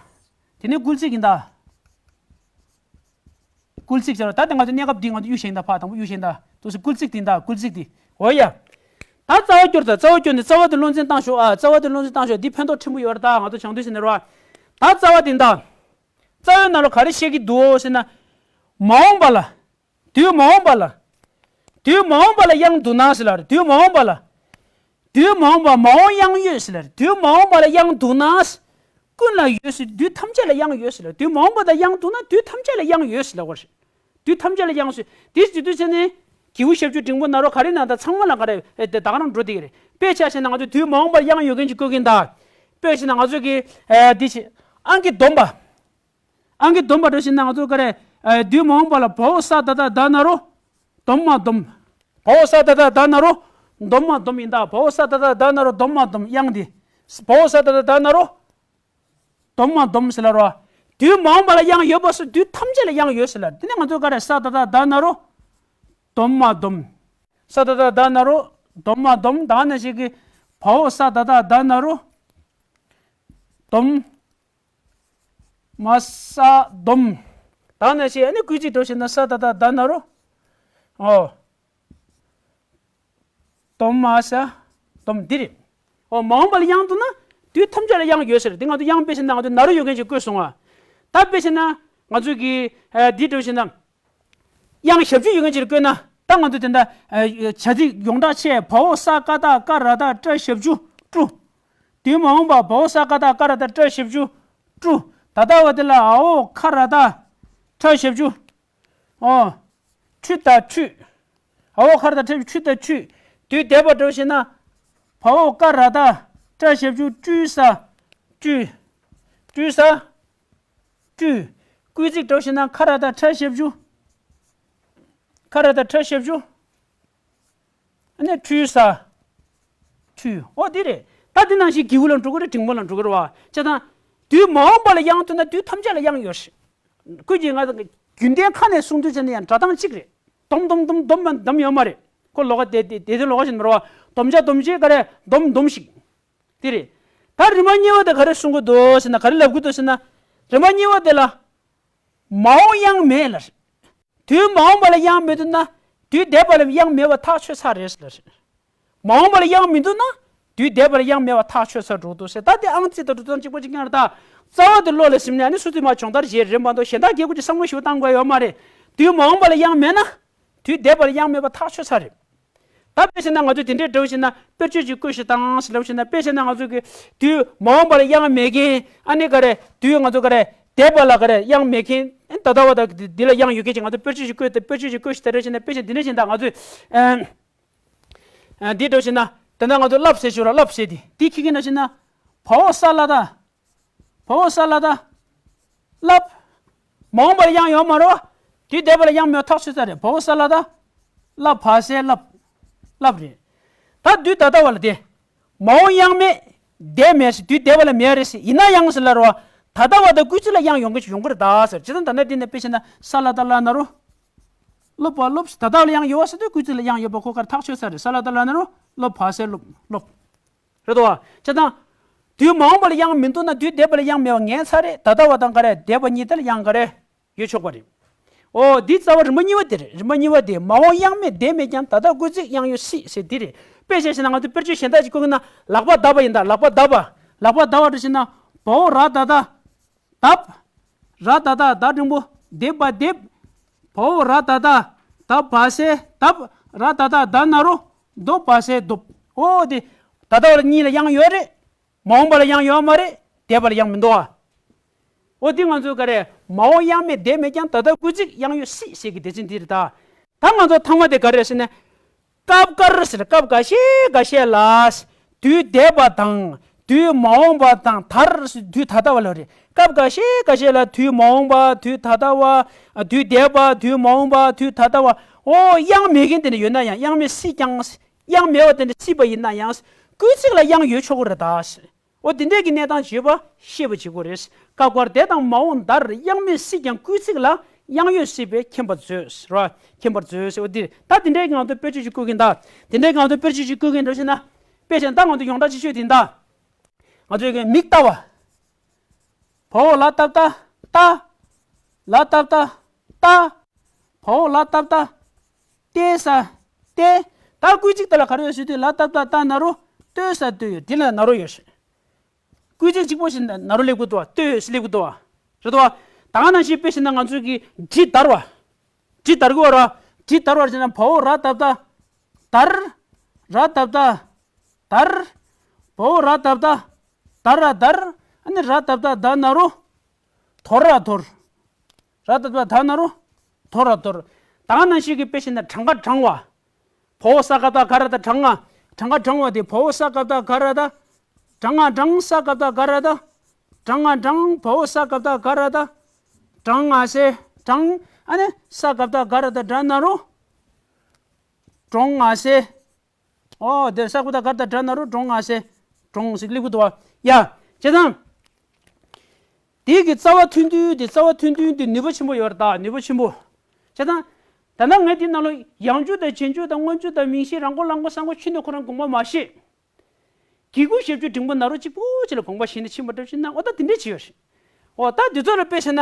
དེ་ནི་སྐུལ་ཚིག་ཡིན་ད། སྐུལ་ཚིག་བྱས་རོ། ད་དེ་ང་ཚོ་གནས་སྐབས་འདི་ང་ཚོ་གཡུག་བཞག་ཡིན་ད། ཕར་དང་པོ་གཡུག་བཞག་ཡིན་ད། འདུག་སེ་སྐུལ་ཚིག་དེ་ཡིན་ད། སྐུལ་ཚིག་དེ། འོ་ཡ། ད་རྩ་བ་སྐྱོར་ད། རྩ་བ་སྐྱོར་ནས་རྩ་བ་དེ་བློ་འཛིན་བཏང་ཤོག་ཨ། རྩ་བ་དེ་བློ་འཛིན་བཏང་ཤོག་འདི་ཕན་ཐོགས་ཕྲན་བུ་ཡོད་རེད་ད། ང་ཚོ་སྦྱང་དུས་ཟེར་ནས་རོ། ད་རྩ་བ་དེ་ཡིན་ད། རྩ་བའི་ནང་ལ་ག་རེ་བཤད་ཀྱི་འདུག་ཟེར་ན། མ་འོངས་པ་ལ། དུས་མ་འོངས་པ་ལ། དུས་མ་འོངས་པ་ལ་དབྱངས་འདུག་ན་ཟེར་ལ་རེད། དུས་མ་འོངས་པ་ལ། དུས་མ་འོངས་པ་མ་འོངས་དབྱངས་ཡོད་ཟེར་ལ་རེད། དུས་མ་འོངས་པ་ལ་དབྱངས་འདུག་ན། ཀུན་ལ་ཡོད་ཟེར། དུས་ཐམས་ཅད་ལ་དབྱངས་ཡོད་ཟེར་ལ། དུས་མ་འོངས་པ་དང་དབྱངས་འདུག་ན་དུས་ཐམས་ཅད་ལ་དབྱངས་ཡོད་ཟེར་ལ་བར། དུས་ཐམས་ཅད་ལ་དབྱངས་ཟེར། དེ་ཟེར་དུས་ཚེ་ནི། གྱི་གུ་ཞབས་ཀྱུ་འགྲེང་བུ་ན་རོ་ག་རེ་ན་ད་ཚང་མ་ལ་ག་རེ་ཨེ་དེ་ད་ག་རང་འགྲོ་དེ་གི་རེད། དཔེ་ཆ་བཞག་ན་ང་ཚོ་དུས་མ་འོངས་པར་དབྱངས་ཡོད་མཁན་ཅིག་བཀོད་ཀྱིན་ད། དཔེ་བཞག་ན་ང་ཚོ་གི་ཨེ་དེ་ཆེ། ཨང་ཀི་སྡོམ་པ། ཨང་ཀི་སྡོམ་པ་འགྲོ་བཞིན་ན་ང་ཚོ་ག་རེ། ཨེ་དུས་མ་འོངས་པ་ལ་བའོ་ས་ད་ད་ད་ན་རོ། སྡོམ་མ་སྡོམ། བའོ་ས་ད་ད་ད་ན་རོ། སྡོམ་མ་སྡོམ་ཡིན་ད། བའོ་ས་ད་ད་ད་ན་རོ་སྡོམ་མ་སྡོམ་དབྱངས་འདི། བའོ་ས་ད་ད་ད་ན་རོ། སྡོམ་མ་སྡོམ་ཟེར་ལ་རོ། དུས་མ་འོངས་པ་ལ་དབྱངས་ཡོད་པ་སོགས་དུས་ཐམས་ཅད་ལ་དབྱངས་ཡོད་ཟེར་ལ། དེ་ནས་ང་ཚོ་ག་རེ་ས་ད་ད་ད་ན་རོ། སྡོམ་མ་སྡོམ། ས་ད་ད་ད་ན་རོ། སྡོམ་མ་སྡོམ། ད་ནས་ཞིག་གི་བའོ་ས་ད་ད་ད་ན་རོ། སྡོམ། མ་ས་སྡོམ། ད་ནས་ཞིག་ཨ་ནི་སྐུལ་ཚིག་འགྲོ་བཞིན་ན་ས་ད་ད་ད་ན་རོ། ཨོ། སྡོམ་མ་ས། སྡོམ་འདི་རེད། ཨོ་མ་འོངས་པ་ལ་དབྱངས་འདུག་ན། དུས་ཐམས་ཅད་ལ་དབྱངས་ཡོད་ཟེར། འདི་ང་ཚོ་དབྱངས་དཔེ་བཞག་ན་ང་ཚོ་ན་རོ་ཡོད་མཁན་ཅིག་བཀོད་སོང་ང་། ད་དཔེ་བཞག་ན་ང་ཚོ་གི་ཨ་འདི་འགྲོ་བཞིན་ན། དབྱངས་ཞབས་ཀྱུ་ཡོད་མཁན་ཅིག་བཀོད་ན་ད་ང་ཚོ་དེ་འདྲ་ཨ་བྱ་ཚིག་ཡོངས་གྲགས་ཆེ། བའོ་ས་ཀ་ད་ཀ་ར་ད་ཏྲ་ཞབས་ཀྱུ་ཀྲུ། དུས་མ་འོངས་པ་བའོ་ས་ཀ་ད་ཀ་ར་ད་ཏྲ་ཞབས་ཀྱུ་ཀྲུ། ད་ལྟ་བ་དེ་ལ་འའོ་ཁ་ར་ད་ཁྲ་ཞབས་ཀྱུ། ཨོ། ཁྲུ་ད་ཁྲུ། འའོ་ཁ་ར་ད་ཁྲ་ཞབས་ཀྱུ་ཁྲུ་ད་ཁྲུ། དུས་འདས་པ་འགྲོ་བཞིན་ན། བའོ་ཀ་ར་ད་ཏྲ་ཞབས་ཀྱུ་ཀྲུ་ས། ཀྲུ། ཀྲུ་ས། ཀྲུ། སྐུལ་ཚིག་འགྲོ་བཞིན་ན་ཁ་ར་ད་ཁྲ་ཞབས་ཀྱུ། ཁ་ར་ད་ཁྲ་ཞབས་ཀྱུ། ཨ་ནི་ཁྲུ་ས། ཁྲུ། ཨོ་དེ་རེད། ད་དེ་ནང་བཞིན་གི་གུ་ལ་འགྲོ་གི་རེད། འགྲེང་བུ་ལ་འགྲོ་གི་རེད་བ། བྱས་ཙང་། དུས་མ་འོངས་པ་ལ་དབྱངས་འདུག་ན་དུས་ཐམས་ཅད་ལ་དབྱངས་ཡོད་ཞིག་ཀུན་གྱིས་ང་རྒྱུན་ལྡན་ཁ་ནས་གསུང་དུས་བྱས་ན་ཡང་སྒྲ་གདངས་གཅིག་རེད། སྡོམ་སྡོམ་སྡོམ་སྡོམ་མ་སྡོམ་ཡོད་མ་རེད། ཁོ་ལོགས་ཀ་དེ་དེ་དེ་དེ་ལོགས་ཀ་བཞིན་མ་རེད་བ། སྡོམ་བྱ་སྡོམ་བྱེད་ག་རེ་སྡོམ་སྡོམ་ཞིག་དེ་རེད། ད་རིམ་པ་གཉིས་པ་དེ་ག་རེ་གསུང་གི་འདུག་ཟེར་ན། ག་རེ་ལབ་གི་འདུག་ཟེར་ན། རིམ་པ་གཉིས་པ་དེ་ལ། མ་འོངས་དབྱངས་མེད་ལ། དུས་མ་འོངས་པ་ལ་དབྱངས་མི་འདུག་ན། དུས་འདས་པ་ལ་དབྱངས་མེད་པ་ཐག་ཆོད་ཚར་རེད་ཟེར། མ་འོངས་པ་ལ་དབྱངས་མི་འདུག་ན། དུས་འདས་པ་ལ་དབྱངས་མེད་པ་ཐག་ཆོད་ཚར་འགྲོ་འདུག་ཟེར། ད་དེ་ཨང་རྩིས་དང་འགྲོ་སྟངས་གཅིག་པ་གཅིག་རྐྱང་རེད་ད། རྩ་བ་དེ་བློ་ལ་སིམ་ནས་ཨ་ནི་སུ་དུས་མ་སྦྱོང་བརྡར་བྱེད་རེད་མ་གཏོགས་གཞན་དག་སྐད་ཁུ་ཅིག་བསམ་བློ་ཞིག་བཏང་དགོས་ཡོད་མ་རེད། དུས་མ་འོངས་པ་ལ་དབྱངས་མེད་ན། དུས་འདས་པ་ལ་དབྱངས་མེད་པ་ཐག་ཆོད་ཚར་རེད། ད་དཔེ་བྱས་ན་ང་ཚོས་དེ་འདྲའི་འདྲ་བོ་བྱས་ན་དཔེར་བརྗོད་ཅིག་བཀོད་ཤིག་དང་ཟེར་ལབ་བྱས་ན། དཔེ་བྱས་ན་ང་ཚོ་གི་དུས་མ་འོངས་པ་ལ་དབྱངས་མེད་མཁན། ཨ་ནི་ག་རེ། དུས་ང་ཚོ་ག་རེ། འདས་པ་ལ་ག་རེ་དབྱངས་མེད་མཁན། ཨ་ནི་ད་ལྟ་བ་དང་འདི་ལ་དབྱངས་ཡོད་མཁན་ཅིག་ང་ཚོ་དཔེར་བརྗོད་ཅིག་བཀོད་དེ། དཔེར་བརྗོད་ཅིག་བཀོད་ཤིག་དེ་འདྲ་བྱས་ན། དཔེ་བྱས་འདི་འདྲ་བྱས་ན་ད་ང་ཚོས་ཨ་ཨ་འདི་འདྲ་བྱས་ན། དེ་འདྲ་ང་ཚོ་ལབ་ཟེར་ཞོར་ལ་ལབ་ཟེར་དེ་འདི་ཁྱི་གི་འདྲ་བྱས་ན། བའོ་ས་ལ་ད། བའོ་ས་ལ་ད། ལབ། མ་འོངས་པར་དབྱངས་ཡོད་མ་རེད་བ། དུས་འདས་པ་ལ་དབྱངས་མེད་པ་ཐག་ཆོད་ས་རེད། བའོ་ས་ལ་ད། ལ་བ་སེ་ལབ། ལབ་རེད། ད་དུས་ད་ལྟ་བ་ལ་དེ། མ་འོངས་དབྱངས་མེད། འདས་མེད་ཟེར། དུས་འདས་པ་ལ་མེད་རེད་ཟེར། ཡིན་ན་ཡང་ཟེར་ལ་རེད་བ། ད་ལྟ་བ་དང་སྐུལ་ཚིག་ལ་དབྱངས་ཡོང་གི་ཡོང་གི་རེད་ད་ཟེར། ཇི་ལྟར་ད་ལྟ་འདི་ནས་དཔེ་བྱས་ན་ས་ལ་ད་ལ་ན་རོ། ལོ་བ་ལོབ་ཟེར། ད་ལྟ་བ་ལ་དབྱངས་ཡོད་བ་ཟེར་དུས་སྐུལ་ཚིག་ལ་དབྱངས་ཡོད་པ་ཁོ་གར་ཐག་ཆོད་ས་རེད། ས་ལ་ད་ལ་ན་རོ། ལོ་བ་སེ་ལོབ། ལོབ། རེད་དོ། བྱས་ཙང་། དུས་མ་འོངས་པ་ལ་དབྱངས་མི་འདུག་ན་དུས་འདས་པ་ལ་དབྱངས་མེད་པ་ངེས་ཚར་རེད། ད་ལྟ་བ་དང་ག་རེ། འདས་པ་གཉིས་དེ་ལ་དབྱངས་ག་རེ། ཡོད་ཆོག་པ་རེད། ཨོ་འདི་རྩ་བ་རིམ་པ་གཉིས་པ་དེ་རེད། རིམ་པ་གཉིས་པ་དེ། མ་འོངས་དབྱངས་མེད་འདས་མེད་ཀྱང་། ད་ལྟ་སྐུལ་ཚིག་དབྱངས་ཡོད་སྲིད་ཟེར་འདི་རེད། དཔེ་བྱས་ཤེ་ན་ང་ཚོ་དཔེར་བརྗོད་གཞན་དག་ཅིག་བཀོད་ཀྱི་ན། ལག་པ་བརྡབ་པ་ཡིན་ད། ལག་པ་བརྡབ་པ། ལག་པ་བརྡབ་པ་འདྲ་བྱས་ན། བའོ་ར་ད་ད། བརྡབ། ར་ད་ད་ད་འགྲེང་བུ། འདེབས་པ་འདེབས། བའོ་ར་ད་ད། ད་བ་སེ་བརྡབ། ར་ད་ད་ད་ན་རོ། རྡོ་བ་སེ་རྡོབ། ཨོ་དེ། ད་ལྟ་བ་ལ་གཉིས་ལ་དབྱངས་ཡོད་རེད། མ་འོངས་པ་ལ་དབྱངས་ཡོད་མ་རེད། འདས་པ་ལ་དབྱངས་མི་འདུག་ཨ། ཨོ་དེ་ང་ཚོ་ག་རེ། མ་འོངས་དབྱངས་མེད་འདས་མེད་ཀྱང་། ད་ལྟ་སྐུལ་ཚིག་དབྱངས་ཡོད་སྲིད་ཟེར་གྱི་སྡེ་ཚན་འདི་རེད་ད། ད་ང་ཚོ་ཐ་མ་དེ་ག་རེ་ཟེར་ན། སྐབས་འགར་ཟེར། སྐབས་འགའ་ཤས་འགའ་ཤས་ལ། དུས་འདས་པ་དང་། དུས་མ་འོངས་པ་དང་། དར་ཟེར་དུས་ད་ལྟ་བ་ལ་རེད། སྐབས་འགའ་ཤས་འགའ་ཤས་ལ་དུས་མ་འོངས་པ། དུས་ད་ལྟ་བ། དུས་འདས་པ། དུས་མ་འོངས་པ། དུས་ད་ལྟ་བ། ཨོ་དབྱངས་མེད་མཁན་དེ་འདྲ་ཡོད་ན་ཡང་། དབྱངས་མེད་སྲིད་ཀྱང་། དབྱངས་མེད་པ་དེ་འདྲ་སྲིད་པ་ཡིན་ན་ཡང་། སྐུལ་ཚིག་ལ་དབྱངས་ཡོད་ཆོག་གི་རེད་ད། འོ་དེ་འདྲས་ཀྱི་གནས་སྟངས་བརྗོད་པ་ཤེས་པ་བྱེད་དགོས་རེད། སྐབས་འགར་འདས་དང་མ་འོངས་འདར། དབྱངས་མེད་སྲིད་ཀྱང་སྐུལ་ཚིག་ལ། དབྱངས་ཡོད་སྲིད་པས་མཁྱེན་པར་མཛོད་ཟེར་བ། མཁྱེན་པར་མཛོད་ཟེར་བ་འདིར། ད་དེ་འདྲས་ཀྱི་ང་ཚོ་དཔེར་བརྗོད་ཅིག་བཀོད་ཀྱིན་གདའ། དེ་འདྲས་ཀྱི་ང་ཚོ་དཔེར་བརྗོད་ཅིག་བཀོད་ཀྱིན་འགྲོ་ཞེ་ན། དཔེ་བྱས་ན་ད་ང་ཚོ་ཡོངས་གྲགས་ཅིག་ཤོད་དེ་གདའ། ང་ཚོའི་གི་མིག་ལྟ་བ། བའོ་ལ་ཏབ་ཏ་ལྟ། ལ་ཏབ་ཏ་ལྟ། བའོ་ལ་ཏབ་ཏ། ལྟོས་ས། ལྟོས། ད་སྐུལ་ཚིག་དེ་ལ་ག་རེ་ཡོད་ཟེར་དུས། ལ་ཏབ་ཏ་ལྟ་ན་རོ། ལྟོས་ས་ལྟོས་ཡོད། དེ་ལ་ན་རོ་ཡོད་ཟེར། སྐུལ་ཚིག་གཅིག་པོ་ཞིག་ན་རོ་སླེབས་ཀྱི་འདུག་བ། ལྟོས་ས་སླེབས་ཀྱི་འདུག་བ། རེད་དོ། ད་ག་ནང་བཞིན་དཔེ་བཞག་ན་ང་ཚོའི་གི་འབྲི་དར་བ། འབྲི་དར་གི་བ་ར། འབྲི་དར་བར་བྱས་ན་བ་འོག་ར་བཏབ་ད། དར། ར་བཏབ་ད། དར། བ་འོག་ར་བཏབ་ད། དར་ར་དར། ཨ་ནི་ར་བཏབ་ད་ད་ན་རོ། དོར་ར་དོར། ར་བཏབ་ད་ད་ན་རོ། དོར་ར་དོར། ད་ག་ནང་བཞིན་གི་དཔེ་བཞག་ན་གྲངས་ཀ་གྲང་བ། བ་འོག་ས་ག་བཏགས་ག་ར་ད་གྲང་ང་། གྲངས་ཀ་གྲང་བ་དེ་བ་འོག་ས་ག་བཏགས་ག་ར་ད། གྲང་ང་གྲང་ས་ག་བཏགས་ག་ར་ད། གྲང་ང་གྲང་བ་འོག་ས་ག་བཏགས་ག་ར་ད། གྲང་ང་སེ། གྲང་། ཨ་ནི་ས་ག་བཏགས་ག་ར་ད་དྲ་ན་རོ། གྲོང་ང་སེ། ཨོ་དེ་ས་ག་བཏགས་ག་ར་ད་དྲ་ན་རོ་གྲོང་ང་སེ། གྲོང་ཟིག་ལེགས་པོ་འདུག་བ། ཡ། བྱས་ཙང་། དེའི་གི་རྩ་བ་ཐུང་ཐུང་དེ་རྩ་བ་ཐུང་ཐུང་དེ་ནུས་པ་ཆེན་པོ་ཡོད་རེད་ད། ནུས་པ་ཆེན་པོ། བྱས་ཙང་། ད་ལྟ་ངས་འདི་ནང་ལ་ཡང་འཇུག་དང་རྗེས་འཇུག་དང་སྔོན་འཇུག་དང་མིང་གཞི་རང་གོ་རླངས་འཁོར་སང་གོ་ཆུ་ནས་ཁོ་རང་དགོངས་པ་མ་བཞེས། གི་གུ་ཞབས་ཀྱུ་འབྲིང་པོ་ན་རོ་གཅིག་པོ་ཅིག་ལ་དགོངས་པ་བཞེས་ནས་ཕྱིན་པ་འདྲ་ཞིག་ན་འོ་ད་དེ་འདྲས་བྱེད་ཡོད་རེད། འོ་ད་འདི་ཚོ་ལ་དཔེ་བྱས་ན།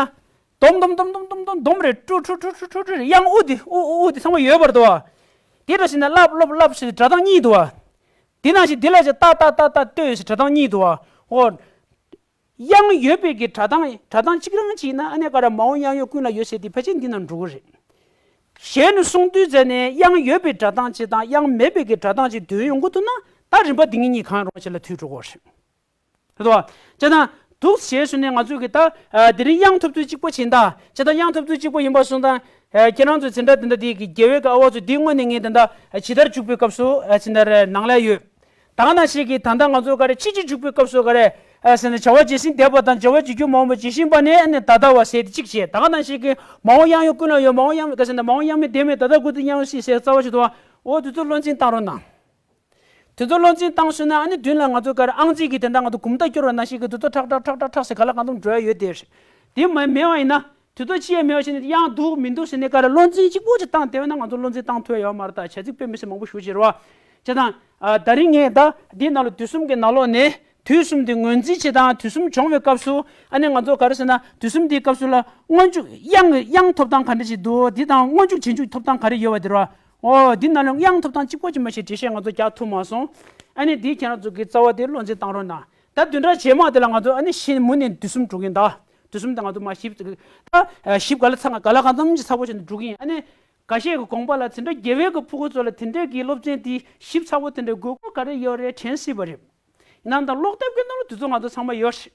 སྡོམ་སྡོམ་སྡོམ་སྡོམ་སྡོམ་སྡོམ་སྡོམ་རེད། ཀྲུ་ཀྲུ་ཀྲུ་ཀྲུ་ཀྲུ་ཀྲུ་རེད། དབྱངས་ཨུ་དེ་ཨུ་ཨུ་ཨུ་དེ་ཚང་མ་ཡོད་པ་རེད་དོ། དེ་འདྲ་བྱས་ན་ལབ་ལོབ་ལབ་ཞེས་སྒྲ་གདངས་གཉིས་འདུག་བ། དེ་ནང་བཞིན་དེ་ལ་ཅིག་ཏ་ཏ་ཏ་ཏ་ལྟོས་ཞེས་སྒྲ་གདངས་གཉིས་འདུག་བ། འོ། དབྱངས་ཡོད་པའི་གི་སྒྲ་གདངས་སྒྲ་གདངས་གཅིག་རང་གཅིག་ཡིན་ན་ཨ་ནི་ག་རེ་མ་འོངས་དབྱངས་ཡོད་ཀུན་ལ་ཡོད་ཟེར་དེ་ཕལ་ཆེར་འདི་ནང་འགྲོ་གི་རེད། ཞལ་ནས་གསུང་དུས་ཙམ་ནས་དབྱངས་ཡོད་པའི་སྒྲ་གདངས་གཅིག་དང་དབྱངས་མེད་པའི་གི་སྒྲ་གདངས་གཅིག་འདོན་ཡོང་གི་འདུག་ན་ད་རིམ་པ་འདི་གཉིས་གང་རུང་ཞིག་ལ་མཐུད་འགྲོ་གི་རེད། རེད་དོ། བྱས་ཙང་འདུག་ཞེས་ཞུས་ནས་ང་ཚོས་གི་ད་དེ་རིང་དབྱངས་ཐོབ་དུས་གཅིག་པ་ཕྱིན་ད། བྱས་ཙང་དབྱངས་ཐོབ་དུས་གཅིག་པ་ཡིན་པ་སོང་ཙང་ཁྱེད་རང་ཚོས་འཛིན་གྲྭ་འདི་འདྲ་དེ་གི་རྒྱལ་བའི་གི་ཨ་བ་ཚོ་འདི་སྔོན་ནས་ངས་ད་ལྟ་ཇི་ལྟར་འཇུག་པའི་སྐབས་སུ་འཛིན་གྲྭ་རེ་ནང་ལ་ཡོད། ད་ག་ནང་བཞིན་གྱི་ད་ལྟ་ང་ཚོ་ག་རེ་ཕྱིན་ཅི་འཇུག་པའི་སྐབས་སུ་ག་རེ་ཟེར་ན་བྱ་བ་རྗེས་ཟིན་འདས་པ་དང་བྱ་བ་རྗེས་འཇུག་མ་འོངས་པ་ཇི་བཞིན་པ་ནས་ནི་ད་ལྟ་བ་ཟེར་ཏེ་གཅིག་བྱས། ད་ག་ནང་བཞིན་གྱི་མ་འོངས་དབྱངས་ཡོད་ཀུན་ལ་ཡོད། མ་འོངས་དབྱངས་ག་ཟེར་ན་མ་འོངས་དབྱངས་མེད་འདས་མེད་ད་ལྟ་ཀུན་ཏུ་དབྱངས་ཡོད་སྲིད་ཟེར་རྩ་བ་ཞིག་འདུག་བ། འོ་དེ་ཚོ་བློ་འཛིན་བཏང་རོགས་གནང་། དེ་ཚོ་བློ་འཛིན་བཏང་སོང་ན་ཨ་ནི་མདུན་ལ་ང་ཚོ་ག་རེ་ཨང་རྩིས་ཀྱི་དེ་འདྲ་ང་ཚོ་གུམ་ཏ་སྐྱོར་བ་ནང་བཞིན་གྱི་དེ་ཚོ་ཁྲག་ཁྲག་ཁྲག་ཁྲག་ཁྲག་ཟེར་ག་ལ་གང་འཚམ་འགྲོ་ཡ་ཡོད་དེ། དེ་མ་མེད་པ་ཡིན་ན། དུས་ཚོད་ཅི་ཡང་མེད་པ་བྱས་ནས་དབྱངས་འདུག་མི་འདུག་ཟེར་ནས་ག་རེ་བློ་འཛིན་གཅིག་པོ་ཅིག་བཏང་བསྡད་པ་ན་ང་ཚོ་བློ་འཛིན་བཏང་ཐུབ་ཡ་ཡོད་མ་རེད། ད་བྱ་ཚིག་དཔེ་མི་སྲིད་མང་པོ་ཞེ་པོ་ཅིག་རེད་བ། བྱས་ཙང་། ཨ། ད་རིང་ངས་ད་འདི་ནང་ལ་དུས་གསུམ་གྱི་ནང་ལོགས་ནས་དུས་གསུམ་དེ་ངོས་འཛིན་བྱེད་སྟངས། དུས་གསུམ་སྦྱོང་བའི་སྐབས་སུ་ཨ་ནི་ང་ཚོ་ག་རེ་ཟེར་ན་དུས་གསུམ་དེའི་སྐབས་སུ་ལ་སྔོན་འཇུག་དབྱངས་དབྱངས་ཐོབ་སྟངས་ག་འདྲ་ཞིག་འདུག་འདི་དང་སྔོན་འཇུག་རྗེས་འཇུག་ཐོབ་སྟངས་ག་རེ་ཡོད་པ་དེ་རེད་བ། འོ་འདི་ནང་ལ་དབྱངས་ཐོབ་སྟངས་གཅིག་པོ་ཅིག་མ་ཞིག་འགྲེལ་བཤད་ང་ཚོ་རྒྱག་ཐུབ་མ་སོང་། ཨ་ནི་འདི་ཁྱེད་རང་ཚོ་གི་རྩ་བ་དེ་བློ་འཛིན་བཏང་རོགས་གནང་། ད་བདུན་ཕྲག་རྗེས་མ་དེ་ལ་ང་ཚོ་ཨ་ནི་ཤི་མུ་ནས་དུས་གསུམ་འགྲོ་གིན་ད། དུས་གསུམ་དེ་ང་ཚོ་མ་ཞིབ་ད་ཞིབ་ག་ལ་ཚང་ག་ལ་གང་འཚམ་ཅིག་ཚ་པོ་བྱས་ནས་འགྲོ་གིན་ཡིན། ཨ་ནི་འགའ་ཤས་ཀྱི་དགོངས་པ་ལ་དེ་འདྲ་རྒྱལ་བའི་གི་ཕྲུ་གུ་ཚོ་ལ་དེ་འདྲའི་གི་སློབ་ཚན་དེ་ཞིབ་ཚ་པོ་དེ་འདྲའི་དགོས་མཁོ་ག་རེ་ཡོད་རེད་དྲན་སྲིད་པ་རེད། ཡིན་ནའང་ད་ཀློག་དེབ་ཀྱི་ནང་ལ་དུས་ཚོད་ང་ཚོ་ཚང་མ་ཡོད་རེད།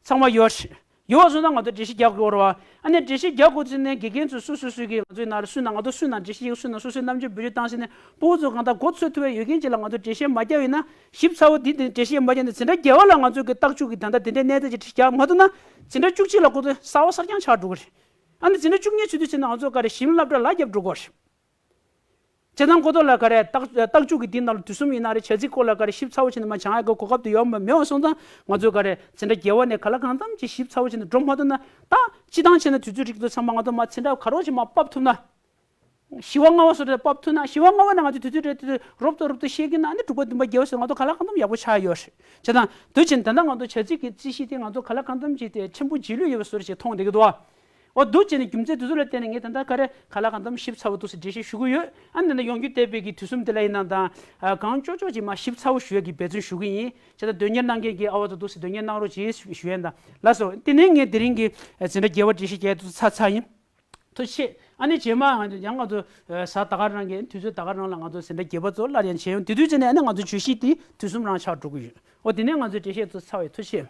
ཚང་མ་ཡོད་རེད། ཡོད་པ་སོང་ན་ང་ཚོ་འགྲེལ་བཤད་རྒྱག་དགོས་རེད་བ། ཨ་ནི་འགྲེལ་བཤད་རྒྱག་དགོས་ཚེ་ནས་དགེ་རྒན་ཚོས་སུ་སུ་སུ་གིས་ང་ཚོའི་ནང་ལ་སུ་ན་ང་ཚོ་སུ་ན་འགྲེལ་བཤད་ཡག་སུ་ན་སུ་སུའི་རྣམ་འགྱུར་བེད་སྤྱོད་བཏང་ཟིན་ནས་ཕྲུ་གུ་ཚོ་གང་ལྟར་མགོ་ཚོས་ཐུབ་པའི་ཡོད་མཁན་ཅིག་ལ་ང་ཚོ་འགྲེལ་བཤད་མ་རྒྱག་ཡིན་ན་ཞིབ་ཚ་བོ་འདི་འདི་འགྲེལ་བཤད་མ་རྒྱག་ནས་འཛིན་གྲྭ་བརྒྱད་པ་ལ་ང་ཚོ་གི་རྟགས་འཇུག་གི་ད་ལྟ་དེ་འདྲའི་གནས་སྟངས་ཅིག་རྒྱག་མ་ཐུབ་ན་འཛིན་གྲྭ་བཅུ་གཅིག་ལ་ཁོ་ཚོ་གསར་བ་གསར་རྐྱང་ཆགས་འགྲོ་གི་རེད། ཨ་ནི་འཛིན་གྲྭ་བཅུ་གཉིས་ཚུད་དུས་ཚེ་ན་ང་ཚོ་ག་རེ་ཞིབ་སློབ་གྲྭ་ལ་རྒྱབ་འགྲོ་གི་རེད། བྱས་ཙང་ཁོ་ཚོ་ལ་ག་རེ་རྟགས་རྟགས་འཇུག་གི་འདི་ནང་ལ་དུས་གསུམ་ཡིན་ན་རེད། བྱ་ཚིག་སྐོར་ལ་ག་རེ་ཞིབ་ཚ་བོ་བྱས་ནས་མ་སྦྱང་ཡག་གི་གོ་སྐབས་དེ་ཡོད་མ་མེད་པ་སོང་ཙང་ང་ཚོས་ག་རེ་འཛིན་གྲྭ་བརྒྱད་པ་ནས་ག་ལ་གང་འཚམ་ཅིག་ཞིབ་ཚ་བོ་བྱས་ནས་འགྲོ་མ་ཐུབ་ན་ད་སྤྱི་བཏང་བྱས་ན་དུས་ཚོད་རིག་ཚོ་ཚང་མ་ང་ཚོ་མ་འཛིན་གྲྭ་ག་རོགས་ཅིག་མ་ཕབ་ཐུབ་ན། བཞི་པ་ལྔ་པ་སོགས་རེ་ཕབ་ཐུབ་ན་བཞི་པ་ལྔ་པ་ནས་ང་ཚོས་དུས་ཚོད་རེ་དུས་ཚོད་རོབ་ཏུ་རོབ་ཏུ་ཤེས་ཀྱི་ན་ཨ་ནི་དྲུག་པ་བདུན་པ་བརྒྱད་པ་སོགས་ང་ཚོ་ག་ལ་གང་འཚམ་ཡག་པོ་ཆགས་ཡོད་རེད། བྱས་ཙང་དུས་ཆེན་ད་ལྟ་ང་ཚོ་བྱ་ཚིག་གི་རྩིས་གཞི་དེ་ང་ཚོ་ག་ལ་གང་འཚམ་ཅིག་དེ་ཕྲན་བུ་རྗེས་ལུས་ཡོད་པ་བཟོ་འདྲ་ཞིག་མཐོང་བསྡད་ཀྱི་འདུག་བ། འོ་འདུག་བྱས་ནས་རྒྱུ་མཚན་དེ་ཚོ་ལ་བརྟེན་ནས་ངས་ད་ལྟ་ག་རེ་ག་ལ་གང་འཚམ་ཞིབ་ཚ་བོ་འདུག་སེ་འགྲེལ་བཤད་ཞུ་གི་ཡོད། ཨ་ནི་ད་ལྟ་ཡོང་རྒྱུ་བསྡད་པའི་གི་དུས་གསུམ་དེ་ལ་ཡིན་ན་དང་གང་ལྕོགས་ལྕོགས་ཅིག་མ་ཞིབ་ཚ་བོ་ཞུ་ཡ་གི་འབད་བརྩོན་ཞུ་གི་ཡིན། བྱས་ཙང་དོན་གཉེར་གནང་མཁན་གྱི་ཨ་བ་ཚོ་འདུག་སེ་དོན་གཉེར་གནང་རོགས་བྱེད་ཞུ་ཡ་ཡིན། ད་ལགས་སོ། དེ་ནས་ངས་དེ་རིང་གི་འཛིན་གྲྭ་བརྒྱད་པ་འགྲེལ་བཤད་རྒྱག་ཡ་དེ་ཚོ་ཚར་ཚར་ཡིན། ཐུགས་རྗེ་ཆེ། ཨ་ནི་རྗེས་མ་ང་ཚོ་ཡང་ང་ཚོ་གཟའ་ཟླ་སྐར་རང་གི་དུས་ཚོད་ཟླ་སྐར་རང་ལ་ང་ཚོ་འཛིན་གྲྭ་བརྒྱད་པ་ཚོ་སླར་ཡང་མཇལ་ཡོང་། དེ་དུས་ཚོད་ནས་ཨ་ནི་ང་ཚོ་བརྗོད་གཞི་དེ་དུས་གསུམ་རང་ཆགས་འགྲོ་གི་ཡོད། འོ་དེ་ནས་ང་ཚོའི་འགྲེལ་བཤད་ཚོ་ཚར་བས་ཐུགས་རྗེ་ཆེ།